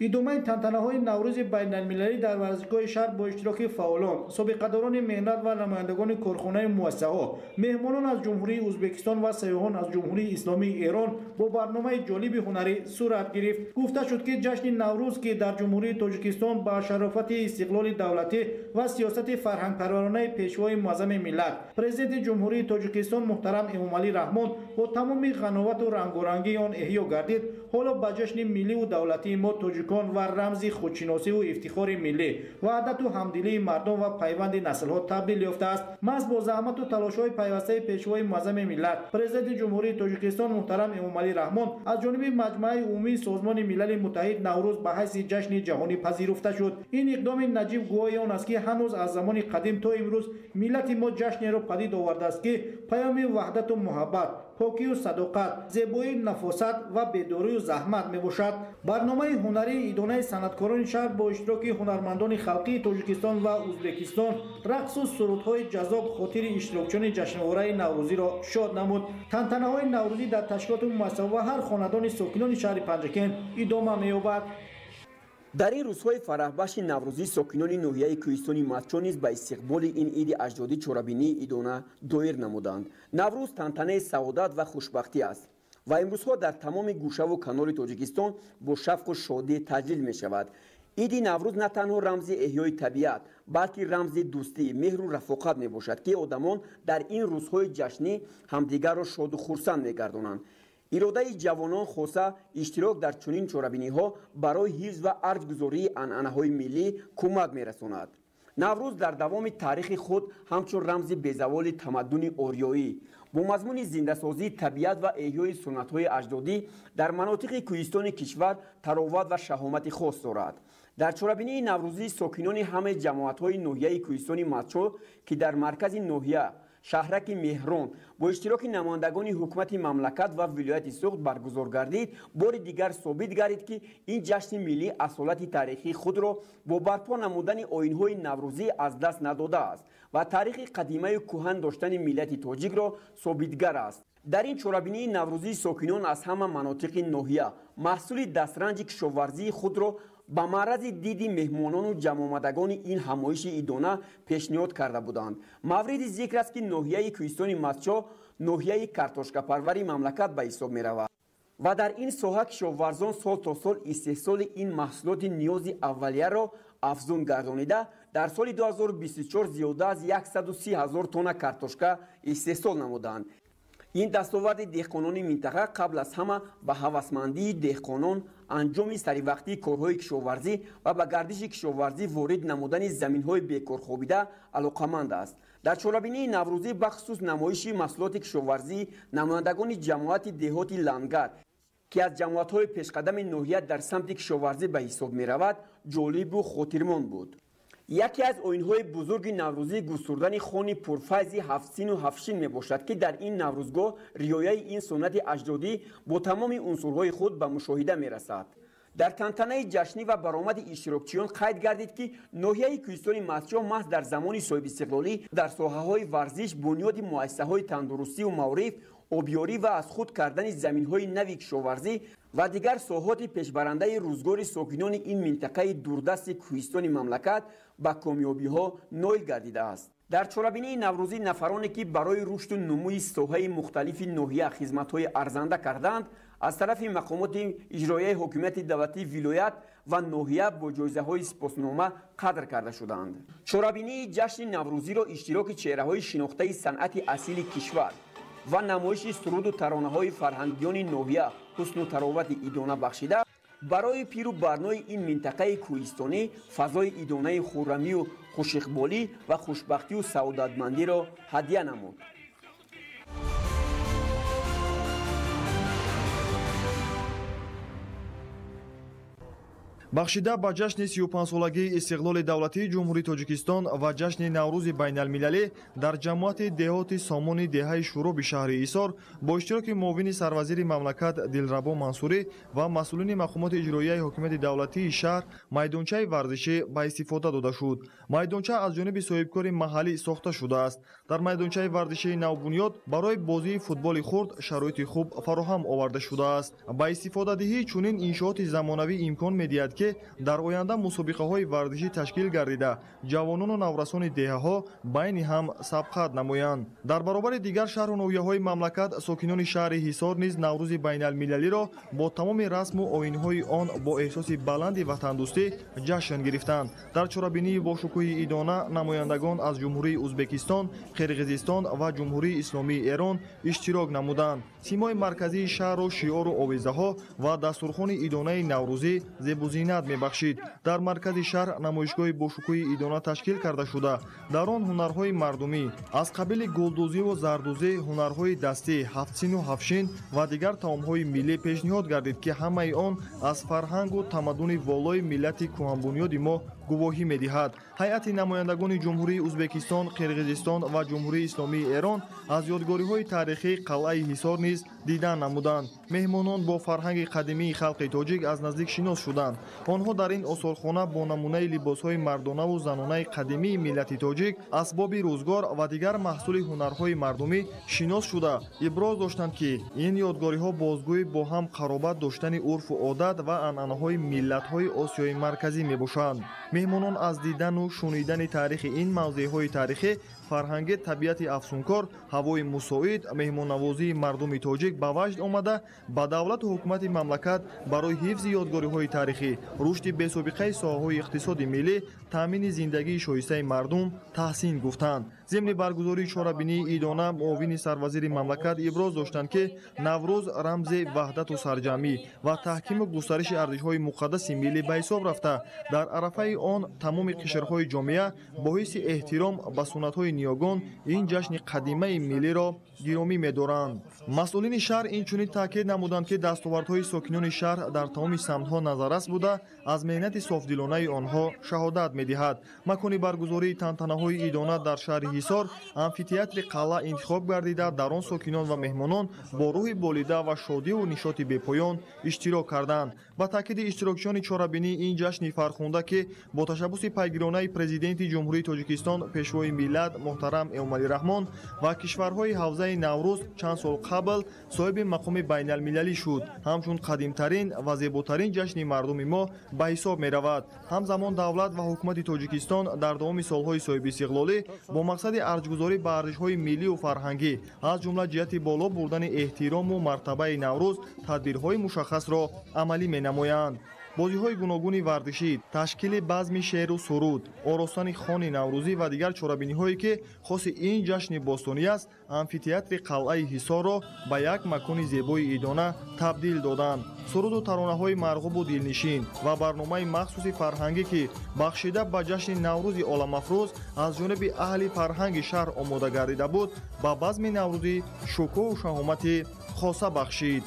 Идомаи тантанаҳои Наврӯзи байналмилалӣ дар варзишгоҳи шаҳр бо иштироки фаъолон, собиқадорони меҳнат ва намояндагони корхонаи муассисаҳо, меҳмонон аз Ҷумҳурии Ӯзбекистон ва сайёҳон аз Ҷумҳурии Исломии Эрон бо барномаи ҷолиби ҳунарӣ сурат гирифт. Гуфта шуд, ки ҷашни Наврӯз, ки дар Ҷумҳурии Тоҷикистон ба шарофати истиқлоли давлатӣ ва сиёсати фарҳангпарваронаи пешвои муаззами миллат, президенти Ҷумҳурии Тоҷикистон муҳтарам Эмомалӣ Раҳмон бо тамоми ғановату рангорангии он эҳё гардид, ҳоло ба ҷашни милливу давлатии мо тоҷикон ва рамзи худшиносиву ифтихори миллӣ, ваҳдату ҳамдилии мардум ва пайванди наслҳо табдил ёфтааст. Маҳз бо заҳмату талошҳои пайвастаи пешвои муаззами миллат, президенти Ҷумҳурии Тоҷикистон муҳтарам Эмомалӣ Раҳмон аз ҷониби Маҷмааи умумии Созмони Милали Муттаҳид Наврӯз ба ҳайси ҷашни ҷаҳонӣ пазируфта шуд. Ин иқдоми наҷиб гувоҳи он аст, ки ҳанӯз аз замони қадим то имрӯз миллати мо ҷашнеро падид овардааст, ки паёми ваҳдату муҳаббат, покию садоқат, зебоию нафосат ва бедорию заҳмат мебошад. Барномаи ҳунарии идонаи санъаткорони шаҳр бо иштироки ҳунармандони халқии Тоҷикистон ва Ӯзбекистон, рақсу сурудҳои ҷаззоб хотири иштирокчиёни ҷашнвораи наврӯзиро шод намуд. Тантанаҳои наврӯзӣ дар ташкилоту муассиса ва ҳар хонадони сокинони шаҳри Панҷакент идома меёбад. Дар ин рӯзҳои фараҳбахши наврӯзӣ сокинони ноҳияи кӯҳистони Мастчо низ ба истиқболи ин иди аҷдодӣ чорабинии идона доир намуданд. Наврӯз тантанаи саодат ва хушбахтӣ аст ва имрӯзҳо дар тамоми гӯшаву канори Тоҷикистон бо шавқу шодӣ таҷлил мешавад. Иди Наврӯз на танҳо рамзи эҳёи табиат, балки рамзи дӯстӣ, меҳру рафоқат мебошад, ки одамон дар ин рӯзҳои ҷашнӣ ҳамдигарро шоду хурсанд мегардонанд. Иродаи ҷавонон хоса иштирок дар чунин чорабиниҳо барои ҳифз ва арҷгузории анъанаҳои миллӣ кӯмак мерасонад. Наврӯз дар давоми таърихи худ ҳамчун рамзи безаволи тамаддуни ориёӣ бо мазмуни зиндасозии табиат ва эҳёи суннатҳои аҷдодӣ дар манотиқи кӯҳистони кишвар тароват ва шаҳомати хос дорад. Дар чорабинии наврӯзӣ сокинони ҳамаи ҷамоатҳои ноҳияи кӯҳистони Мастчо, ки дар маркази ноҳия шаҳраки Меҳрон бо иштироки намояндагони ҳукумати мамлакат ва вилояти Суғд баргузор гардид, бори дигар собит гардид, ки ин ҷашни миллӣ асолати таърихии худро бо барпо намудани оинҳои наврӯзӣ аз даст надодааст ва таърихи қадимаю кӯҳан доштани миллати тоҷикро собитгар аст. Дар ин чорабинии наврӯзӣ сокинон аз ҳама манотиқи ноҳия маҳсули дастранҷи кишоварзии худро ба маърази диди меҳмонону ҷамъомадагони ин ҳамоиши идона пешниҳод карда буданд. Мавриди зикр аст, ки ноҳияи кӯҳистони Мастчо ноҳияи картошкапарвари мамлакат ба ҳисоб меравад ва дар ин соҳа кишоварзон сол то сол истеҳсоли ин маҳсулоти ниёзи аввалияро афзун гардонида, дар соли 2024 зиёда аз 130 000 тонна картошка истеҳсол намуданд. Ин дастоварди деҳқонони минтақа қабл аз ҳама ба ҳавасмандии деҳқонон, анҷоми саривақтии корҳои кишоварзӣ ва ба гардиши кишоварзӣ ворид намудани заминҳои бекорхобида алоқаманд аст. Дар чорабинии наврӯзӣ бахусус намоиши маҳсулоти кишоварзӣ намояндагони ҷамоати деҳоти Лангар, ки аз ҷамоатҳои пешқадами ноҳия дар самти кишоварзӣ ба ҳисоб меравад, ҷолибу хотирмон буд. Яке аз оинҳои бузурги наврӯзӣ густурдани хони пурфайзи ҳафтсину ҳафтшин мебошад, ки дар ин наврӯзгоҳ риояи ин суннати аҷдодӣ бо тамоми унсурҳои худ ба мушоҳида мерасад. Дар тантанаи ҷашнӣ ва баромади иштирокчиён қайд гардид, ки ноҳияи кӯҳистони Мастчо маҳз дар замони соҳибистиқлолӣ дар соҳаҳои варзиш, бунёди муассисаҳои тандурустиву маориф, обёрӣ ва аз худ кардани заминҳои нави кишоварзӣ ва дигар соҳоти пешбарандаи рӯзгори сокинони ин минтақаи дурдасти кӯҳистони мамлакат ба комёбиҳо ноил гардидааст. Дар чорабинии наврӯзӣ нафароне, ки барои рушду нумӯи соҳаи мухталифи ноҳия хизматҳои арзанда карданд, аз тарафи мақомоти иҷроияи ҳокимияти давлатии вилоят ва ноҳия бо ҷоизаҳои сипоснома қадр карда шуданд. Чорабинии ҷашни наврӯзиро иштироки чеҳраҳои шинохтаи санъати асили кишвар, Ва намоиши суруду таронаҳои фарҳангиёни ноҳия ҳусну таровати идона бахшида, барои пиру барнои ин минтақаи кӯҳистонӣ фазои идонаи хуррамию хушиқболӣ ва хушбахтию саодатмандиро ҳадя намуд. Бахшида ба ҷашни 35-солагии истиқлоли давлатии Ҷумҳурии Тоҷикистон ва ҷашни Наврӯзи байналмилалӣ дар ҷамоати деҳоти Сомони деҳаи Шӯроби шаҳри Ҳисор бо иштироки муовини сарвазири мамлакат Дилрабо Мансурӣ ва масъулини мақомоти иҷроияи ҳокимияти давлатии шаҳр майдончаи варзишӣ ба истифода дода шуд. Майдонча аз ҷониби соҳибкори маҳаллӣ сохта шудааст. Дар майдончаи варзишии навбунёд барои бозии футболи хурд шароити хуб фароҳам оварда шудааст. Ба истифодадиҳии чунин иншооти замонавӣ имкон медиҳад, ки дар оянда мусобиқаҳои варзишӣ ташкил гардида, ҷавонону наврасони деҳаҳо байни ҳам сабқат намоянд. Дар баробари дигар шаҳру ноҳияҳои мамлакат сокинони шаҳри Ҳисор низ Наврӯзи байналмилалиро бо тамоми расму оинҳои он бо эҳсоси баланди ватандӯстӣ ҷашн гирифтанд. Дар чорабинии бошукӯҳи идона намояндагон аз Ҷумҳурии Ӯзбекистон, Қирғизистон ва Ҷумҳурии Исломии Эрон иштирок намуданд. Симои марказии шаҳрро шиору овезаҳо ва дастурхони идонаи наврӯзӣ зебузинат мебахшид. Дар маркази шаҳр намоишгоҳи бошукӯҳи идона ташкил карда шуда, дар он ҳунарҳои мардумӣ аз қабили гулдӯзиву зардӯзӣ, ҳунарҳои дастӣ, ҳафтсину ҳафшин ва дигар таомҳои миллӣ пешниҳод гардид, ки ҳамаи он аз фарҳангу тамаддуни волои миллати кӯҳанбунёди мо гувоҳӣ медиҳад. Ҳайати намояндагони Ҷумҳурии Ӯзбекистон, Қирғизистон ва Ҷумҳурии Исломии Эрон аз ёдгориҳои таърихии қалъаи Ҳисор низ дидан намуданд. Меҳмонон бо фарҳанги қадимии халқи тоҷик аз наздик шинос шуданд. Онҳо дар ин осорхона бо намунаи либосҳои мардонаву занонаи қадимии миллати тоҷик, асбоби рӯзгор ва дигар маҳсули ҳунарҳои мардумӣ шинос шуда, иброз доштанд, ки ин ёдгориҳо бозгӯи бо ҳам қаробат доштани урфу одат ва анъанаҳои миллатҳои Осиёи Марказӣ мебошанд. Меҳмонон аз дидану шунидани таърихи ин мавзеъҳои таърихӣ, фарҳанги табиати афсункор, ҳавои мусоид, меҳмоннавозии мардуми тоҷик ба ваҷд омада, ба давлату ҳукумати мамлакат барои ҳифзи ёдгориҳои таърихӣ, рушди бесобиқаи соҳаҳои иқтисоди миллӣ, таъмини зиндагии шоистаи мардум таҳсин гуфтанд. Зимни баргузории чорабинии идона муовини сарвазири мамлакат иброз доштанд, ки Наврӯз рамзи ваҳдату сарҷамъӣ ва таҳкиму густариши арзишҳои муқаддаси миллӣ ба ҳисоб рафта, дар арафаи он тамоми қишрҳои ҷомеа бо ҳисси эҳтиром ба суннатҳои ниёгон ин ҷашни қадимаи миллиро гиромӣ медоранд. Масъулини шаҳр инчунин таъкид намуданд, ки дастовардҳои сокинони шаҳр дар тамоми самтҳо назаррас буда, аз меҳнати софдилонаи онҳо шаҳодат медиҳад. Макони баргузории тантанаҳои идона дар шаҳри Ҳисор амфитеатри қалъа интихоб гардида, дар он сокинон ва меҳмонон бо рӯҳи болида ва шодиву нишоти бепоён иштирок карданд. Ба таъкиди иштирокчиёни чорабинии ин ҷашни фархунда, ки бо ташаббуси пайгиронаи Президенти Ҷумҳурии Тоҷикистон, Пешвои миллат муҳтарам Эмомалӣ Раҳмон ва кишварҳои ҳавзаи Наврӯз чанд сол қабл соҳиби мақоми байналмилалӣ шуд, ҳамчун қадимтарин ва зеботарин ҷашни мардуми мо ба ҳисоб меравад. Ҳамзамон давлат ва ҳукумати Тоҷикистон дар давоми солҳои соҳибистиқлолӣ бо мақсади арҷгузорӣ ба арзишҳои миллию фарҳангӣ, аз ҷумла ҷиҳати боло бурдани эҳтирому мартабаи Наврӯз тадбирҳои мушаххасро амалӣ менамоянд. Бозиҳои гуногуни варзишӣ, ташкили базми шеъру суруд, оростани хони наврӯзӣ ва дигар чорабиниҳое, ки хоси ин ҷашни бостонӣ аст, амфитеатри қалъаи Ҳисорро ба як макони зебои идона табдил доданд. Суруду таронаҳои марғубу дилнишин ва барномаи махсуси фарҳангӣ, ки бахшида ба ҷашни Наврӯзи оламафрӯз аз ҷониби аҳли фарҳанги шаҳр омода гардида буд, ба базми наврӯзӣ шукӯҳу шаҳомати хоса бахшид.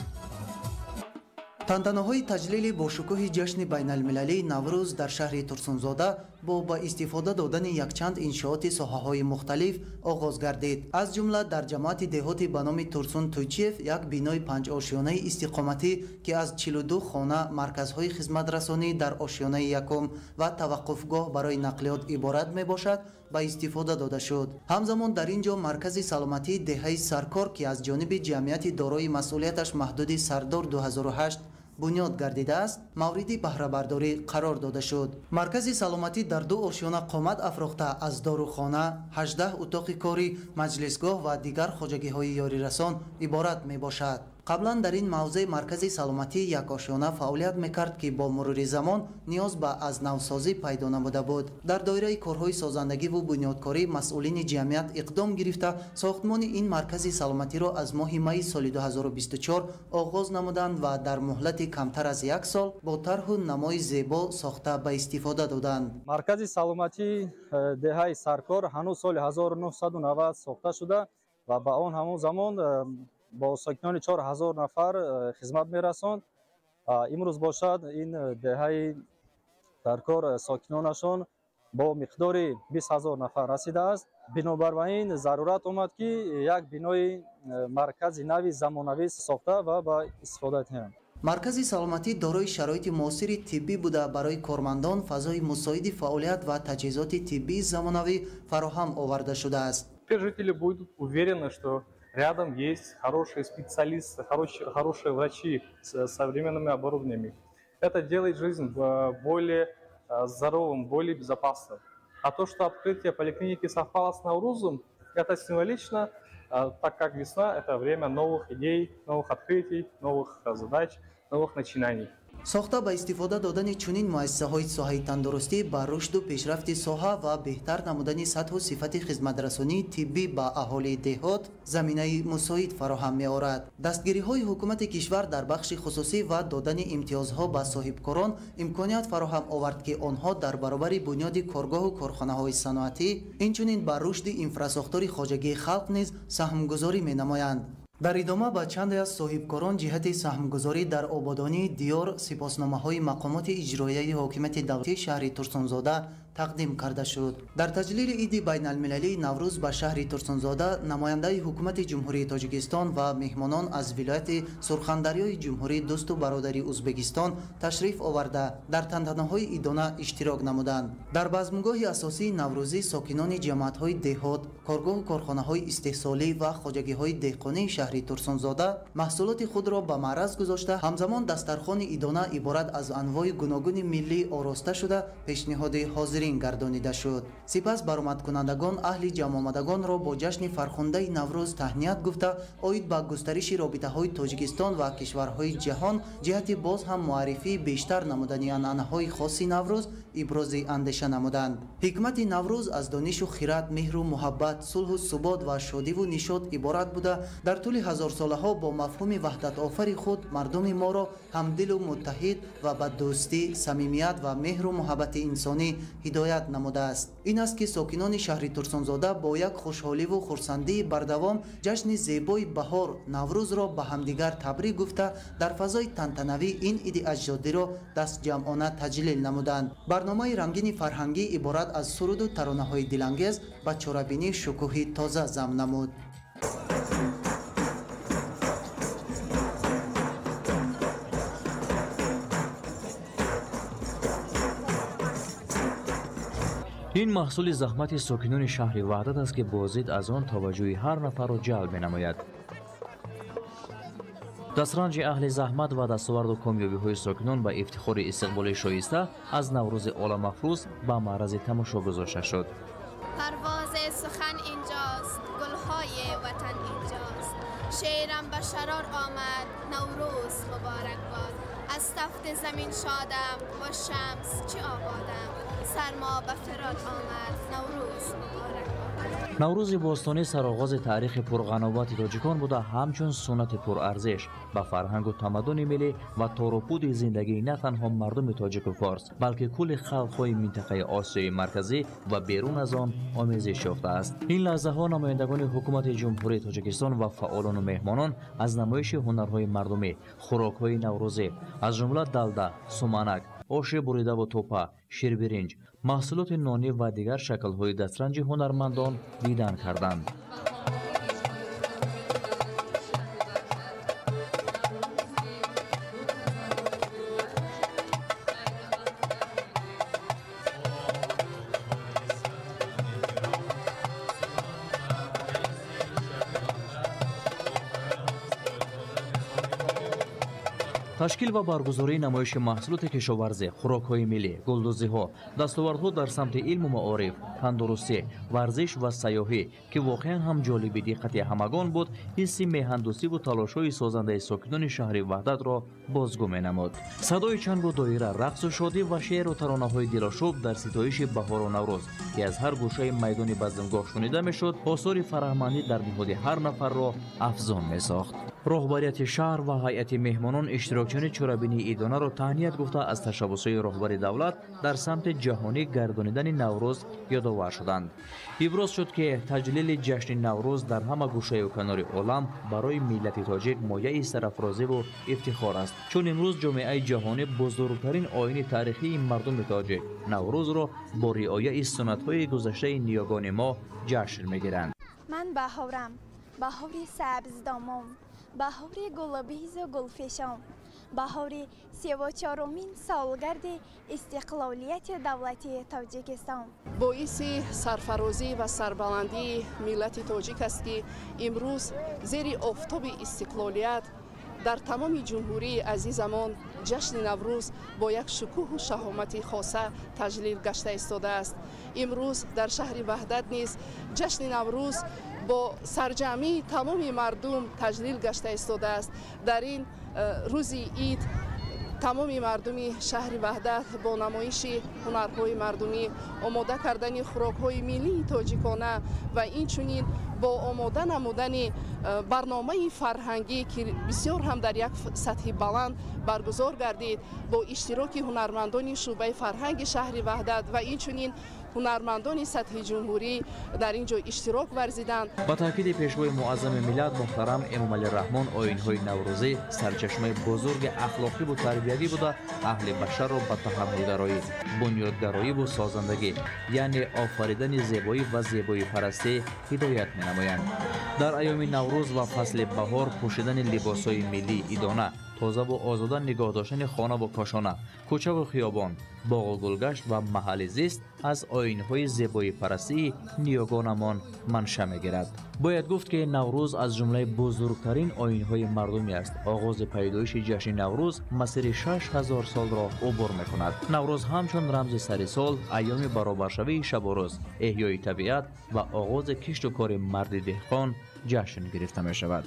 Тантанаҳои таҷлили бошукӯҳи ҷашни байналмилалии Наврӯз дар шаҳри Турсунзода бо ба истифода додани якчанд иншооти соҳаҳои мухталиф оғоз гардид. Аз ҷумла дар ҷамоати деҳоти ба номи Турсун Тӯйчиев як бинои панҷошёнаи истиқоматӣ, ки аз 42 хона, марказҳои хизматрасонӣ дар ошёнаи якум ва таваққуфгоҳ барои нақлиёт иборат мебошад, ба истифода дода шуд. Ҳамзамон дар ин ҷо маркази саломатии деҳаи Саркор, ки аз ҷониби ҷамъияти дорои масъулияташ маҳдуди Сардор 2008 бунёд гардидааст, мавриди баҳрабардорӣ қарор дода шуд. Маркази саломатӣ дар ду ошёна қомат афрохта, аз дорухона, 18 утоқи корӣ, маҷлисгоҳ ва дигар хоҷагиҳои ёрирасон иборат мебошад. Қаблан дар ин мавзеъ маркази саломатӣ якошёна фаъолият мекард, ки бо мурури замон ниёз ба аз навсозӣ пайдо намуда буд. Дар доираи корҳои созандагиву бунёдкорӣ масъулини ҷамъият иқдом гирифта, сохтмони ин маркази саломатиро аз моҳи майи соли 2024 оғоз намуданд ва дар муҳлати камтар аз як сол бо тарҳу намои зебо сохта ба истифода доданд. Маркази саломатии деҳаи Саркор ҳанӯз соли 1990 сохта шуда ва ба он ҳамон замон бо сокинони 4000 нафар хизмат мерасонд. Имрӯз бошад, ин деҳаи Саркор сокинонашон бо миқдори 20 000 нафар расидааст. Бинобар ба ин зарурат омад, ки як бинои маркази нави замонавӣ сохта ва ба истифода диҳанд. Маркази саломатӣ дорои шароити муосири тиббӣ буда, барои кормандон фазои мусоиди фаъолият ва таҷҳизоти тиббии замонавӣ фароҳам оварда шудааст. Теперь жители будут уверены, что рядом есть хорошие специалисты, хорошие врачи с современными оборудованиями. Это делает жизнь более здоровым, более безопасным. А то, что открытие поликлиники совпало с Наурузом, это символично, так как весна – это время новых идей, новых открытий, новых задач, новых начинаний. Сохта ба истифода додани чунин муассисаҳои соҳаи тандурустӣ ба рушду пешрафти соҳа ва беҳтар намудани сатҳу сифати хизматрасонии тиббӣ ба аҳолии деҳот заминаи мусоид фароҳам меорад. Дастгириҳои ҳукумати кишвар дар бахши хусусӣ ва додани имтиёзҳо ба соҳибкорон имконият фароҳам овард, ки онҳо дар баробари бунёди коргоҳу корхонаҳои саноатӣ, инчунин ба рушди инфрасохтори хоҷагии халқ низ саҳмгузорӣ менамоянд. Дар идома ба чанде аз соҳибкорон ҷиҳати саҳмгузорӣ дар ободонии диёр сипосномаҳои мақомоти иҷроияи ҳокимияти давлатии шаҳри Турсунзода тақдим карда шуд. Дар таҷлили иди байналмилалии Наврӯз ба шаҳри Турсунзода намояндаи ҳукумати Ҷумҳурии Тоҷикистон ва меҳмонон аз вилояти Сурхандарёи Ҷумҳурии дӯсту бародари Узбекистон ташриф оварда, дар тантанаҳои идона иштирок намуданд. Дар базмгоҳи асосии наврӯзӣ сокинони ҷамоатҳои деҳот, коргоҳу корхонаҳои истеҳсолӣ ва хоҷагиҳои деҳқонии шаҳри Турсунзода маҳсулоти худро ба маъраз гузошта, ҳамзамон дастархони идона иборат аз анвои гуногуни миллӣ ороста шуда, пешниҳоди ҳозирин гардонида шуд. Сипас баромадкунандагон аҳли ҷамъомадагонро бо ҷашни фархундаи Наврӯз таҳният гуфта, оид ба густариши робитаҳои Тоҷикистон ва кишварҳои ҷаҳон ҷиҳати боз ҳам муаррифии бештар намудани анъанаҳои хоси Наврӯз ибрози андеша намуданд. Ҳикмати Наврӯз аз донишу хират, меҳру муҳаббат, сулҳу субот ва шодиву нишот иборат буда, дар тӯли ҳазорсолаҳо бо мафҳуми ваҳдатофари худ мардуми моро ҳамдилу муттаҳид ва ба дӯстӣ, самимият ва меҳру муҳаббати инсонӣ ҳидоят намудааст. Ин аст, ки сокинони шаҳри Турсунзода бо як хушҳоливу хурсандии бардавом ҷашни зебои баҳор Наврӯзро ба ҳамдигар табрик гуфта, дар фазои тантанавӣ ин иди аҷдодиро дастҷамъона таҷлил намуданд. Барномаи рангини фарҳангӣ иборат аз суруду таронаҳои дилангез ба чорабинӣ шукӯҳи тоза зам намуд. Ин маҳсули заҳмати сокинони шаҳри Ваҳдат аст, ки боздид аз он таваҷҷӯҳи ҳар нафарро ҷалб менамояд. Дастранҷи аҳли заҳмат ва дастоварду комёбиҳои сокинон ба ифтихори истиқболи шоиста аз Наврӯзи оламафрӯз ба маърази тамошо гузошта шуд. Парвози сухан инҷост, гулҳои ватан инҷост, шеърам ба шарор омад, Наврӯз муборак бод. Аз тафти замин шодам ва шамс чӣ ободам, сармо ба фирор омад, Наврӯз муборак бод. Наврӯзи бостонӣ сароғози таърихи пурғановати тоҷикон буда, ҳамчун суннати пурарзиш ба фарҳангу тамаддуни миллӣ ва торупуди зиндагии на танҳо мардуми тоҷику форс, балки кулли халқҳои минтақаи Осиёи Марказӣ ва берун аз он омезиш ёфтааст. Ин лаҳзаҳо намояндагони ҳукумати Ҷумҳурии Тоҷикистон ва фаъолону меҳмонон аз намоиши ҳунарҳои мардумӣ, хӯрокҳои наврӯзӣ, аз ҷумла далда, суманак, оши буридаву тӯпа, ширбиринҷ, маҳсулоти нонӣ ва дигар шаклҳои дастранҷи ҳунармандон дидан карданд. Ташкил ва баргузории намоиши маҳсулоти кишоварзӣ, хӯрокҳои миллӣ, гулдӯзиҳо, дастовардҳо дар самти илму маориф, тандурустӣ, варзиш ва сайёҳӣ, ки воқеан ҳам ҷолиби диққати ҳамагон буд, ҳисси меҳандӯстиву талошҳои созандаи сокинони шаҳри Ваҳдатро бозгӯ менамуд. Садои чангу доира, рақсу шодӣ ва шеъру таронаҳои дилошӯб дар ситоиши баҳору Наврӯз, ки аз ҳар гӯшаи майдони базмгоҳ шунида мешуд, осори фараҳмандӣ дар ниҳоди ҳар нафарро афзун месохт. Роҳбарияти шаҳр ва ҳайати меҳмонон иштирокчиёни чорабинии идонаро таҳният гуфта, аз ташаббусҳои роҳбари давлат дар самти ҷаҳонӣ гардонидани Наврӯз ёдовар шуданд. Иброз шуд, ки таҷлили ҷашни Наврӯз дар ҳама гӯшаю канори олам барои миллати тоҷик мояи сарафрозиву ифтихор аст, чун имрӯз ҷомеаи ҷаҳонӣ бузургтарин оини таърихии мардуми тоҷик Наврӯзро бо риояи суннатҳои гузаштаи ниёгони мо ҷашн мегиранд. Ман баҳорам, баҳори сабздомон, баҳори гулбизу гулфишон, баҳори 34-умин солгарди истиқлолияти давлатии Тоҷикистон. Боиси сарфарозӣ ва сарбаландии миллати тоҷик аст, ки имрӯз зери офтоби истиқлолият дар тамоми ҷумҳурии азизамон ҷашни Наврӯз бо як шукӯҳу шаҳомати хоса таҷлил гашта истодааст. Имрӯз дар шаҳри Ваҳдат низ ҷашни Наврӯз бо сарҷамъии тамоми мардум таҷлил гашта истодааст. Дар ин рӯзи ид тамоми мардуми шаҳри Ваҳдат бо намоиши ҳунарҳои мардумӣ, омода кардани хӯрокҳои миллии тоҷикона ва инчунин бо омода намудани барномаи фарҳангӣ, ки бисёр ҳам дар як сатҳи баланд баргузор гардид, бо иштироки ҳунармандони шӯъбаи фарҳанги шаҳри Ваҳдат ва инчунин ҳунармандони сатҳи ҷумҳурӣ дар ин ҷо иштирок варзиданд. Ба таъкиди пешвои муаззами миллат муҳтарам Эмомалӣ Раҳмон, оинҳои наврӯзӣ сарчашмаи бузурги ахлоқиву тарбиявӣ буда, аҳли башарро ба таҳаммулгароӣ, бунёдгароиву созандагӣ, яъне офаридани зебоӣ ва зебоипарастӣ ҳидоят менамоянд. Дар айёми Наврӯз ва фасли баҳор пӯшидани либосҳои миллии идона, тозаву озода нигоҳ доштани хонаву кошона, кӯчаву хиёбон, боғу гулгашт ва маҳалли зист аз оинҳои зебоипарастии ниёгонамон манша мегирад. Бояд гуфт, ки Наврӯз аз ҷумлаи бузургтарин оинҳои мардумӣ аст. Оғози пайдоиши ҷашни Наврӯз масири 6000 солро убур мекунад. Наврӯз ҳамчун рамзи сари сол, айёми баробаршавии шабу рӯз, эҳёи табиат ва оғози кишту кори марди деҳқон ҷашн гирифта мешавад.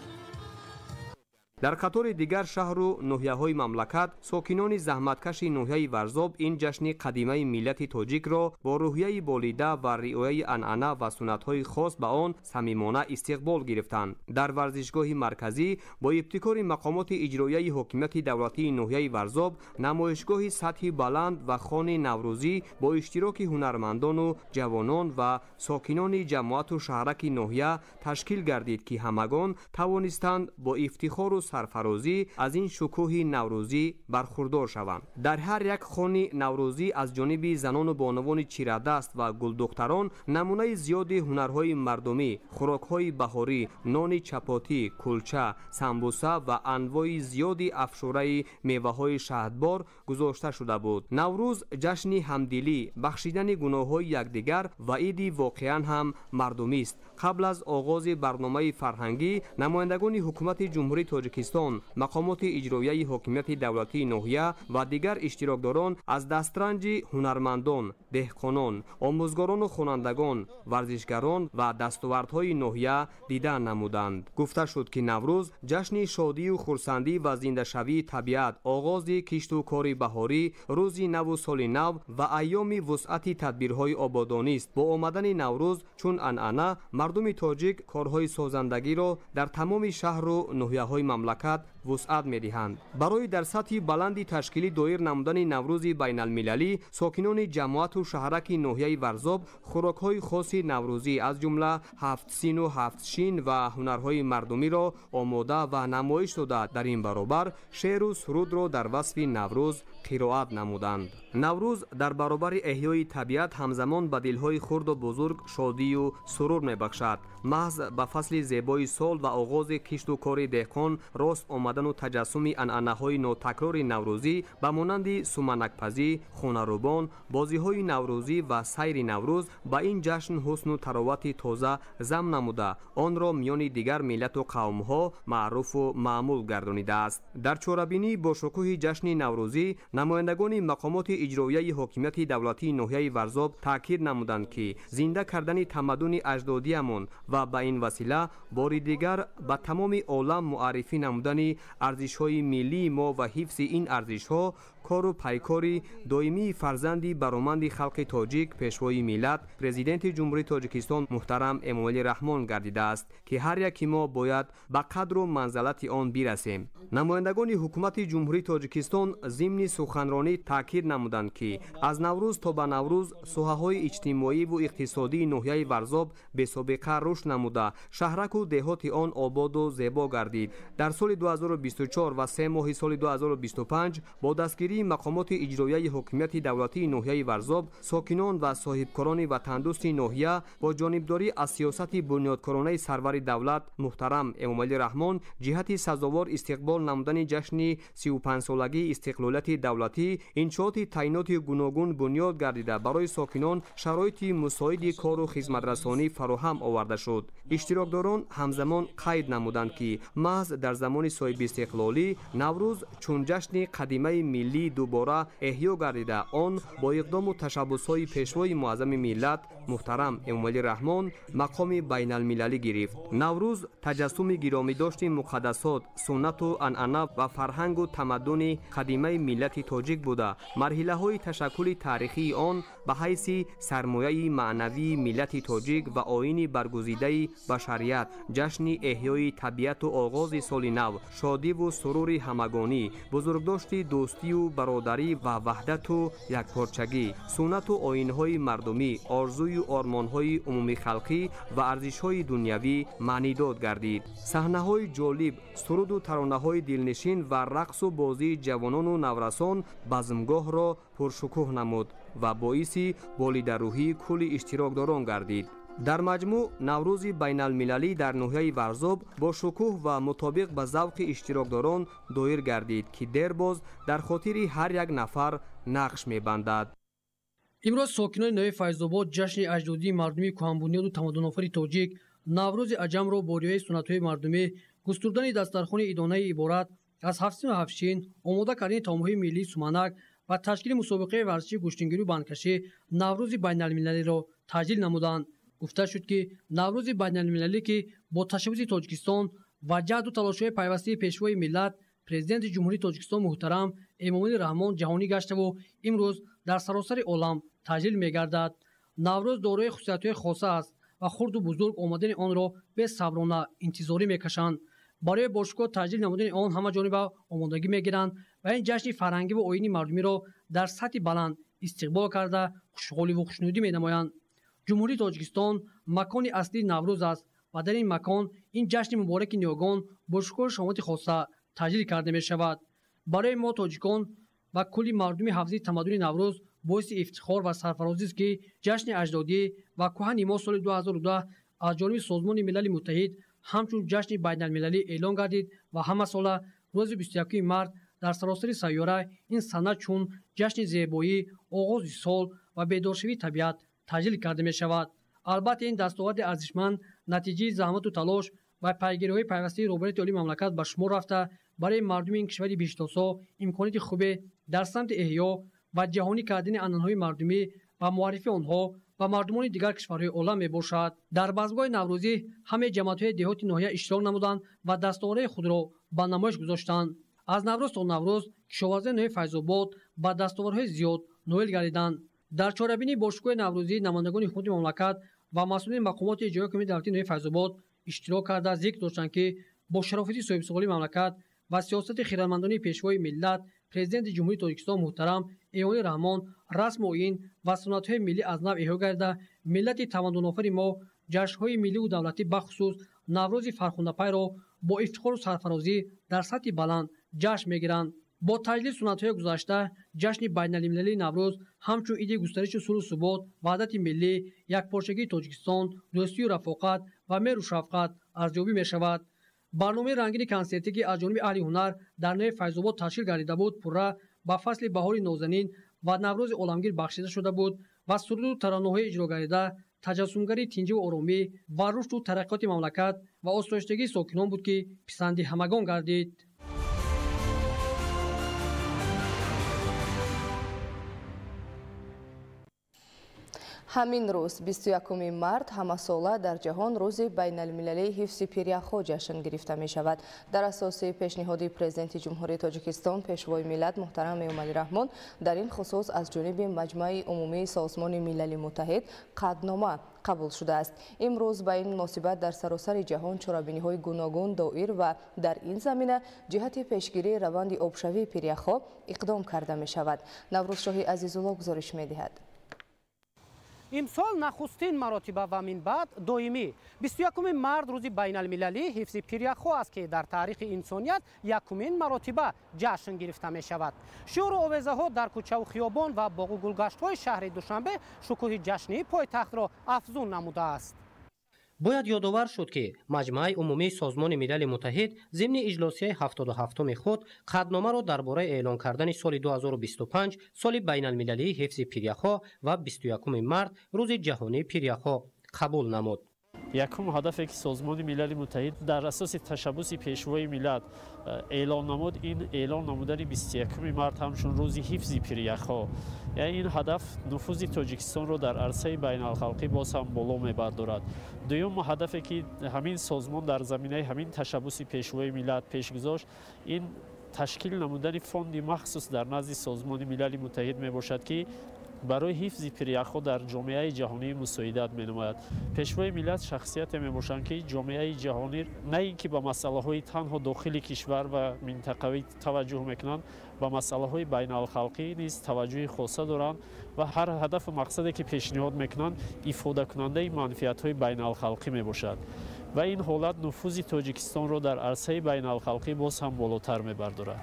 Дар қатори дигар шаҳру ноҳияҳои мамлакат сокинони заҳматкаши ноҳияи Варзоб ин ҷашни қадимаи миллати тоҷикро бо рӯҳияи болида ва риояи анъана ва суннатҳои хос ба он самимона истиқбол гирифтанд. Дар варзишгоҳи марказӣ бо ибтикори мақомоти иҷроияи ҳокимияти давлатии ноҳияи Варзоб намоишгоҳи сатҳи баланд ва хони наврӯзӣ бо иштироки ҳунармандону ҷавонон ва сокинони ҷамоату шаҳраки ноҳия ташкил гардид, ки ҳамагон тавонистанд бо ифтихору сарфарозӣ аз ин шукӯҳи наврӯзӣ бархурдор шаванд. Дар ҳар як хони наврӯзӣ аз ҷониби занону бонувони чирадаст ва гулдухтарон намунаи зиёди ҳунарҳои мардумӣ, хӯрокҳои баҳорӣ, нони чапотӣ, кулча, самбуса ва анвои зиёди афшураи меваҳои шаҳдбор гузошта шуда буд. Наврӯз ҷашни ҳамдилӣ, бахшидани гуноҳҳои якдигар ва иди воқеан ҳам мардумист. Қабл аз оғози барномаи фарҳангӣ намояндагони ҳукумати Ҷумҳурии Тоҷикистон, мақомоти иҷроияи ҳокимияти давлатии ноҳия ва дигар иштирокдорон аз дастранҷи ҳунармандон, деҳқонон, омӯзгорону хонандагон, варзишгарон ва дастовардҳои ноҳия дида намуданд. Гуфта шуд, ки Наврӯз ҷашни шодию хурсандӣ ва зиндашавии табиат, оғози кишту кори баҳорӣ, рӯзи наву соли нав ва айёми вусъати тадбирҳои ободонист. Бо омадани Наврӯз чун анъана мардуми тоҷик корҳои созандагиро дар тамоми шаҳру ноҳияҳои мамлакат вусъат медиҳанд. Барои дар сатҳи баланди ташкилӣ доир намудани Наврӯзи байналмилалӣ сокинони ҷамоату шаҳраки ноҳияи Варзоб хӯрокҳои хоси наврӯзӣ аз ҷумла ҳафтсину ҳафтшин ва ҳунарҳои мардумиро омода ва намоиш дода, дар ин баробар шеъру сурудро дар васфи Наврӯз қироат намуданд. Наврӯз дар баробари эҳёи табиат ҳамзамон ба дилҳои хурду бузург шодию сурур мебахшад. Маҳз ба фасли зебои сол ва оғози кишту кори деҳқон рост омадану таҷассуми анъанаҳои нотакрори наврӯзӣ ба монанди суманакпазӣ, хонарӯбон, бозиҳои наврӯзӣ ва сайри наврӯз ба ин ҷашн ҳусну таровати тоза зам намуда, онро миёни дигар миллату қавмҳо маъруфу маъмул гардонидааст. Дар чорабинӣ бо шукӯҳи ҷашни наврӯзӣ намояндагони мақомоти иҷроияи ҳокимияти давлатии ноҳияи Варзоб таъкид намуданд, ки зинда кардани тамаддуни аҷдодиямон ва ба ин васила бори дигар ба тамоми олам муаррифӣ намудани арзишҳои миллии мо ва ҳифзи ин арзишҳо кору пайкори доимии фарзанди бароманди халқи тоҷик, пешвои миллат, Президенти Ҷумҳурии Тоҷикистон муҳтарам Эмомалӣ Раҳмон гардидааст, ки ҳар яки мо бояд ба қадру манзалати он бирасем. Намояндагони ҳукумати Ҷумҳурии Тоҷикистон зимни суханронӣ таъкид намуданд, ки аз Наврӯз то ба Наврӯз соҳаҳои иҷтимоиву иқтисодии ноҳияи Варзоб бесобиқа рушд намуда, шаҳраку деҳоти он ободу зебо гардид. Дар соли 2024 ва 3 моҳи соли 2025 бо дастгирии мақомоти иҷроияи ҳокимияти давлатии ноҳияи Варзоб, сокинон ва соҳибкорони ватандӯсти ноҳия бо ҷонибдорӣ аз сиёсати бунёдкоронаи сарвари давлат муҳтарам Эмомалӣ Раҳмон ҷиҳати сазовор истиқбол намудани ҷашни 35-солагии истиқлолияти давлатӣ иншооти таъиноти гуногун бунёд гардида, барои сокинон шароити мусоиди кору хизматрасонӣ фароҳам оварда шуд. Иштирокдорон ҳамзамон қайд намуданд, ки маҳз дар замони соҳибистиқлолӣ Наврӯз чун ҷашни қадимаи миллӣ дубора эҳё гардида, он бо иқдому ташаббусҳои пешвои муаззами миллат муҳтарам Эмомалӣ Раҳмон мақоми байналмилалӣ гирифт. Наврӯз таҷассуми гиромидошти муқаддасот, суннату анъана ва фарҳангу тамаддуни қадимаи миллати тоҷик буда, марҳилаҳои ташаккули таърихии он ба ҳайси сармояи маънавии миллати тоҷик ва оини баргузидаи башарият, ҷашни эҳёи табиату оғози соли нав, шодиву сурури ҳамагонӣ, бузургдошти дӯстию бародарӣ ва ваҳдату якпорчагӣ, суннату оинҳои мардумӣ, орзую ормонҳои умумихалқӣ ва арзишҳои дунявӣ маънидод гардид. Саҳнаҳои ҷолиб, суруду таронаҳои дилнишин ва рақсу бозии ҷавонону наврасон базмгоҳро пуршукӯҳ намуд ва боиси болидарӯҳии кулли иштирокдорон гардид. Дар маҷмӯъ Наврӯзи байналмилалӣ дар ноҳияи Варзоб бо шукӯҳ ва мутобиқ ба завқи иштирокдорон доир гардид, ки дербоз дар хотири ҳар як нафар нақш мебандад. Имрӯз сокинони ноҳияи Файзобод ҷашни аҷдодии мардуми кӯҳанбунёду тамаддунофари тоҷик Наврӯзи аҷамро бо риояи суннатҳои мардумӣ, густурдани дастархони идонаи иборат аз ҳафтсину ҳафтшин, омода кардани таомҳои миллии суманак ва ташкили мусобиқаи варзишии гӯштингирию бандкашӣ Наврӯзи байналмилалиро таҷлил намуданд. Гуфта шуд, ки Наврӯзи байналмилалӣ, ки бо ташаббуси Тоҷикистон ва ҷаҳду талошҳои пайвастаи пешвои миллат, Президенти Ҷумҳурии Тоҷикистон муҳтарам Эмомалӣ Раҳмон ҷаҳонӣ гаштаву имрӯз дар саросари олам таҷлил мегардад. Наврӯз дорои хусусиятҳои хоса аст ва хурду бузург омадани онро бесаброна интизорӣ мекашанд. Барои бошукӯҳ таҷлил намудани он ҳамаҷониба омодагӣ мегиранд ва ин ҷашни фарҳангӣ ва оини мардумиро дар сатҳи баланд истиқбол карда хушҳоливу хушнудӣ менамоянд. Ҷумҳурии Тоҷикистон макони аслии Наврӯз аст ва дар ин макон ин ҷашни мубораки ниёгон бо шукӯҳу шаҳомати хоса таҷлил карда мешавад. Барои мо тоҷикон ва кулли мардуми ҳавзаи тамаддуни Наврӯз боиси ифтихор ва сарфарозист, ки ҷашни аҷдодӣ ва кӯҳани мо соли 2010 аз ҷониби Созмони Милали Муттаҳид ҳамчун ҷашни байналмилалӣ эълон гардид ва ҳамасола рӯзи 21 март дар саросари сайёра ин сана чун ҷашни зебоӣ, оғози сол ва бедоршавии табиат таҷлил карда мешавад. Албатта, ин дастоварди арзишманд натиҷаи заҳмату талош ва пайгириҳои пайвастаи роҳбарияти олии мамлакат ба шумор рафта, барои мардуми ин кишвари биҳиштосо имконияти хубе дар самти эҳё ва ҷаҳонӣ кардани анъанаҳои мардумӣ ва муаррифии онҳо ба мардумони дигар кишварҳои олам мебошад. Дар базмгоҳи наврӯзӣ ҳамаи ҷамоатҳои деҳоти ноҳия иштирок намуданд ва дастоварҳои худро ба намоиш гузоштанд. Аз Наврӯз то Наврӯз кишоварзони ноҳияи Файзобод ба дастоварҳои зиёд ноил гардиданд. Дар чорабинии бошукӯҳи наврӯзӣ намояндагони ҳукумати мамлакат ва масъулини мақомоти иҷроияи ҳокимияти давлатии ноҳияи Файзобод иштирок карда зикр доштанд, ки бо шарофати соҳибистиқлолии мамлакат ва сиёсати хирадмандонаи пешвои миллат, Президенти Ҷумҳурии Тоҷикистон муҳтарам Эмомалӣ Раҳмон расму оин ва суннатҳои миллӣ аз нав эҳё гардида, миллати тамаддунофари мо ҷашнҳои милливу давлатӣ бахусус Наврӯзи фархундапайро бо ифтихору сарфарозӣ дар сатҳи баланд ҷашн мегиранд. Бо таҷлили суннатҳои гузашта ҷашни байналмилалии Наврӯз ҳамчун иди густариши сулҳу субот, ваҳдати миллӣ, якпорчагии Тоҷикистон, дӯстию рафоқат ва меҳру шафқат арзёбӣ мешавад. Барномаи рангини консертӣ, ки аз ҷониби аҳли ҳунар дар ноҳияи Файзобод ташкил гардида буд, пурра ба фасли баҳори нозанин ва Наврӯзи оламгир бахшида шуда буд ва суруду таронаҳои иҷро гардида таҷассумгари тинҷиву оромӣ ва рушду тараққиёти мамлакат ва осоиштагии сокинон буд, ки писанди ҳамагон гардид. Ҳамин рӯз 21 март ҳамасола дар ҷаҳон рӯзи байналмилалии ҳифзи пиряхҳо ҷашн гирифта мешавад. Дар асоси пешниҳоди Президенти Ҷумҳурии Тоҷикистон, Пешвои миллат муҳтарам Эмомалӣ Раҳмон дар ин хусус аз ҷониби Маҷмаи умумии Созмони Милали Муттаҳид қатънома қабул шудааст. Имрӯз ба ин муносибат дар саросари ҷаҳон чорабиниҳои гуногун доир ва дар ин замина ҷиҳати пешгирии раванди обшавии пиряхҳо иқдом карда мешавад. Наврӯзшоҳи Азизулло гузориш медиҳад. Имсол нахустин маротиба ва минбаъд доимӣ 21 март рӯзи байналмилалии ҳифзи пиряхҳо аст, ки дар таърихи инсоният якумин маротиба ҷашн гирифта мешавад. Шӯру овезаҳо дар кӯчаву хиёбон ва боғу гулгаштҳои шаҳри Душанбе шукӯҳи ҷашнии пойтахтро афзун намудааст. Бояд ёдовар шуд, ки Маҷмааи умумии Созмони Милали Муттаҳид зимни иҷлосияи 77-уми худ қатъномаро дар бораи эълон кардани соли 2025 соли байналмилалии ҳифзи пиряхҳо ва 21 март рӯзи ҷаҳонии пиряхҳо қабул намуд. Якум ҳадафе, ки Созмони Милали Муттаҳид дар асоси ташаббуси Пешвои миллат эълон намуд, ин эълон намудани 21 март ҳамчун рӯзи ҳифзи пиряхҳо. Яъне ин ҳадаф нуфузи Тоҷикистонро дар арсаи байналхалқӣ боз ҳам боло мебардорад. Дуюм ҳадафе, ки ҳамин созмон дар заминаи ҳамин ташаббуси Пешвои миллат пеш гузошт, ин ташкил намудани фонди махсус дар назди Созмони Милали Муттаҳид мебошад, ки барои ҳифзи пиряхҳо дар ҷомеаи ҷаҳонӣ мусоидат менамояд. Пешвои миллат шахсияте мебошанд, ки ҷомеаи ҷаҳонӣ на ин ки ба масъалаҳои танҳо дохили кишвар ва минтақавӣ таваҷҷӯҳ мекунанд, ба масъалаҳои байналхалқӣ низ таваҷҷӯҳи хоса доранд ва ҳар ҳадафу мақсаде, ки пешниҳод мекунанд, ифодакунандаи манфиатҳои байналхалқӣ мебошад. Ва ин ҳолат нуфузи Тоҷикистонро дар арсаи байналхалқӣ боз ҳам болотар мебардорад.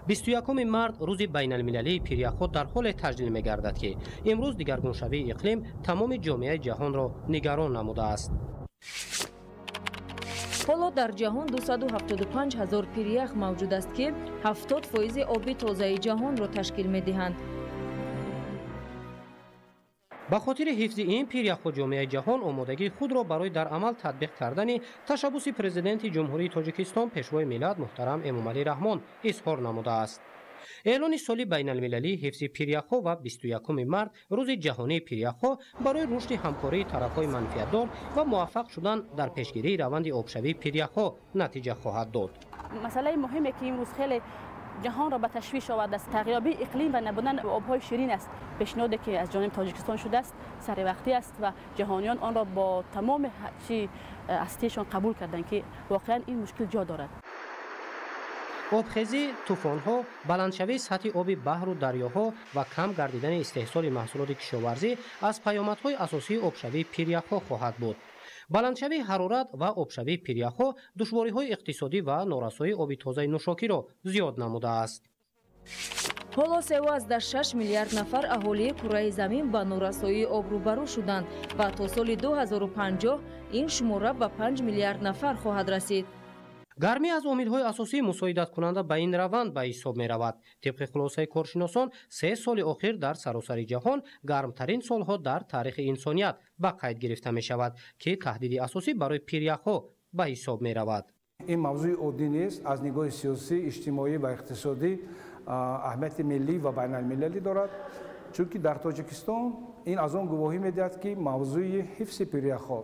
Бисту якуми март рӯзи байналмилалии пиряхҳо дар ҳоле таҷлил мегардад, ки имрӯз дигаргуншавии иқлим тамоми ҷомеаи ҷаҳонро нигарон намудааст. Ҳоло дар ҷаҳон 275 ҳазор пирях мавҷуд аст, ки 70% оби тозаи ҷаҳонро ташкил медиҳанд. Ба хотири ҳифзи ин пиряхҳо ҷомеаи ҷаҳон омодагии худро барои дар амал татбиқ кардани ташаббуси Президенти Ҷумҳурии Тоҷикистон, Пешвои миллат муҳтарам Эмомалӣ Раҳмон изҳор намудааст. Эълони соли байналмилалии ҳифзи пиряхҳо ва 21 март рӯзи ҷаҳонии пиряхҳо барои рушди ҳамкории тарафҳои манфиатдор ва муваффақ шудан дар пешгирии раванди обшавии пиряхҳо натиҷа хоҳад дод. Масъалаи муҳиме, ки имрӯз хеле ҷаҳонро ба ташвиш овардааст, тағйирёбии иқлим ва набудани обҳои ширин аст. Пешниҳоде, ки аз ҷониби Тоҷикистон шудааст, саривақтӣ аст ва ҷаҳониён онро бо тамоми чи ҳастиашон қабул карданд, ки воқеан ин мушкил ҷо дорад. Обхезӣ, тӯфонҳо, баландшавии сатҳи оби баҳру дарёҳо ва кам гардидани истеҳсоли маҳсулоти кишоварзӣ аз паёмадҳои асосии обшавии пиряхҳо хоҳад буд. Баландшавии ҳарорат ва обшавии пиряхҳо душвориҳои иқтисодӣ ва норасоии оби тозаи нӯшокиро зиёд намудааст. Ҳоло 3,6 миллиард нафар аҳолии кураи замин ба норасоии об рӯбарӯ шуданд ва то соли 2050 ин шумора ба 5 миллиард нафар хоҳад расид. Гармӣ аз омилҳои асосии мусоидаткунанда ба ин раванд ба ҳисоб меравад. Тибқи хулосаи коршиносон, 3 соли охир дар саросари ҷаҳон гармтарин солҳо дар таърихи инсоният ба қайд гирифта мешавад, ки таҳдиди асосӣ барои пиряхҳо ба ҳисоб меравад. Ин мавзӯи оддӣ нест, аз нигоҳи сиёсӣ, иҷтимоӣ ва иқтисодӣ аҳамияти миллӣ ва байналмилалӣ дорад, чунки дар Тоҷикистон ин аз он гувоҳӣ медиҳад, ки мавзӯи ҳифзи пиряхҳо,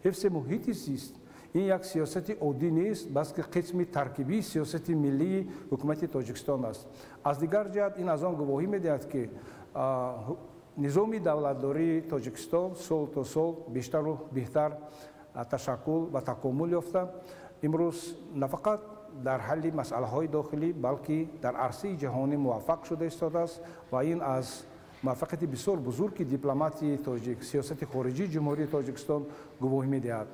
ҳифзи муҳити зист ин як сиёсати оддӣ нест, балки қисми таркибии сиёсати миллии ҳукумати Тоҷикистон аст. Аз дигар ҷиҳат ин аз он гувоҳӣ медиҳад, ки низоми давлатдории Тоҷикистон сол то сол бештару беҳтар ташаккул ва такомул ёфта, имрӯз на фақат дар ҳалли масъалаҳои дохилӣ, балки дар арсаи ҷаҳонӣ муваффақ шуда истодааст ва ин аз муваффақияти бисёр бузурги дипломатии тоҷик, сиёсати хориҷии Ҷумҳурии Тоҷикистон гувоҳӣ медиҳад.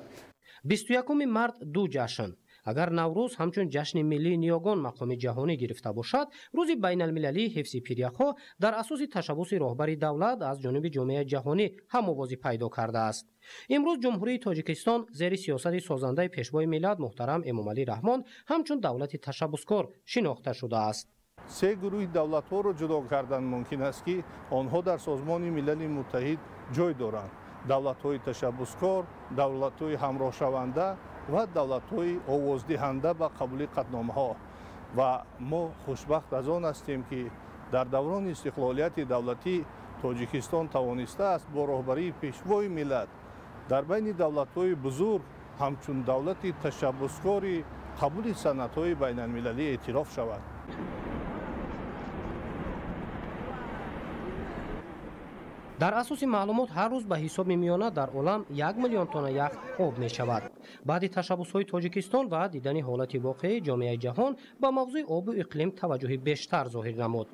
21 март ду ҷашн Агар Наврӯз ҳамчун ҷашни миллии ниёгон мақоми ҷаҳонӣ гирифта бошад, рӯзи байналмилалии ҳифзи пиряхҳо дар асоси ташаббуси роҳбари давлат аз ҷониби ҷомеаи ҷаҳонӣ ҳамовозӣ пайдо кардааст. Имрӯз Ҷумҳурии Тоҷикистон зери сиёсати созандаи Пешвои миллат муҳтарам Эмомалӣ Раҳмон ҳамчун давлати ташаббускор шинохта шудааст. Се гурӯҳи давлатҳоро ҷудо кардан мумкин аст, ки онҳо дар Созмони Милали Муттаҳид ҷой доранд: давлатҳои ташаббускор, давлатҳои ҳамроҳшаванда ва давлатҳои овоздиҳанда ба қабули қатъномаҳо. Ва мо хушбахт аз он ҳастем, ки дар даврони истиқлолияти давлатӣ Тоҷикистон тавонистааст бо роҳбарии Пешвои миллат дар байни давлатҳои бузург ҳамчун давлати ташаббускори қабули санадҳои байналмилалӣ эътироф шавад. Дар асоси маълумот, ҳар рӯз ба ҳисоби миёна дар олам 1 миллион тонна ях об мешавад. Баъди ташаббусҳои Тоҷикистон ва дидани ҳолати воқеӣ, ҷомеаи ҷаҳон ба мавзӯи обу иқлим таваҷҷӯҳи бештар зоҳир намуд.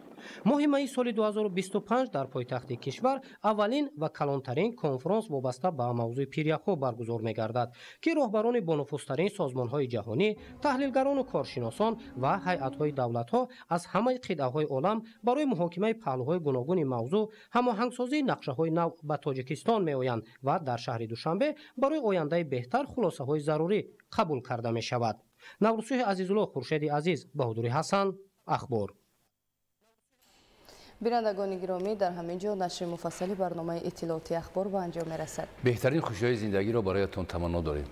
Моҳи майи соли 2025 дар пойтахти кишвар аввалин ва калонтарин конфронс вобаста ба мавзӯи пиряхҳо баргузор мегардад, ки роҳбарони бонуфузтарин созмонҳои ҷаҳонӣ, таҳлилгарону коршиносон ва ҳайатҳои давлатҳо аз ҳамаи қитъаҳои олам барои муҳокимаи паҳлӯҳои гуногуни мавзӯъ, ҳамоҳангсозии нақшаҳои нав ба Тоҷикистон меоянд ва дар шаҳри Душанбе барои ояндаи беҳтар хулосаҳои зарурӣ қабул карда мешавад. Наврӯзшоҳи Азизулло, Хуршеди Азиз, Баҳодури Ҳасан, Ахбор. Бинандагони гиромӣ, дар ҳамин ҷо нашри муфассали барномаи иттилоотии Ахбор ба анҷом мерасад. Беҳтарин хушиҳои зиндагиро бароятон таманно дорем.